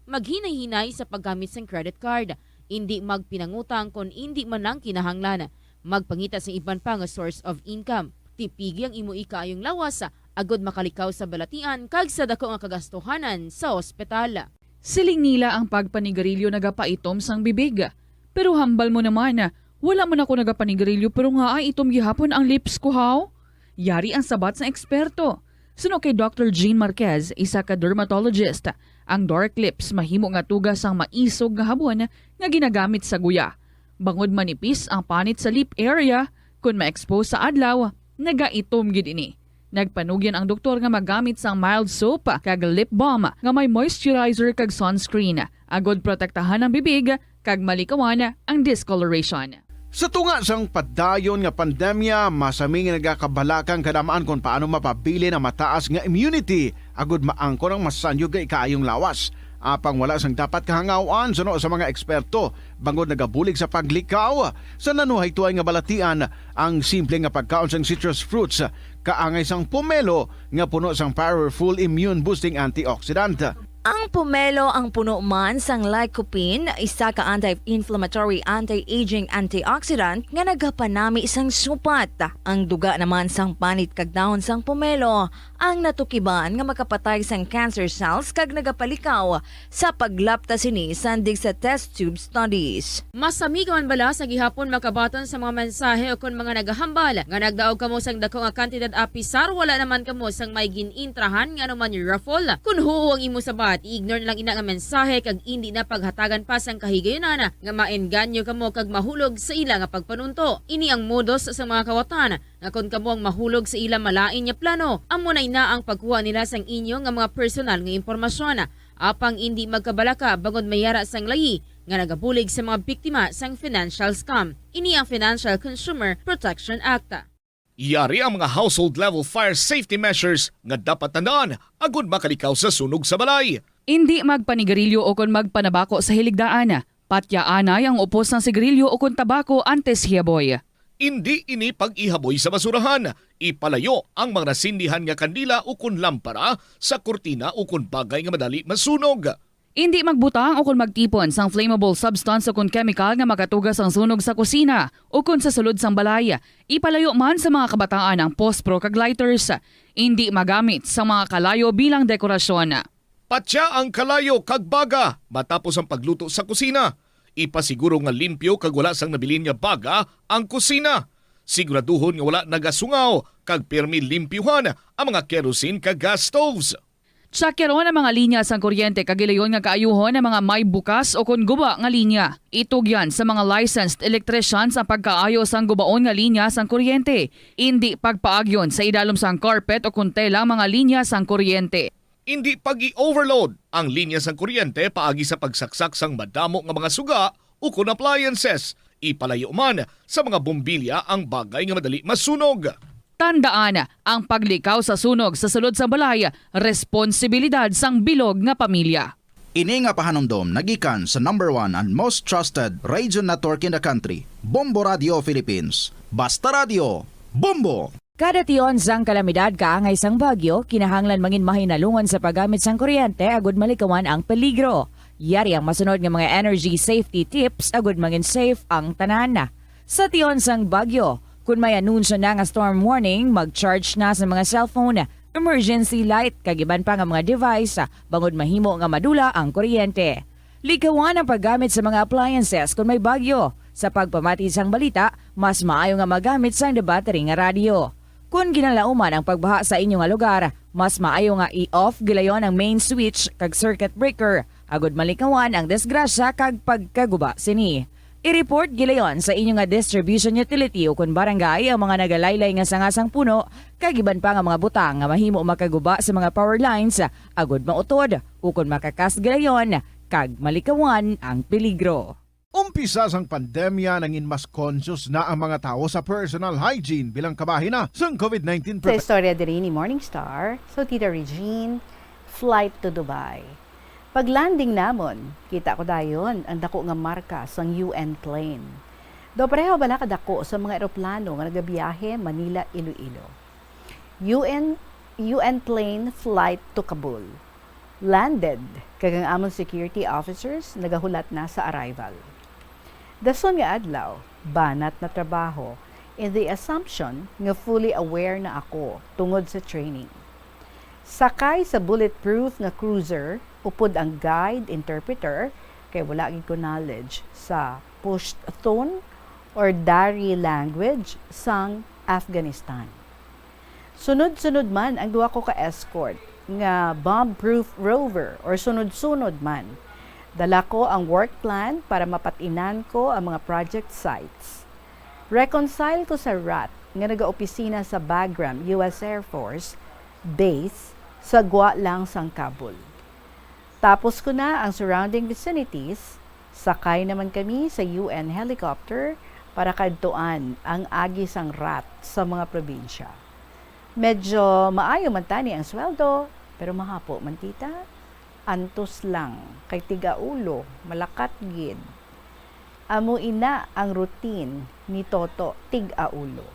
Maghinay-hinay sa paggamit sang credit card. Indi magpinangutang kon indi man lang kinahanglan. Magpangita sang iban pa nga source of income. Tipigi ang imo ikaayong lawas agod makalikaw sa balatian kag sa daku nga kagastuhanan sa ospital. Siling nila ang pagpanigarilyo nagapaitom sang bibig. Pero hambal mo naman, wala man ako nagapanigarilyo pero ngaay itom gihapon ang lips ko, haw? Yari ang sabat sang eksperto. Suno kay Doctor Jean Marquez, isa ka dermatologist, ang dark lips mahimo nga tuga sang maisog nga habon nga ginagamit sa guya. Bangod manipis ang panit sa lip area, kon ma-expose sa adlaw, nagaitom gid ini. Nagpanugyan ang doktor nga magamit sang mild soap kag lip balm nga may moisturizer kag sunscreen, agod protektahan ang bibig kag malikawan ang discoloration. Sa tunga sang padayon nga pandemya, masami nga nagakabalaka ang kadam-an kon paano mapabilin ang mataas nga immunity agud maangkon ang masanyog nga ikaayong lawas. Apang wala sang dapat kahangaw-an suno sa mga eksperto, bangod nagabulig sa paglikaw sa nanuhaytoy nga balatian ang simple nga pagkaon sang citrus fruits, kaangay sang pomelo nga puno sang powerful immune-boosting antioxidant. Ang pomelo ang puno man sang lycopene, isa ka anti-inflammatory, anti-aging antioxidant nga nagapanami sang supat. Ang duga naman sang panit kag dahon sang pomelo ang natukiban nga makapatay sang cancer cells kag nagapalikaw sa paglapta sini sandig sa test tube studies. Masamigo man bala sa gihapon makabaton sa mga mensahe ukon mga nagahambal nga nagdaog kamo sang dako nga kantidad apisar wala naman kamo sang may gin-intrahan nga anuman raffle? Kon huo ang imo sabat, i-ignore na lang ina nga mensahe kag indi na paghatagan pa sang kahigayunan nga maengganyo kamo kag mahulog sa ila nga pagpanunto. Ini ang modus sa mga kawatan nga kon kamo ang mahulog sa ila malain nga plano, amo na ina ang pagkuha nila sang inyo nga mga personal nga impormasyon. Apang indi magkabalaka bangod may yara sang layi nga nagabulig sa mga biktima sang financial scam. Ini ang Financial Consumer Protection Act. Yari ang mga household level fire safety measures nga dapat tandaan agud makalikaw sa sunog sa balay. Indi magpanigarilyo ukon magpanabako sa hiligdaan. Patyaanay ang upos sang sigarilyo ukon tabako antes hiaboy. Indi ini pag-ihaboy sa basurahan. Ipalayo ang mga nasindihan nga kandila ukon lampara sa kurtina ukon bagay nga madali masunog. Indi magbutang ukon magtipon sang flammable substance ukon kemikal nga makatuga sang sunog sa kusina ukon sa sulod sang balay. Ipalayo man sa mga kabataan ang pospro kag lighters. Indi magamit sang mga kalayo bilang dekorasyon. Patya ang kalayo kag baga matapos ang pagluto sa kusina. Ipasiguro nga limpyo kag wala sang nabilin nga baga ang kusina. Siguraduhon nga wala nagasungaw kag pirmi limpyuhan ang mga kerosene kag gas stoves. Tsakyaron ang mga linya sang kuryente kag hilayon nga kaayuhon ang mga may bukas ukon guba nga linya. Itugyan sa mga licensed electricians ang pagkaayo sang gubaon nga linya sang kuryente. Indi pagpaagyon sa idalom sang carpet ukon tela ang mga linya sang kuryente. Indi pag-i-overload ang linya sang kuryente paagi sa pagsaksak sang madamo nga mga suga ukon appliances. Ipalayo man sa mga bombilya ang bagay nga madali masunog. Tandaan, ang paglikaw sa sunog sa sulod sang balay responsibilidad sang bilog nga pamilya. Ini nga pahanumdom nagikan sa number one and most trusted radio network in the country, Bombo Radio Philippines. Basta Radio, Bombo! Kada tion sang kalamidad kaangay sang bagyo, kinahanglan mangin mahinalungon sa paggamit sang kuryente agud malikawan ang peligro. Yari ang masunod nga mga energy safety tips agud mangin safe ang tanan. Sa tion sang bagyo, kon may anunsyo na nga storm warning, mag-charge na sa mga cellphone, emergency light, kag iban pa nga mga device, bangod mahimo nga madula ang kuryente. Likawan ang paggamit sa mga appliances kon may bagyo. Sa pagpamati sang balita, mas maayo nga magamit sang debattery nga radyo. Kon ginalauman ang pagbaha sa inyo nga lugar, mas maayo nga i-off gilayon ang main switch kag circuit breaker, agud malikawan ang disgrasya kag pagkaguba sini. I-report gilayon sa inyo nga distribution utility ukon barangay ang mga nagalaylay nga sanga sang puno kag iban pa nga mga butang nga mahimo makaguba sa mga power lines, agud mautod ukon makakas gilayon kag malikawan ang peligro. Umpisa sang pandemya, nangin mas conscious na ang mga tawo sa personal hygiene bilang kabahin na sang COVID nineteen Sa istorya diri ni Morning Star, so Tita Regine, flight to Dubai. Pag-landing namon, kita ko dayon ang dako nga marka sang U N plane. Daw pareho bala kadako sa mga eroplano nga nagabiyahe Manila-Iloilo. U N, U N plane flight to Kabul. Landed, kag ang amon security officers nagahulat na sa arrival. Dason nga adlaw, banat na trabaho, in the assumption nga fully aware na ako tungod sa training. Sakay sa bulletproof nga cruiser, upod ang guide, interpreter, kay wala gid ko knowledge sa Pashtun or Dari language sang Afghanistan. Sunod-sunod man ang duha ko ka escort nga bomb-proof rover or sunod-sunod man. Dala ko ang work plan para mapat-inan ko ang mga project sites. Reconcile ko sa rat nga nagaopisina sa Bagram U S Air Force Base sa gwa lang sang Kabul. Tapos ko na ang surrounding vicinities, sakay naman kami sa U N helicopter para kadtuan ang agi sang rat sa mga probinsya. Medyo maayo man tani ang sweldo, pero mahapo man kita. antos lang, kay tig-aulo, malakat gid. Amo ina ang routine ni Toto, tig-aulo.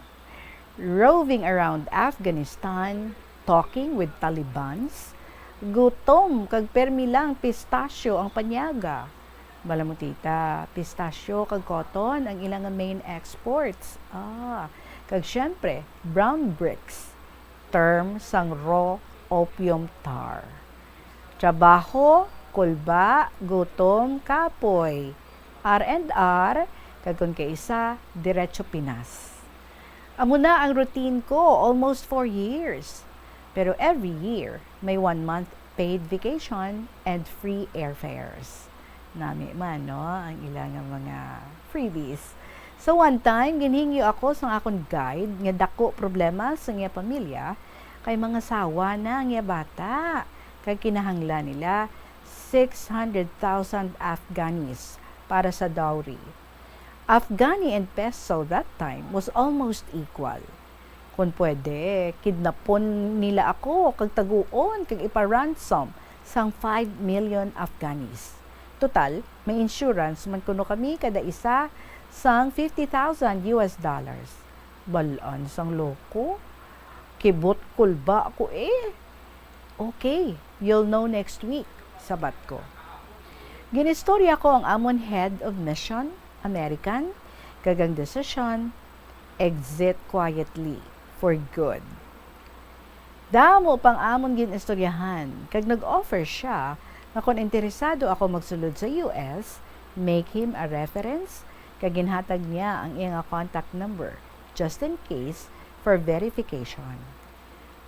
Roving around Afghanistan, talking with Talibans, gutom kag permi lang pistasyo ang panyaga. Bala mo, tita, pistasyo kag cotton ang ila nga main exports. Ah, kag syempre, brown bricks, term sang raw opium tar. Trabaho, kulba, gutom, kapoy. R and R, kag kon kaisa, diretso Pinas. Amo na ang routine ko almost four years. Pero every year, may one month paid vacation and free airfares. Nami man, no, ang ila nga mga freebies. So, one time, ginhingyo ako sang akon guide nga dako problema sa iya pamilya, kay mangasawa na ang iya bata, kag kinahanglan nila six hundred thousand Afghanis para sa dowry. Afghani and peso that time was almost equal. Kon pwede, kidnapon nila ako kag taguon kag ipa-ransom sang five million Afghanis. Total, may insurance man kuno kami kada isa sang fifty thousand U S dollars. Bal-an sang loko, kibot kulba ako eh. "Okay, you'll know next week," sabat ko. Ginistorya ko ang amon head of mission, American, kag ang desisyon, exit quietly, for good. Damo pang amon ginistoryahan, kag nag-offer sia nga kon interesado ako magsulod sa U S, make him a reference, kag ginhatag niya ang iya nga contact number, just in case, for verification.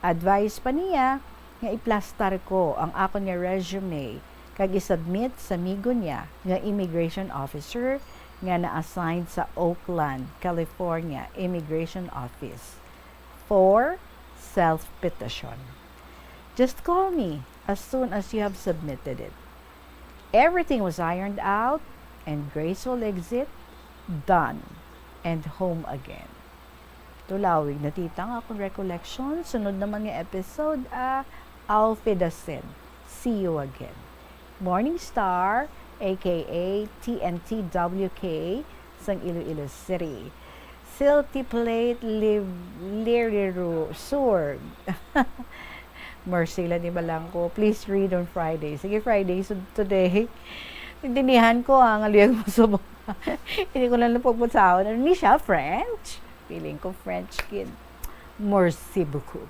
Advice pa niya nga iplastar ko ang akon nga resume kag isubmit sa amigo niya nga immigration officer nga na-assign sa Oakland, California Immigration Office for self-petition. "Just call me as soon as you have submitted it." Everything was ironed out and graceful exit, done, and home again. Tulawig na, tita, ang akon recollection. Sunod naman nga episode, ah, Auf Wiedersehen. See you again. Morning Star, A K A T N T W K, sang Iloilo City. Silty Plate Liv-, Liriru Sur. Mercy lang, di ba lang ko? Please read on Friday. Sige, Friday, so today. Intindihan ko, ah, nga luyag mo sa mga. Hindi ko lang napagputsaon. Ano ni siya? French? Feeling ko French, kid. Merci beaucoup.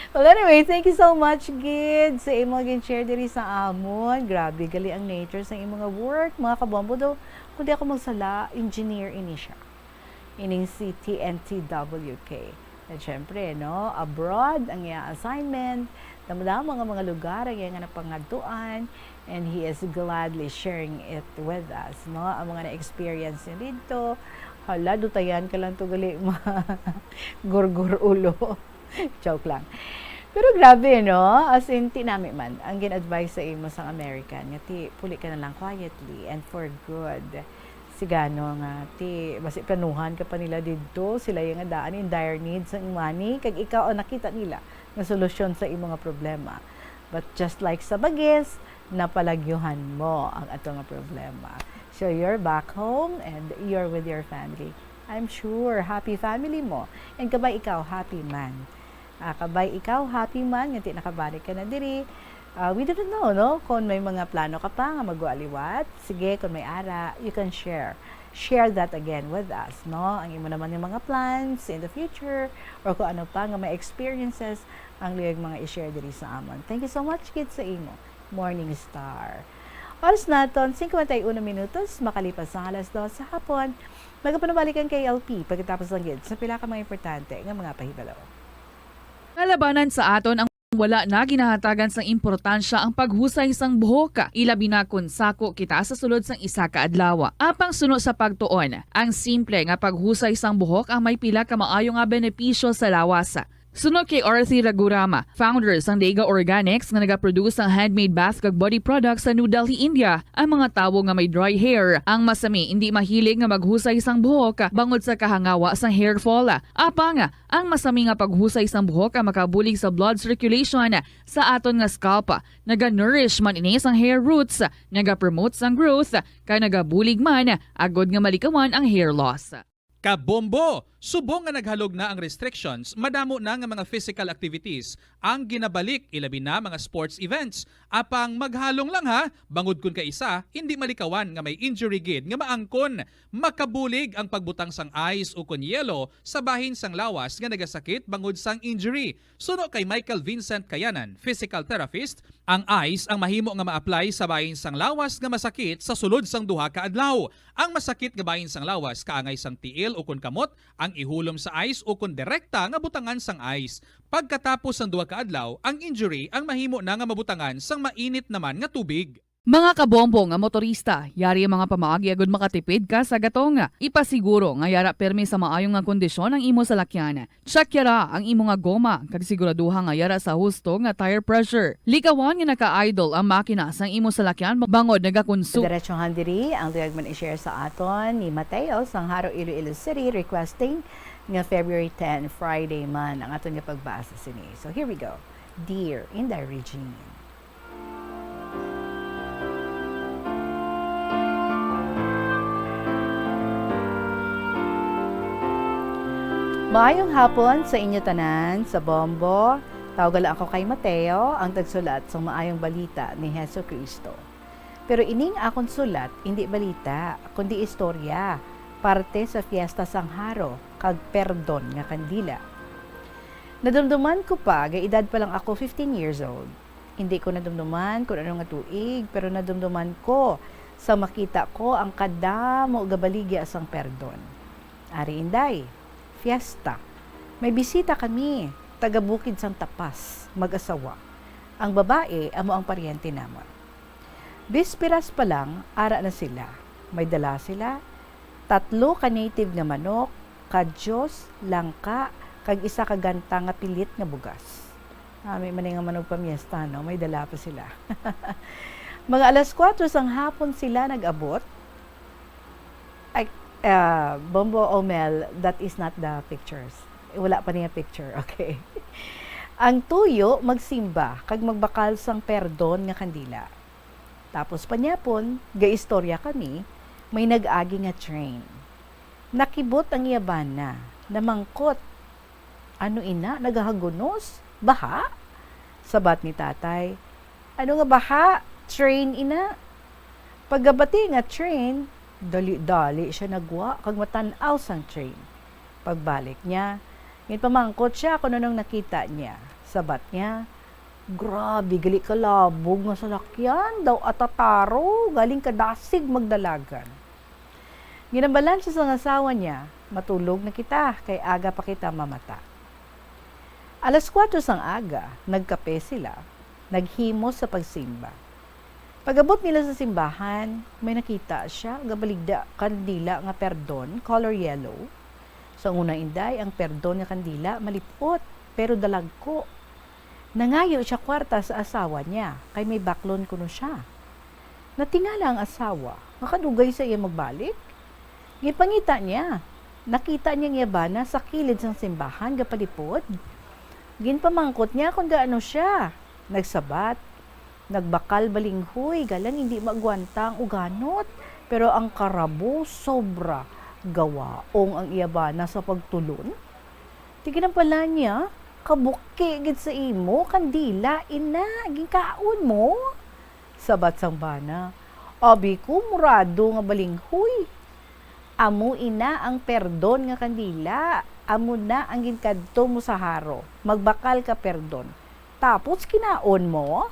Well, anyway, thank you so much, gid, sa imong gin-share diri sa amon. Grabe, gali ang nature sa imong nga work, mga kabombo. Daw, kung di ako magsala, engineer ini siya. Ining si T N T W K. At syempre, no, abroad ang iya assignment. Damo-damo nga mga lugar ang iya nga napangadtuan. And he is gladly sharing it with us, no? Ang mga na-experience niya dito. Hala, dutayan ka lang to gali, ma-, gurgur ulo. Joke lang. Pero grabe, no? As in, tinami man ang gin-advise sa imo sang American nga ti, puli ka na lang quietly and for good. Sigano nga ti, basi planuhan ka pa nila didto, sila yung nga daan in dire need sang money, kag ikaw ang nakita nila nga solusyon sa imo nga problema. But just like sa bagis, napalagyuhan mo ang ato nga problema. So you're back home and you're with your family. I'm sure happy family mo. And kabay ikaw, happy man. Ah, kabay ikaw, happy man, nga ti nakabalik ka na diri. Ah, we don't know, no? Kung may mga plano ka pa nga magwa liwat, sige, kung may ara, you can share. Share that again with us, no? Ang imo naman nga mga plans in the future or kung ano pa nga may experiences ang luyag mga i-share diri sa amon. Thank you so much, gid, sa imo. Morning Star. Oras naton, singkwenta y uno minutos, makalipas ang alas dos sa hapon. Magapanabalik ang K L P pagkatapos lang gid sa pila ka mga importante nga mga pahibalo. Kalabanan sa aton ang wala na ginahatagan sang importansya ang paghusay sang buhok, ilabi na kon sako kita sa sulod sang isa ka adlaw. Apang suno sa pagtuon, ang simple nga paghusay sang buhok ang may pila ka maayo nga benepisyo sa lawas. Suno kay Arthi Ragurama, founder sang Dega Organics nga nagaproduce sang handmade bath kag body products sa New Delhi, India, ang mga tawo nga may dry hair ang masami indi mahilig nga maghusay sang buhok bangod sa kahangawa sang hair fall. Apang ang masami nga paghusay sang buhok ang makabulig sa blood circulation sa aton nga scalp. Naga-nourish man ini sang hair roots, nagapromote sang growth, kag nagabulig man agod nga malikawan ang hair loss. Kabombo! Subong nga naghalog na ang restrictions, madamo na nga mga physical activities ang ginabalik, ilabi na mga sports events. Apang maghalong lang ha, bangod kun kaisa, hindi malikawan nga may injury gid nga maangkon. Makabulig ang pagbutang sang ice ukon yelo sa bahin sang lawas nga nagasakit bangod sang injury. Suno kay Michael Vincent Kayanan, physical therapist, ang ice ang mahimo nga ma-apply sa bahin sang lawas nga masakit sa sulod sang duha ka adlaw. Ang masakit nga bahin sang lawas kaangay sang tiil ukon kamot ang ihulom sa ice ukon direkta nga butangan sang ice. Pagkatapos sang duha ka adlaw, ang injury ang mahimo na nga mabutangan sang mainit naman nga tubig. Mga kabombo nga motorista, yari ang mga pamaagi agud makatipid ka sa gatong. Ipasiguro nga yara pirmi sa maayo nga kondisyon ang imo salakyan. Check yara ang imo nga goma kag siguraduha nga yara sa husto nga tire pressure. Likawan nga naka-idle ang makina sang imo salakyan bangod nagakonsu- Diretsohan diri ang luyag man i-share sa aton ni Mateo sang Jaro, Iloilo City, requesting nga February ten, Friday man ang aton nga pagbasa sini. So here we go. Dear Inday Regine. Maayong hapon sa inyo tanan, sa Bombo. Tawag lang ako kay Mateo, ang tagsulat sang Maayong Balita ni Jesu-Cristo. Pero ining akon sulat indi balita, kundi istorya, parte sa Fiesta sang Jaro kag Perdon nga Kandila. Nadumduman ko pa, ga edad pa lang ako fifteen years old. Hindi ko nadumduman kung ano nga tuig, pero nadumduman ko sa makita ko ang kadamo nga baligya sang Perdon. Ari, Inday, fiesta. May bisita kami, taga Bukid sang Tapas, mag-asawa. Ang babae, amo ang paryente namon. Bisperas pa lang, ara na sila. May dala sila, tatlo ka native nga manok, kadyos, langka, kag isa ka ganta nga pilit nga bugas. Nami man nga manugpamiesta, no? May dala pa sila. Mga alas kuwatro sang hapon sila nag-abot. Ay, ah, Bombo, Omel, that is not the pictures. Wala pa niya picture, okay. Ang tuyo, magsimba, kag magbakal sang perdon nga kandila. Tapos pa niya pon, gaistorya kami, may nag-agi nga train. Nakibot ang iya bana, namangkot, "Ano ina, nagahagunos? Baha?" Sabat ni tatay, "Ano nga baha? Train ina." Pagkabati nga train, dali-dali siya nagwa kag matan-aw sang train. Pagbalik niya, ginpamangkot siya kung anong nakita niya. Sabat niya, "Grabe, gali ka labog nga salakyan, daw atataro, galing ka dasig magdalagan." Ginambalan siya sang asawa niya, "Matulog na kita, kay aga pa kita mamata." Alas kuwatro sang aga, nagkape sila, naghimos sa pagsimba. Pag-abot nila sa simbahan, may nakita siya, gabaligya kandila nga perdon, color yellow. Sa una, Inday, ang perdon nga kandila, malip-ot, pero dalagko. Nangayo siya kwarta sa asawa niya, kay may baklon kuno siya. Natingala ang asawa, nga kadugay sa iya magbalik. Ginpangita niya, nakita niya ang iya bana sa kilid sang simbahan, gapalipod. Ginpamangkot niya kon gaano siya. Nagsabat, "Nagbakal balinghoy, galang hindi maagwanta ang uganot, pero ang karabo sobra. Gawaong ang iya bana sa pagtulon." Ti ginambalan niya, "Kabuki gid sa imo, kandila, ina, ginkaon mo?" Sabat sang bana, "Abi ko, murado nga balinghoy. Amo ina ang perdon nga kandila, amo na ang ginkadto mo sa Jaro, magbakal ka perdon. Tapos kinaon mo?"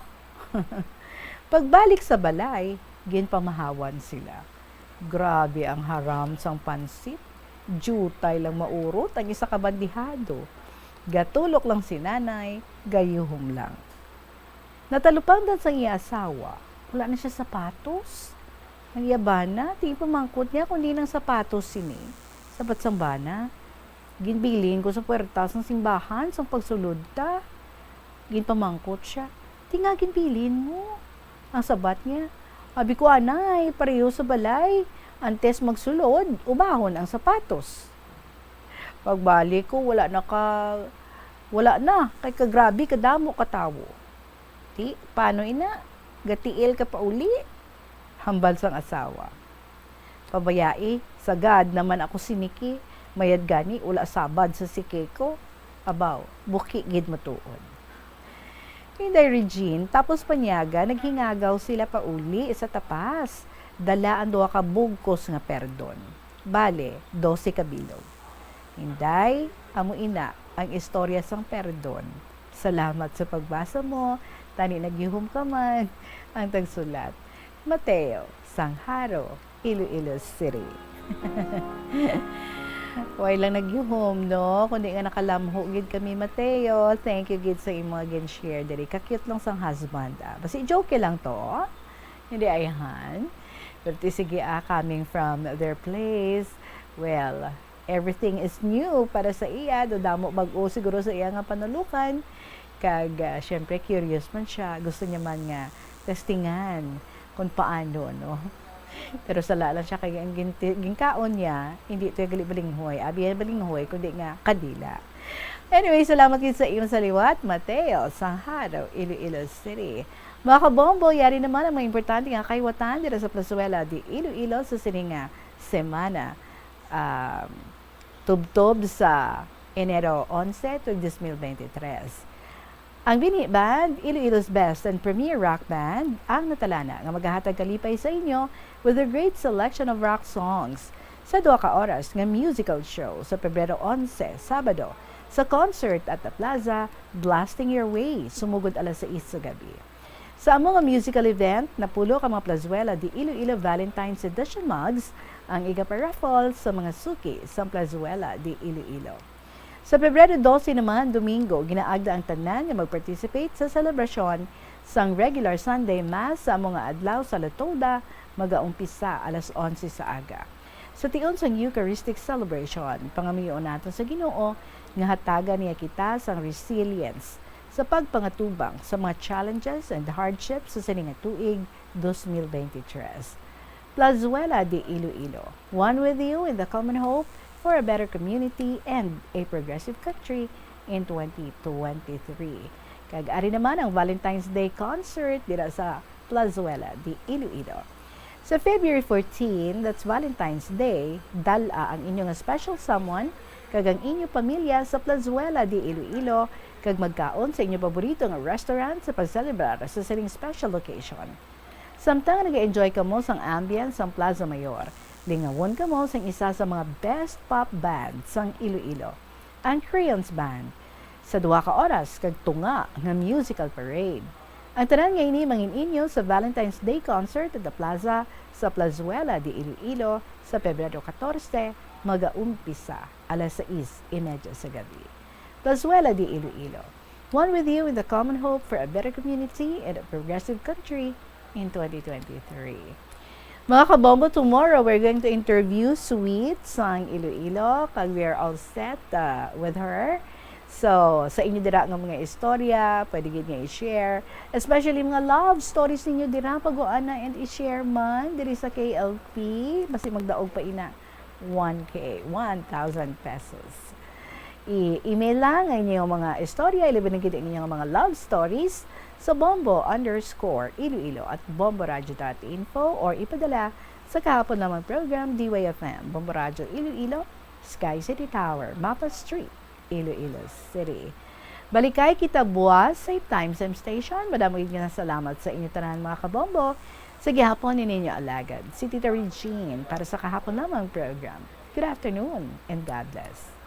Pagbalik sa balay, ginpamahawan sila. Grabe ang haram sang pansit. Diutay lang maurot ang isa ka bandihado. Gatulok lang si nanay, gayuhom lang. Natalupangdan sang iya asawa, wala na siya sapatos. Ang iya bana, ti ginpamangkot niya kon diin ang sapatos sini. Sabat sang bana, Ginbilin ko sa puwerta sang simbahan sang pagsulod ta. Ginpamangkot sia, "Ti nga ginbilin mo?" Ang sabat niya, "Abi ko anay, pareho sa balay, antes magsulod, ubahon ang sapatos." Pagbalik ko, wala na ka, wala na, kay kagrabe kadamo ka tawo. "Ti, paano ina? Gatiil ka pauli?" hambal sang asawa. "Pabayai, sagad naman ako si Nikki, mayad gani wala sabad sa siki ko." Abaw, buki gid matuod. Inday Regine, tapos panyaga, naghingagaw sila pauli sa tapas. Dala ang duha ka bugkos nga perdon. Bale, dose ka bilog. Inday, amo ina ang istorya sang perdon. Salamat sa pagbasa mo, tani naghihom ka man ang tagsulat. Mateo, Sanjaro, Iloilo City. Way lang naghihom, no? Kundi nga nakalamho gid kami, Mateo. Thank you gid sa imo nga gin-share diri. Ka-cute lang sang husband, ah. Basi joke lang to. Hindi, ayhan. Pero ti, sige, ah, coming from their place, well, everything is new para sa iya. Do damo bag-o siguro sa iya nga panulukan. Kag, ah, syempre, curious man siya. Gusto niya man nga testingan kung paano, no? Pero sala lang siya kay ang ginti-, ginkaon niya, hindi to gali balinghoy. Abi niya balinghoy, kundi nga kadila. Anyway, salamat gid sa imo sa liwat, Mateo Sanjaro, Iloilo City. Mga kabombo, yari naman ang mga importante nga kayawatan dira sa Plazuela de Iloilo sa sini nga semana, um, tubtob sa Enero onse, tuig dos mil bente tres. Ang Binhi Band, Iloilo's best and premier rock band, ang natalana nga magahatag kalipay sa inyo with a great selection of rock songs sa duha ka oras nga musical show sa Pebrero onse, Sabado, sa Concert at the Plaza, Blasting Your Way, sumugod alas sais sa gabi. Sa amo nga musical event, napulo ka mga Plazuela de Iloilo Valentine's Edition mugs ang igaparaffle sa mga suki sang Plazuela de Iloilo. Sa Pebrero dose naman, Domingo, ginaagda ang tanan nga mag-participate sa selebrasyon sang regular Sunday Mass sa amo nga adlaw sa Latoda, magaumpisa alas onse sa aga. Sa tion sang Eucharistic Celebration, pangamuyoon naton sa Ginoo nga hatagan niya kita sang resilience sa pagpangatubang sa mga challenges and hardships sa sini nga tuig, dos mil bente tres. Plazuela de Iloilo, one with you in the common hope for a better community and a progressive country in twenty twenty-three. Kag ari naman ang Valentine's Day concert dira sa Plazuela de Iloilo. Sa February fourteen, that's Valentine's Day, dal-a ang inyo nga special someone kag ang inyo pamilya sa Plazuela de Iloilo kag magkaon sa inyo paborito nga restaurant sa pagselebrar sa sining special occasion. Samtang nag-enjoy kamo sang ambience sang Plaza Mayor, lingawon kamo sang isa sa mga best pop band sang Iloilo, ang Crayons Band, sa duha ka oras kag tunga nga musical parade. Ang tanan nga ini mangin-inyo sa Valentine's Day Concert at the Plaza sa Plazuela de Iloilo sa Pebrero katorse, magaumpisa alas sais y media sa gabi. Plazuela de Iloilo, one with you in the common hope for a better community and a progressive country in twenty twenty-three. Mga kabombo, tomorrow we're going to interview Sweet sang Iloilo, kag we are all set, uh, with her. So, sa inyo dira nga mga istorya, pwede gid nga i-share. Especially mga love stories ninyo dira, pag-uana and i-share man diri sa K L P. Basi magdaog pa ina one K, one thousand pesos. I-email lang ang inyong mga istorya, ilabi na gid ang inyong mga love stories sa bombo underscore iloilo at bomboradio dot info or ipadala sa kahapon lamang program, D Y F M, Bombo Radio Iloilo, Sky City Tower, Mapa Street, Iloilo City. Balikay kita buwas, same time, same station. Madamo gid nga salamat sa inyo tanan, mga kabombo. Sa gihapon ni ninyo alagad, si Tita Regine, para sa kahapon lamang program. Good afternoon and God bless.